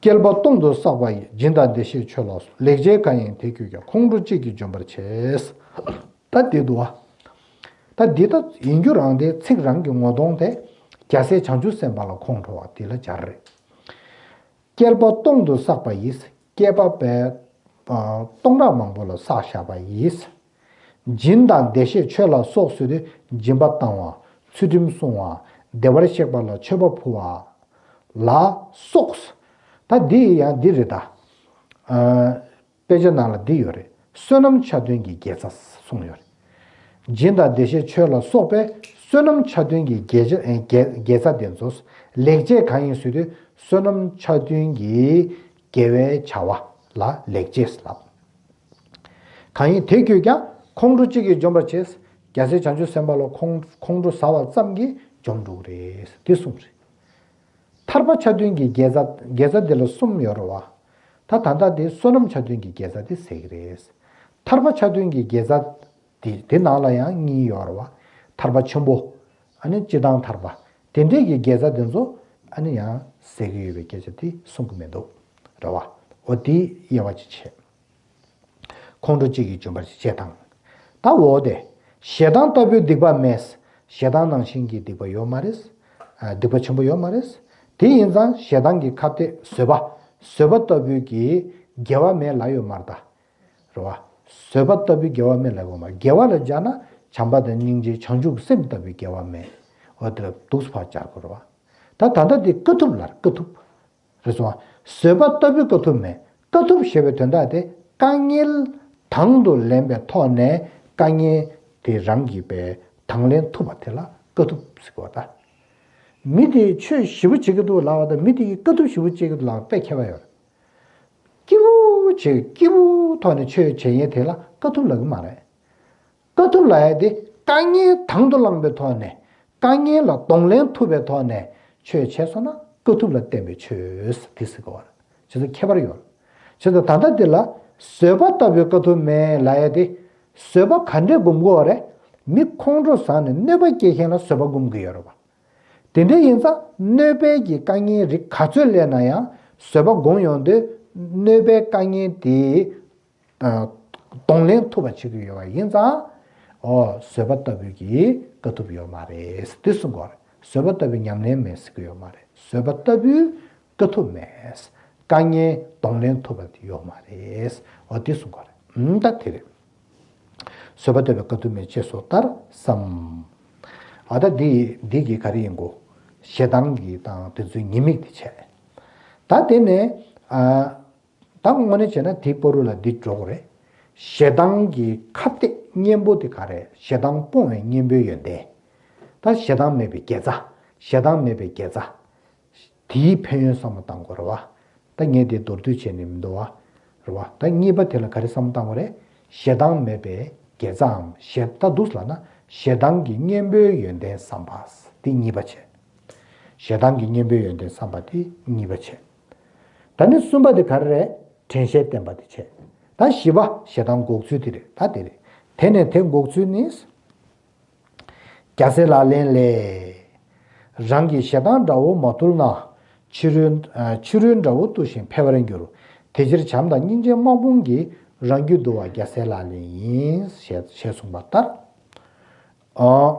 བསྐལ་པ་སྟོང་དུ་བསགས་པ་ཡིས། སྦྱིན་དང་བདེ་གཤེགས་མཆོད་ལ་སོགས། ལེགས་སྤྱད་གང་ཡིན་དེ་ཁྱོད་ཀྱང་། ཁོང་ཁྲོ་གཅིག་གིས་འཇོམས་པར་བྱེད། ད་འདི་འདུག་བ། ད་འདི་ད་ཡིན་རྒྱུ་རང་དེ་ཚིག་རང་གི་ངོ་གདོང་དེ་རྒྱལ་སྲས་བྱང་ཆུབ་སེམས་དཔའ་ལ་ཁོང་ཁྲོ་བ་འདི་ལ་སྦྱར་རེད། བསྐལ་པ་སྟོང་དུ་བསགས་པ་ཡིས། བསྐལ་པ་པའི་སྟོང་ཕྲག་མང་པོ་ལ་བསགས་བཞག་པ་ཡིས། སྦྱིན་དང་བདེ་གཤེགས་མཆོད་ལ་སོགས་ཟེར་དུས་སྦྱིན་པ་བཏང་བ། ཚུལ་ཁྲིམས་བསྲུང་བ། བདེ་བར་གཤེགས་པ་ལ་མཆོད་པ་ཕུལ་བ། ལ་སོགས། ད་འདི་ཡང་འདི་རེད་ད། ཨ། དཔེ་ཆ་ནང་ལ་འདི་ཡོད་རེད། བསོད་ནམས་ཆ་མཐུན་གྱི་དགེ་རྩ་གསུངས་ཡོད་རེད། སྦྱིན་དང་བདེ་གཤེགས་མཆོད་ལ་སོགས་པའི་བསོད་ནམས་ཆ་མཐུན་གྱི་དགེ་རྩ་དགེ་དགེ་རྩ་དེ་ཚོ་ལེགས་སྤྱད་གང་ཡིན་ཟེར་དུས་བསོད་ནམས་ཆ་མཐུན་གྱི་དགེ་བའི་བྱ་བ་ལ་ལེགས་སྤྱད་ལབ། གང་ཡིན་དེ་ཁྱོད་ཀྱང་ཁོང་ཁྲོ་གཅིག་གིས་འཇོམས་པར་བྱེད། རྒྱལ་སྲས་བྱང་ཆུབ་སེམས་དཔའ་ལ་ཁོང་ཁོང་ཁྲོ་ཟ་བ་ཙམ་གྱིས་འཇོམས་འགྲོ་གི་རེད། དེ་གསུངས་རེད། ཐར་པ་ཆ་མཐུན་གྱི་དགེ་རྩ་དགེ་རྩ་འདི་ལ་གསུམ་ཡོད་རེད་བ། ད་ད་ལྟ་དེ་བསོད་ནམས་ཆ་མཐུན་གྱི་དགེ་རྩ་དེ་ཟེར་གྱི་རེད། ཐར་པ་ཆ་མཐུན་གྱི་དགེ་རྩ་དེ་དེ་ནང་ལ་ཡང་གཉིས་ཡོད་རེད་བ། ཐར་པ་ཆེན་པོ། ཨ་ནི་སྤྱིར་བཏང་ཐར་པ། དེ་འདྲས་ཀྱི་དགེ་རྩ་དེ་ཚོ་ཨ་ནི་ཡང་ཟེར་གྱི་ཡོད་པའི་སྐད་ཆ་དེ་གསུང་གི་མི་འདུག་རེད་བ། འོ་དེ་དབྱེ་བ་ཅིག་ཕྱེ། ཁོང་ཁྲོ་གཅིག་གིས་འཇོམས་པར་བྱེད་དང་། ད་འོ་དེ། ཞེ་སྡང་ལྟ་བུའི་སྡིག་པ་མེད། ཞེ་སྡང་ནང་བཞིན་གྱི་སྡིག་པ་ཡོད་མ་རེད། ཨ། སྡིག་པ་ཆེན་པོ་ཡོད་མ་རེད། དེ་ཡིན་ཙང་ཞེ་སྡང་གི་ཁ་གཏད་བཟོད་པ། བཟོད་པ་ལྟ་བུའི་གི་དགེ་བ་མེད་ལབ་ཡོད་མ་རེད་ད། རེད་བ། བཟོད་པ་ལྟ་བུའི་དགེ་བ་མེད་ལབ་ཡོད་མ་རེད། དགེ་བ་ལ་སྦྱར་ན་བྱམས་པ་དང་སྙིང་རྗེ་བྱང་ཆུབ་སེམས་ལྟ་བུའི་དགེ་བ་མེད། འོ་དེ་ལ་འདུག་སེ་ཕར་སྦྱར་དགོས་རེད་བ། ད་ད་ལྟ་དེ་དཀའ་ཐུབ་ལ་རེད། དཀའ་ཐུབ། རེད་སོང་ཨ། བཟོད་པ་ལྟ་བུའི་དཀའ་ཐུབ་མེད། དཀའ་ཐུབ་ཞེས་པའི་དོན་དག་དེ་དཀའ་ངལ་དང་དུ་ལེན་པའི་ཐོག་ནས་དཀའ་ངལ་དེ་རང་གིས་པའི་དང་ལེན་ཐུབ་པ་དེ་ལ་དཀའ་ཐུབ་ཟེར་གོ་ད། མི་དེས་ཆོས་ཞེ་པོ་བྱེད་ཀྱི་འདུག་ལབ་པ་དང་མི་དེ་གིས་དཀའ་ཐུབ་ཞེ་པོ་བྱེད་ཀྱི་འདུག་ལབ་པ་དཔེ་ཁྱད་པར་ཡོད་རེད། སྐྱིད་པོ་བྱེད་སྐྱིད་པོ་ཐོག་ནས་ཆོས་བྱེད་མཁན་དེ་ལ་དཀའ་ཐུབ་ལབ་ཀྱི་མ་རེད། དཀའ་ཐུབ་ལབ་ཡ་དེ་དཀའ་ངལ་དང་དུ་བླངས་པའི་ཐོག་ནས་དཀའ་ངལ་ལ་གདོང་ལེན་ཐུབ་པའི་ཐོག་ནས་ཆོས་བྱས་སོང་ན་དཀའ་ཐུབ་ལ་བརྟེན་པའི་ཆོས་དེ་ཟེར་གོ་བ་རེད། བྱས་ཙང་ཁྱད་པར་ཡོད། བྱས་ཙང་ད་ལྟ་འདི་ལ་བཟོད་པ་ལྟ་བུའི་དཀའ་ཐུབ་མེད་ལབ་ཡ་དེ་བཟོད་པ་ག་འདྲས་སྒོམ་དགོས་པ་རེད། མི་ཁོང་ཁྲོ་ཟ་ནས་གནོད་པ་སྐྱེལ་མཁན་ལ་བཟོད་པ་སྒོམ་གྱི་ཡོད་རེད་བ། དེ་འདྲ་ཡིན་ཙང་གནོད་པའི་གི་དཀའ་ངལ་རིགས་ག་ཚོད་སླེབས་ན་ཡང་བཟོད་པ་སྒོམ་ཡོང་དུས་གནོད་པའི་དཀའ་ངལ་དེ་ཨ། གདོང་ལེན་ཐུབ་པ་བྱེད་ཀྱི་ཡོད་པ་ཡིན་ཙང་། ཨོ། བཟོད་པ་ལྟ་བུའི་གི་དཀའ་ཐུབ་ཡོད་མ་རེད་འདི་གསུང་གི་ཡོད་རེད། བཟོད་པ་ལྟ་བུའི་ཉམས་ལེན་མེད་ཟེར་གྱི་ཡོད་མ་རེད། བཟོད་པ་ལྟ་བུའི་དཀའ་ཐུབ་མེད། དཀའ་ངལ་གདོང་ལེན་ཐུབ་པ་དེ་ཡོད་མ་རེད། ཨོ་འདི་གསུང་གི་ཡོད་རེད། ཨུམ་ད་དེ་རེད། བཟོད་པ་ལྟ་བུའི་དཀའ་ཐུབ་མེད་ཅེས་སོགས་ལྟར་བསམ། ཨ་ད་འདི་འདི་གི་ག་རེ་ཡིན་གོ། ཞེ་སྡང་གི་དང་དེ་ཚོའི་ཉེས་དམིགས་དེ་བྱས། ད་དེ་ནས་ཨ། ད་དངོས་གནས་བྱས་ན་དེའི་བར་དུ་ལ་འདི་འགྲོ་དགོས་རེད། ཞེ་སྡང་གི་ཁ་གཏད་གཉེན་པོ་དེ་ག་རེད། ཞེ་སྡང་སྤོང་བའི་གཉེན་པོའི་ཡོན་ཏན། ད་ཞེ་སྡང་མེད་པའི་དགེ་རྩ། ཞེ་སྡང་མེད་པའི་དགེ་རྩ། དེའི་ཕན་ཡོན་བསམ་བློ་བཏང་དགོས་རེད་བ། ད་ངས་དེ་མདོར་བསྡུས་བྱས་ནས་མི་འདུག་བ། རེད་བ། ད་གཉིས་པ་དེ་ལ་ག་རེ་བསམ་བློ་བཏང་དགོས་རེད། ཞེ་སྡང་མེད་པའི་དགེ་རྩའམ་ཞེ་ད་འདུག་ལབ་ན་ཞེ་སྡང་གི་གཉེན་པོའི་ཡོན་ཏན་བསམ་པ། དེ་གཉིས་པ་བྱས། ཞེ་སྡང་གི་གཉེན་པོའི་ཡོན་ཏན་བསམ་པ་དེ་གཉིས་པ་བྱས། ད་ནི་གསུམ་པ་དེ་ག་རེ་རེད། དྲན་ཤེས་བསྟེན་པ་དེ་བྱས། ད་བཞི་པ་ཞེ་སྡང་འགོག་ཚུལ་དེ་རེད། ད་དེ་རེད། དེ་ནས་དེ་འགོག་ཚུལ་ནི། རྒྱལ་སྲས་ལག་ལེན་ལས། རང་གི་ཞེ་སྡང་དགྲ་བོ་མ་ཐུལ་ན། ཕྱི་རོལ་ཕྱི་རོལ་དགྲ་བོ་བཏུལ་ཞིང་འཕེལ་བར་འགྱུར། དེ་ཕྱིར་བྱམས་དང་སྙིང་རྗེའི་དམག་དཔུང་གིས། རང་རྒྱུད་འདུལ་བ་རྒྱལ་སྲས་ལག་ལེན་ཡིན། ཞེས་ཞེས་གསུངས་པ་ལྟར། ཨ།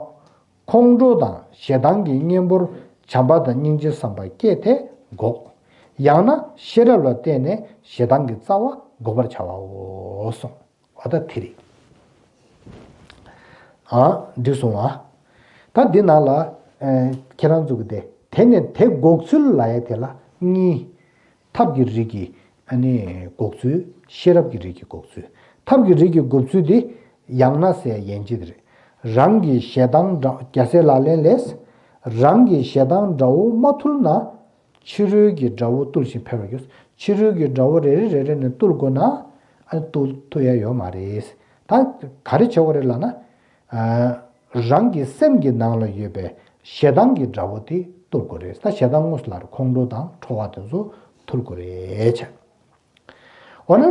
ཁོང་ཁྲོ་དང་ཞེ་སྡང་གི་གཉེན་པོར་བྱམས་པ་དང་སྙིང་རྗེ་བསམ་པ་བསྐྱེད་དེ་འགོག། ཡང་ན་ཤེས་རབ་ལ་བརྟེན་ནས་ཞེ་སྡང་གི་རྩ་བ་འགོག་པར་བྱ་བའོ་གསུངས། ཨ་ད་དེ་རེད། ཨ་འགྲིག་སོང་ཨ། ད་འདི་ནང་ལ་ཨེ་ཁྱེད་རང་ཚོ་གི་དེ་དེ་ནས་དེ་འགོག་ཚུལ་ལབ་ཡ་དེ་ལ་གཉིས། ཐབས་ཀྱི་རིགས་ཀྱི་ཨ་ནི་འགོག་ཚུལ། ཤེས་རབ་ཀྱི་རིགས་ཀྱི་འགོག་ཚུལ། ཐབས་ཀྱི་རིགས་ཀྱི་འགོག་ཚུལ་དེ་ཡང་ན་ཟེར་ཡན་ཆད་དེ་རེད། རང་གི་ཞེ་སྡང་དགྲ་རྒྱལ་སྲས་ལག་ལེན་ལས། རང་གི་ཞེ་སྡང་དགྲ་བོ་མ་ཐུལ་ན། ཕྱི་རོལ་གྱི་དགྲ་བོ་བཏུལ་ཞིང་འཕེལ་བར་འགྱུར། ཕྱི་རོལ་གྱི་དགྲ་བོ་རེ་རེ་རེ་རེ་ནས་བཏུལ་དགོས་ན། ཨ་བཏུལ་ཐུབ་ཡ་ཡོད་མ་རེད། ད་ག་རེ་བྱེད་དགོས་རེད་ལབ་ན། ཨ་རང་གི་སེམས་ཀྱི་ནང་ལ་ཡོད་པའི་ཞེ་སྡང་གི་དགྲ་བོ་དེ་བཏུལ་དགོས་རེད། ད་ཞེ་སྡང་དངོས་སུ་ལ་ཁོང་ཁྲོ་དང་ཁྲོ་བ་དེ་ཚོ་ཐུལ་དགོས་རེད་བྱས། འོ་ན་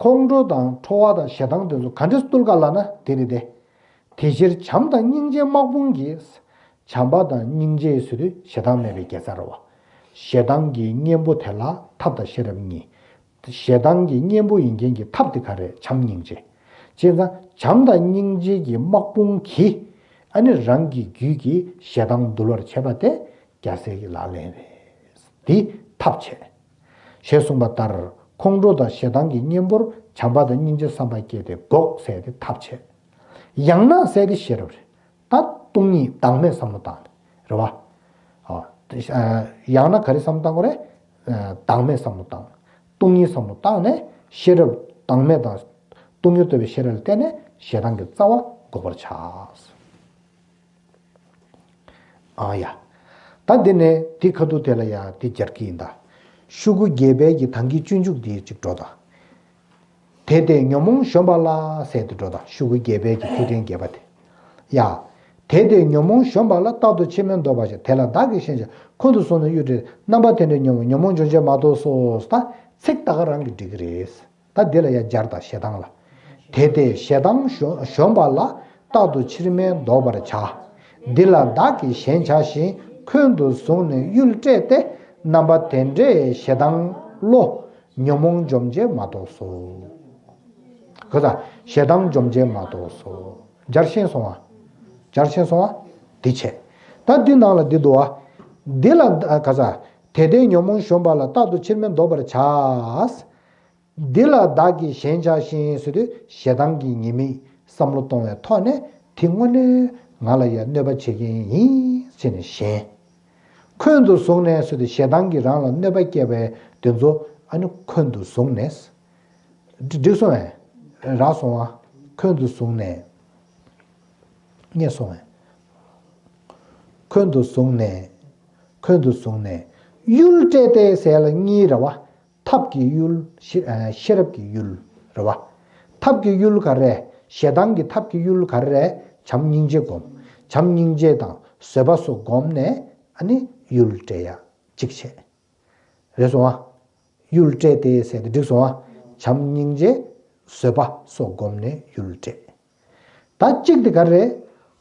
ཁོང་ཁྲོ་དང་ཁྲོ་བ་དང་ཞེ་སྡང་དེ་ཚོ་ག་འདྲས་བཏུལ་ག་ལབ་ན་དེ་རེད་དེ། དེ་ཕྱིར་བྱམས་དང་སྙིང་རྗེའི་དམག་དཔུང་གིས། བྱམས་པ་དང་སྙིང་རྗེ་ཟེར་དུས་ཞེ་སྡང་མེད་པའི་དགེ་རྩ་རེད་བ། ཞེ་སྡང་གི་གཉེན་པོ་དེ་ལ་ཐབས་དང་ཤེས་རབ་གཉིས། ཞེ་སྡང་གི་གཉེན་པོ་ཡིན་མཁན་གྱི་ཐབས་དེ་ག་རེ་བྱམས་སྙིང་རྗེ། བྱས་ཙང་བྱམས་དང་སྙིང་རྗེ་གི་དམག་དཔུང་གིས་ཨ་ནི་རང་གི་རྒྱུད་ཀྱི་ཞེ་སྡང་འདུལ་བར་བྱེད་པ་དེ་རྒྱལ་སྲས་ཀྱི་ལག་ལེན་རེད། འདི་ཐབས་བྱས། ཞེས་གསུངས་པ་ལྟར་ཁོང་ཁྲོ་དང་ཞེ་སྡང་གི་གཉེན་པོར་བྱམས་པ་དང་སྙིང་རྗེ་བསམ་པ་བསྐྱེད་དེ་འགོག་ཟེར་ཏེ་ཐབས་བྱས། ཡང་ན་ཟེར་ཏེ་ཤེས་རབ་རེད། ད་སྟོང་ཉིད་བདག་མེད་བསམ་བློ་བཏང་ནས་རེད་བ། ཨ། ཡང་ན་ག་རེ་བསམ་བློ་བཏང་དགོས་རེད། བདག་མེད་བསམ་བློ་བཏང་། སྟོང་ཉིད་བསམ་བློ་བཏང་ནས་ཤེས་རབ་བདག་མེད་དང་སྟོང་ཉིད་རྟོགས་པའི་ཤེས་རབ་ལ་བརྟེན་ནས་ཞེ་སྡང་གི་རྩ་བ་འགོག་པར་བྱ། ཨ་ཡ། ད་འདི་ནས་འདི་ཁ་ཐུག་དེ་ལ་ཡ་འདི་སྦྱར་གྱི་ཡིན་ད། ཤོག་གུ་བརྒྱད་པའི་གི་ཐང་གི་སྤྱོད་འཇུག་འདི་གཅིག་འགྲོ་ད། དེ་སྟེ་ཉོན་མོངས་གཞོམ་པ་ལ་ཟེར་ཏེ་འགྲོ་ད། ཤོག་གུ་བརྒྱད་པའི་གི་ཐིག་ཕྲེང་བརྒྱད་པ་དེ། ཡ། དེ་སྟེ་ཉོན་མོངས་གཞོམ་པ་ལ། རྟག་ཏུ་ཕྱིར་མི་ལྡོག་པར་བྱ། དེ་ལ་བདག་གིས་ཞེན་བྱ། ཁོང་དུ་བཟུང་ནས་གཡུལ་སྤྲད། རྣམ་པ་དེ་འདྲའི་ཉོན་མོངས། ཉོན་མོངས་འཇོམས་བྱེད་མ་གཏོགས་སོ། ད་ཚིག་ད་ག་རང་གིས་འགྲིག་གི་རེད། ད་འདི་ལ་ཡ་སྦྱར་དང་ཞེ་སྡང་ལ། དེ་སྟེ་ཞེ་སྡང་གཞོམ་གཞོམ་པ་ལ། རྟག་ཏུ་ཕྱིར་མི་ལྡོག་པར་བྱ། འདི་ལ་བདག་གིས་ཞེན་བྱ་ཞིང་། ཁོང་དུ་བཟུང་ནས་གཡུལ་སྤྲད་དེ། རྣམ་པ་དེ་འདྲའི་ཞེ་སྡང་བློ། ཉོན་མོངས་འཇོམས་བྱེད་མ་གཏོགས་སོ། ག་ས། ཞེ་སྡང་འཇོམས་བྱེད་མ་གཏོགས་སོ། སྦྱར་ཤེས་སོང་ཨ། སྦྱར་ཤེས་སོང་ཨ། འདི་བྱས། ད་འདི་ནང་ལ་འདི་འདུག་ཨ། འདི་ལ་ག་ས། དེ་སྟེ་ཉོན་མོངས་གཞོམ་པ་ལ། རྟག་ཏུ་ཕྱིར་མི་ལྡོག་པར་བྱ། འདི་ལ་བདག་གིས་ཞེན་བྱ་ཞིང་ཟེར་དུས་ཞེ་སྡང་གི་ཉེས་དམིགས་བསམ་བློ་གཏོང་བའི་ཐོག་ནས་དེ་དངོས་གནས་ང་ལ་ཡ་གནོད་པ་བྱེད་མཁན་ཡིན་ཟེར་ནས་ཞེན། འཁོན་དུ་བཟུང་ནས་ཟེར་ཏེ་ཞེ་སྡང་གིས་རང་ལ་གནོད་པ་བསྐྱལ་བའི་དེ་ཚོ་ཨ་ནི་འཁོན་དུ་བཟུང་ནས། འགྲིག་སོང་ངས། རག་སོང་ཨ། འཁོན་དུ་བཟུང་ནས། རྙེད་སོང་ངས། འཁོན་དུ་བཟུང་ནས། འཁོན་དུ་བཟུང་ནས། ཡུལ་བསྐྲད་དེ་ཟེར་ལ་གཉིས་རེད་བ། ཐབས་ཀྱི་ཡུལ། ཤེས་ཨ་ཤེས་རབ་ཀྱི་ཡུལ་རེད་བ། ཐབས་ཀྱི་ཡུལ་ག་རེ། ཞེ་སྡང་གི་ཐབས་ཀྱི་ཡུལ་ག་རེ། བྱམས་སྙིང་རྗེ་སྒོམ། བྱམས་སྙིང་རྗེ་དང་བཟོད་པ་སོགས་བསྒོམས་ནས་ཨ་ནི་ཡུལ་བསྐྲད་ཡ་གཅིག་བྱས། རེད་སོང་ཨ། ཡུལ་བསྐྲད་དེ་ཟེར་ཏེ་འགྲིག་སོང་ཨ། བྱམས་སྙིང་རྗེ། བཟོད་པ་སོགས་བསྒོམས་ནས་ཡུལ་བསྐྲད། ད་གཅིག་དེ་ག་རེ།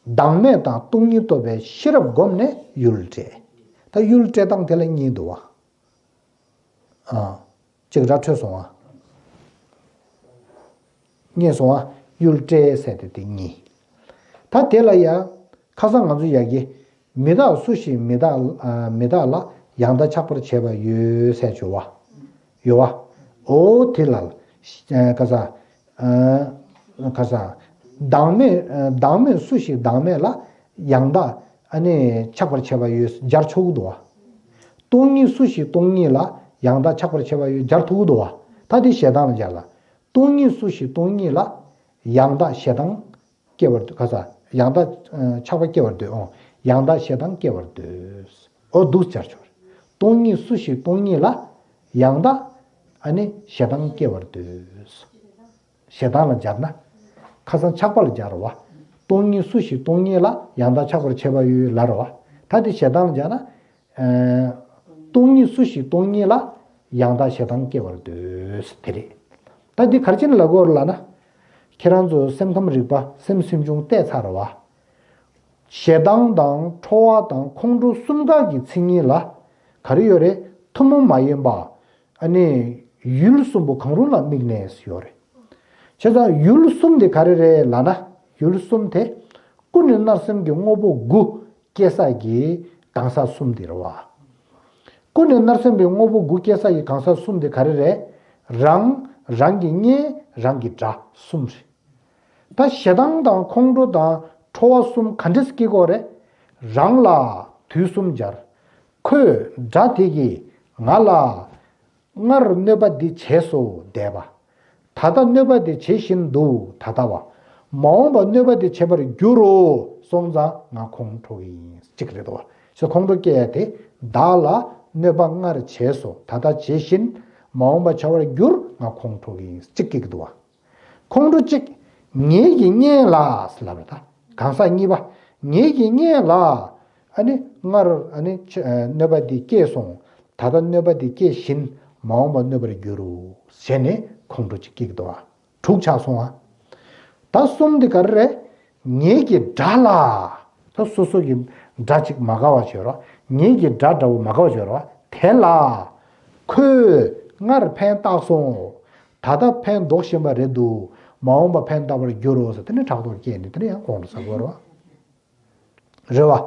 བདག་མེད་དང་སྟོང་ཉིད་རྟོགས་པའི་ཤེས་རབ་བསྒོམས་ནས་ཡུལ་བསྐྲད། ད་ཡུལ་བསྐྲད་སྟངས་དེ་ལ་གཉིས་འདུག་བ། ཨ། གཅིག་ར་འཕྲོད་སོང་ཨ། རྙེད་སོང་ཨ། ཡུལ་བསྐྲད་ཟེར་ཏེ་དེ་གཉིས། ད་དེ་ལ་ཡ། ཁ་སང་ང་ཚོ་ཡ་གི། མི་རྟག་སུ་ཞིག་མི་རྟག་ཨ་མི་རྟག་ལ་ཡང་དག་ཆགས་པར་བྱེད་པ་ཡོད་ཟེར་བྱུང་བ། ཡོད་བ། འོ་དེ་ལ། ཨ་ཁ་སང་། ཨ་ཁ་སང་། བདག་མེད་ཨ་བདག་མེད་སུ་ཞིག་བདག་མེད་ལ་ཡང་དག་ཨ་ནི་ཆགས་པར་བྱེད་པ་ཡོད་སྦྱར་ཆོག་གི་འདུག་བ། སྟོང་ཉིད་སུ་ཞིག་སྟོང་ཉིད་ལ་ཡང་དག་ཆགས་པར་བྱེད་པ་ཡོད་སྦྱར་ཐུབ་ཀྱི་འདུག་བ། ད་དེ་ཞེ་སྡང་ལ་སྦྱར་ལ། སྟོང་ཉིད་སུ་ཞིག་སྟོང་ཉིད་ལ་ཡང་དག་ཞེ་སྡང་སྐྱེ་བར་འདོད། ཁ་ས། ཡང་དག་ཆགས་པ་སྐྱེ་བར་འདོད། འོ། ཡང་དག་ཞེ་སྡང་སྐྱེ་བར་འདོད། འོ་འདུག་སྦྱར་ཆོག་སྟོང་ཉིད་སུ་ཞིག་སྟོང་ཉིད་ལ་ཡང་དག་ཨ་ནི་ཞེ་སྡང་སྐྱེ་བར་འདོད། ཞེ་སྡང་ལ་སྦྱར་ན། ཁ་སང་ཆགས་པ་ལ་སྦྱར་བ། སྟོང་ཉིད་སུ་ཞིག་སྟོང་ཉིད་ལ་ཡང་དག་ཆགས་པར་བྱེད་པ་ཡོད་ལབ་རེད་བ། ད་དེ་ཞེ་སྡང་ལ་སྦྱར་ན། ཨ་སྟོང་ཉིད་སུ་ཞིག་སྟོང་ཉིད་ལ་ཡང་དག་ཞེ་སྡང་སྐྱེ་བར་འདོད། དེ་རེད། ད་འདི་ག་རེ་བྱས་ནས་ལབ་དགོས་རེད་ལབ་ན། ཁྱེད་རང་ཚོ་སེམས་ཁམས་རིག་པ་སེམས་སེམས་བྱུང་བལྟས་ཚར་རེད་བ། ཞེ་སྡང་དང་ཁྲོ་བ་དང་ཁོང་ཁྲོ་གསུམ་ཀ་གི་མཚན་ཉིད་ལ་ག་རེ་ཡོད་རེད། ཐུན་མོང་མ་ཡིན་པ། ཨ་ནི་ཡུལ་གསུམ་པོ་གང་རུང་ལ་དམིགས་ནས་ཡོད་རེད། བྱས་ཙང་ཡུལ་གསུམ་དེ་ག་རེ་རེད་ལབ་ན། ཡུལ་གསུམ་དེ། ཀུན་ནས་མནར་སེམས་ཀྱི་དངོས་པོ་དགུ་སྐྱེ་ས་ཀྱི་གང་ཟག་གསུམ་དེ་རེད་བ། ཀུན་ནས་མནར་སེམས་པའི་དངོས་པོ་དགུ་སྐྱེ་ས་ཀྱི་གང་ཟག་གསུམ་དེ་ག་རེ་རེད། རང་། རང་གི་གཉེན། རང་གི་དགྲ་གསུམ་རེད། ད་ཞེ་སྡང་དང་ཁོང་ཁྲོ་དང་ཁྲོ་བ་གསུམ་ག་འདྲས་སྐྱེ་དགོས་རེད། རང་ལ་དུས་གསུམ་སྦྱར། ཁོས་དགྲ་དེ་གིས་ང་ལ་སྔར་གནོད་པ་འདི་བྱས་སོ་བསྡད་པ། ད་ལྟ་གནོད་པ་འདི་བྱེད་བཞིན་འདུག་ད་ལྟ་བ། མ་འོངས་པ་གནོད་པ་འདི་བྱེད་པར་འགྱུར་རོ། སོང་ཙང་ང་ཁོང་ཁྲོ་གི་ཡིན་གཅིག་རེད་དོ། ཞེས་ཁོང་ཁྲོ་སྐྱེ་ཡ་དེ་བདག་ལ་གནོད་པ་སྔར་བྱས་སོ་ད་ལྟ་བྱེད་བཞིན་མ་འོངས་པ་བྱ་བར་འགྱུར་ང་ཁོང་ཁྲོ་གི་ཡིན་གཅིག་སྐྱེ་གི་འདུག་བ། ཁོང་ཁྲོ་གཅིག་ངེད་ཀྱི་གཉེན་ལ་ལབ་རེད་ད། གང་ཟག་གཉིས་པ། ངེད་ཀྱི་གཉེན་ལ་ཨ་ནི་སྔར་ཨ་ནི་ཆ་གནོད་པ་འདི་སྐྱེས་སོང་། ད་ལྟ་གནོད་པ་འདི་སྐྱེ་བཞིན་མ་འོངས་པ་གནོད་པར་འགྱུར་རོ། ཞེས་ནས་ཁོང་ཁྲོ་གཅིག་སྐྱེ་གི་འདུག་བ། དྲུག་ཆགས་སོང་བ། ད་གསུམ་འདི་ག་རེ་རེད། ངེད་ཀྱི་དགྲ་ལ། ད་སོ་སོ་གི་དགྲ་གཅིག་མ་དགའ་བ་བྱོས་རོགས། ངེད་ཀྱི་དགྲ་འདྲ་བོ་མ་དགའ་བ་བྱོས་རོགས། དེ་ལ། ཁོས་སྔར་ཕན་བཏགས་སོང་། ད་ལྟ་ཕན་འདོགས་བཞིན་པ་རེད་འདུག་མ་འོངས་པ་ཕན་བཏགས་པར་འགྱུར་རོ་ཟེར་དེ་ནི་ཕྲག་དོག་སྐྱེས་ནས་དེ་ནི་ཡང་ཁོང་ཁྲོ་ཟ་དགོས་རེད་བ། རེད་བ།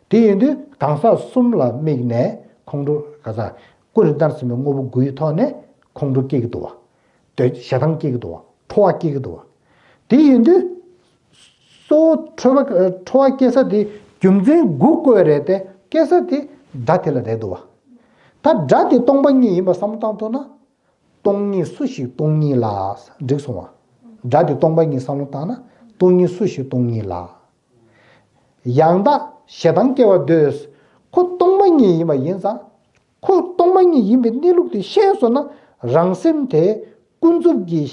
དེ་ཡིན་དུས་གང་ཟག་གསུམ་ལ་དམིགས་ནས་ཁོང་ཁྲོ་ག་ས་ཀུན་ནས་མནར་སེམས་པའི་དངོས་པོ་དགུའི་ཐོག་ནས་ཁོང་ཁྲོ་སྐྱེ་གི་འདུག་བ། དེ་ཞེ་སྡང་སྐྱེ་གི་འདུག་བ། ཁྲོ་བ་སྐྱེ་གི་འདུག་བ། དེ་ཡིན་དུས། གཙོ་བོ་ཁྲོ་བ་ཁྲོ་བ་སྐྱེ་ས་དེ་རྒྱུ་མཚན་དགུ་བཀོད་རེད་དེ་སྐྱེ་ས་དེ་དགྲ་དེ་ལ་རེད་འདུག་བ། ད་དགྲ་དེ་སྟོང་པ་ཉིད་ཡིན་པ་བསམ་བློ་བཏང་ཐུབ་ན། སྟོང་ཉིད་སུ་ཞིག་སྟོང་ཉིད་ལ། འགྲིག་སོང་བ། དགྲ་དེ་སྟོང་པ་ཉིད་བསམ་བློ་བཏང་ན་སྟོང་ཉིད་སུ་ཞིག་སྟོང་ཉིད་ལ། ཡང་དག་ཞེ་སྡང་སྐྱེ་བར་འདོད། ཁོ་སྟོང་པ་ཉིད་ཡིན་པ་ཡིན་ཙང་། ཁོ་སྟོང་པ་ཉིད་ཡིན་པའི་གནས་ལུགས་དེ་ཤེས་སོང་ན་རང་སེམས་དེ་ཀུན་རྫོབ་ཀྱི་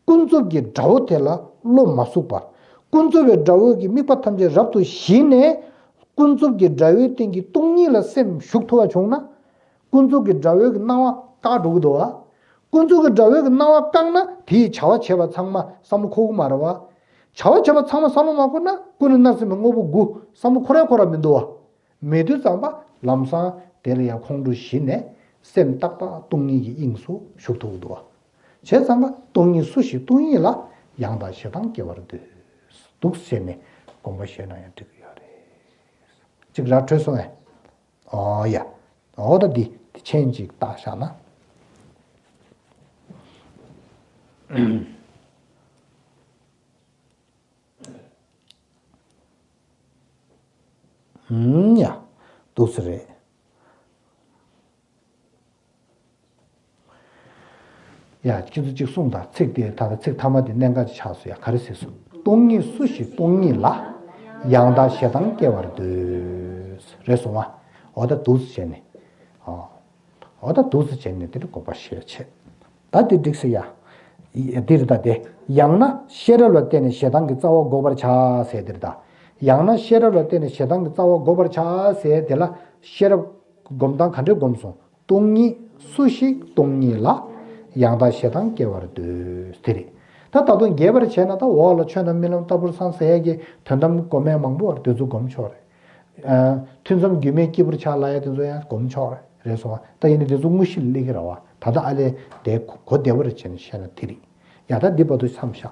ཀུན་རྫོབ་ཀྱི་དགྲ་བོ་དེ་ལ་བློ་མ་ཟུག་པར། ཀུན་རྫོབ་པའི་དགྲ་བོ་གི་དམིགས་པ་ཐམས་ཅད་རབ་ཏུ་ཞི་ནས། ཀུན་རྫོབ་ཀྱི་དགྲ་བོའི་སྟེང་གི་སྟོང་ཉིད་ལ་སེམས་ཞུགས་ཐུབ་པ་བྱུང་ན། ཀུན་རྫོབ་ཀྱི་དགྲ་བོའི་གི་སྣང་བ་བཀག་འགྲོ་གི་འདུག་བ། ཀུན་རྫོབ་ཀྱི་དགྲ་བོའི་གི་སྣང་བ་བཀག་ན་དེའི་བྱ་བ་བྱེད་པ་ཚང་མ་བསམ་བློ་འཁོར་གི་མ་རེད་བ། བྱ་བ་བྱེད་པ་ཚང་མ་བསམ་བློ་མ་འཁོར་ན་ཀུན་ནས་མནར་སེམས་པའི་དངོས་པོ་དགུ་བསམ་བློ་འཁོར་ཡ་འཁོར་ར་མི་འདུག་བ། མེད་དུས་ཙམ་པ་ལམ་སང་དེ་ལ་ཡང་ཁོང་ཁྲོ་ཞི་ནས་སེམས་རྟག་པ་སྟོང་ཉིད་ཀྱི་དབྱིངས་སུ་ཞུགས་ཐུབ་ཀྱི་འདུག་བ། བྱས་ཙམ་པ་སྟོང་ཉིད་སུ་ཞིག་སྟོང་ཉིད་ལ་ཡང་དག་ཞེ་སྡང་སྐྱེ་བར་འདོད། འདུག་ཟེར་ནས་དགོངས་པ་བཞེས་ན་ཡང་འགྲིག་གི་ཡོད་རེད། གཅིག་ར་འཕྲོད་སོང་ངས། ཨོ་ཡ། ཨོ་ད་འདི་འདི་མཆན་གཅིག་བཏགས་བཞག་ན། ཨུམ་ཡ། འདུག་སེ་རེད། ཡ། ཁྱེད་ཚོ་གཅིག་གསུངས་དང་། ཚིག་དེ་ད་ལྟ་ཚིག་མཐའ་མ་དེ་གནད་འགག་ཅིག་ཆགས་སོང་ཡ། ག་རེ་ཟེར་སོང་། སྟོང་ཉིད་སུ་ཞིག་སྟོང་ཉིད་ལ། ཡང་དག་ཞེ་སྡང་སྐྱེ་བར་འདོད། རེད་སོང་ང་། འོ་ད་འདུག་སེ་བྱས་ནས། ཨོ། འོ་ད་འདུག་སེ་བྱས་ནས་དེ་ནི་དགོངས་པ་བཞེས་བྱས། ད་དེ་འགྲིག་སེ་ཡ། འདིར་ད་དེ། ཡང་ན་ཤེས་རབ་ལ་བརྟེན་ནས་ཞེ་སྡང་གི་རྩ་བ་འགོག་པར་བྱ་ཟེར་འདིར་ད། ཡང་ན་ཤེས་རབ་ལ་བརྟེན་ནས་ཞེ་སྡང་གི་རྩ་བ་འགོག་པར་བྱ་ཟེར་དེ་ལ་ཤེས་རབ་སྒོམ་སྟངས་ག་འདྲས་སྒོམ་སོང་། སྟོང་ཉིད་སུ་ཞིག་སྟོང་ཉིད་ལ། ཡང་དག་ཞེ་སྡང་སྐྱེ་བར་འདོད། དེ་རེད། ད་ད་དུང་རྒྱས་པར་བྱས་ན། ད་འོག་ལ་ཆོས་རྣམས་རྨི་ལམ་ལྟ་བུར་སངས་ཟེར་ཡ་གི་དོན་དམ་སྒོམ་མཁན་མང་པོ་ཡོད་རེད། དེ་ཚོ་སྒོམ་ཆོག་རེད། ཨ། ཐུན་མཚམས་རྒྱུན་མེད་སྐྱིད་པོར་ཆགས་ལབ་ཡ་དེ་ཚོ་ཡང་སྒོམ་ཆོག་རེད། རེད་སོང་ང་། ད་ཡིན་ནའི་དེ་ཚོ་དངོས་གཞི་ལ་སླེབས་ཀྱི་རེད་བ། ད་ལྟ་ཨ་ལས་དེ་གོ་བདེ་བར་བྱས་ནས་བཤད་ན་དེ་རེད། ཡ། ད་འདི་བར་དུ་མཚམས་བཞག།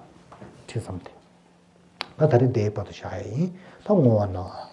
ཁྲིད་མཚམས་དེ། ད་ད་རེས་འདིའི་བར་དུ་བཞག་ཡ་ཡིན། ད་བསྔོ་བ་གནང་།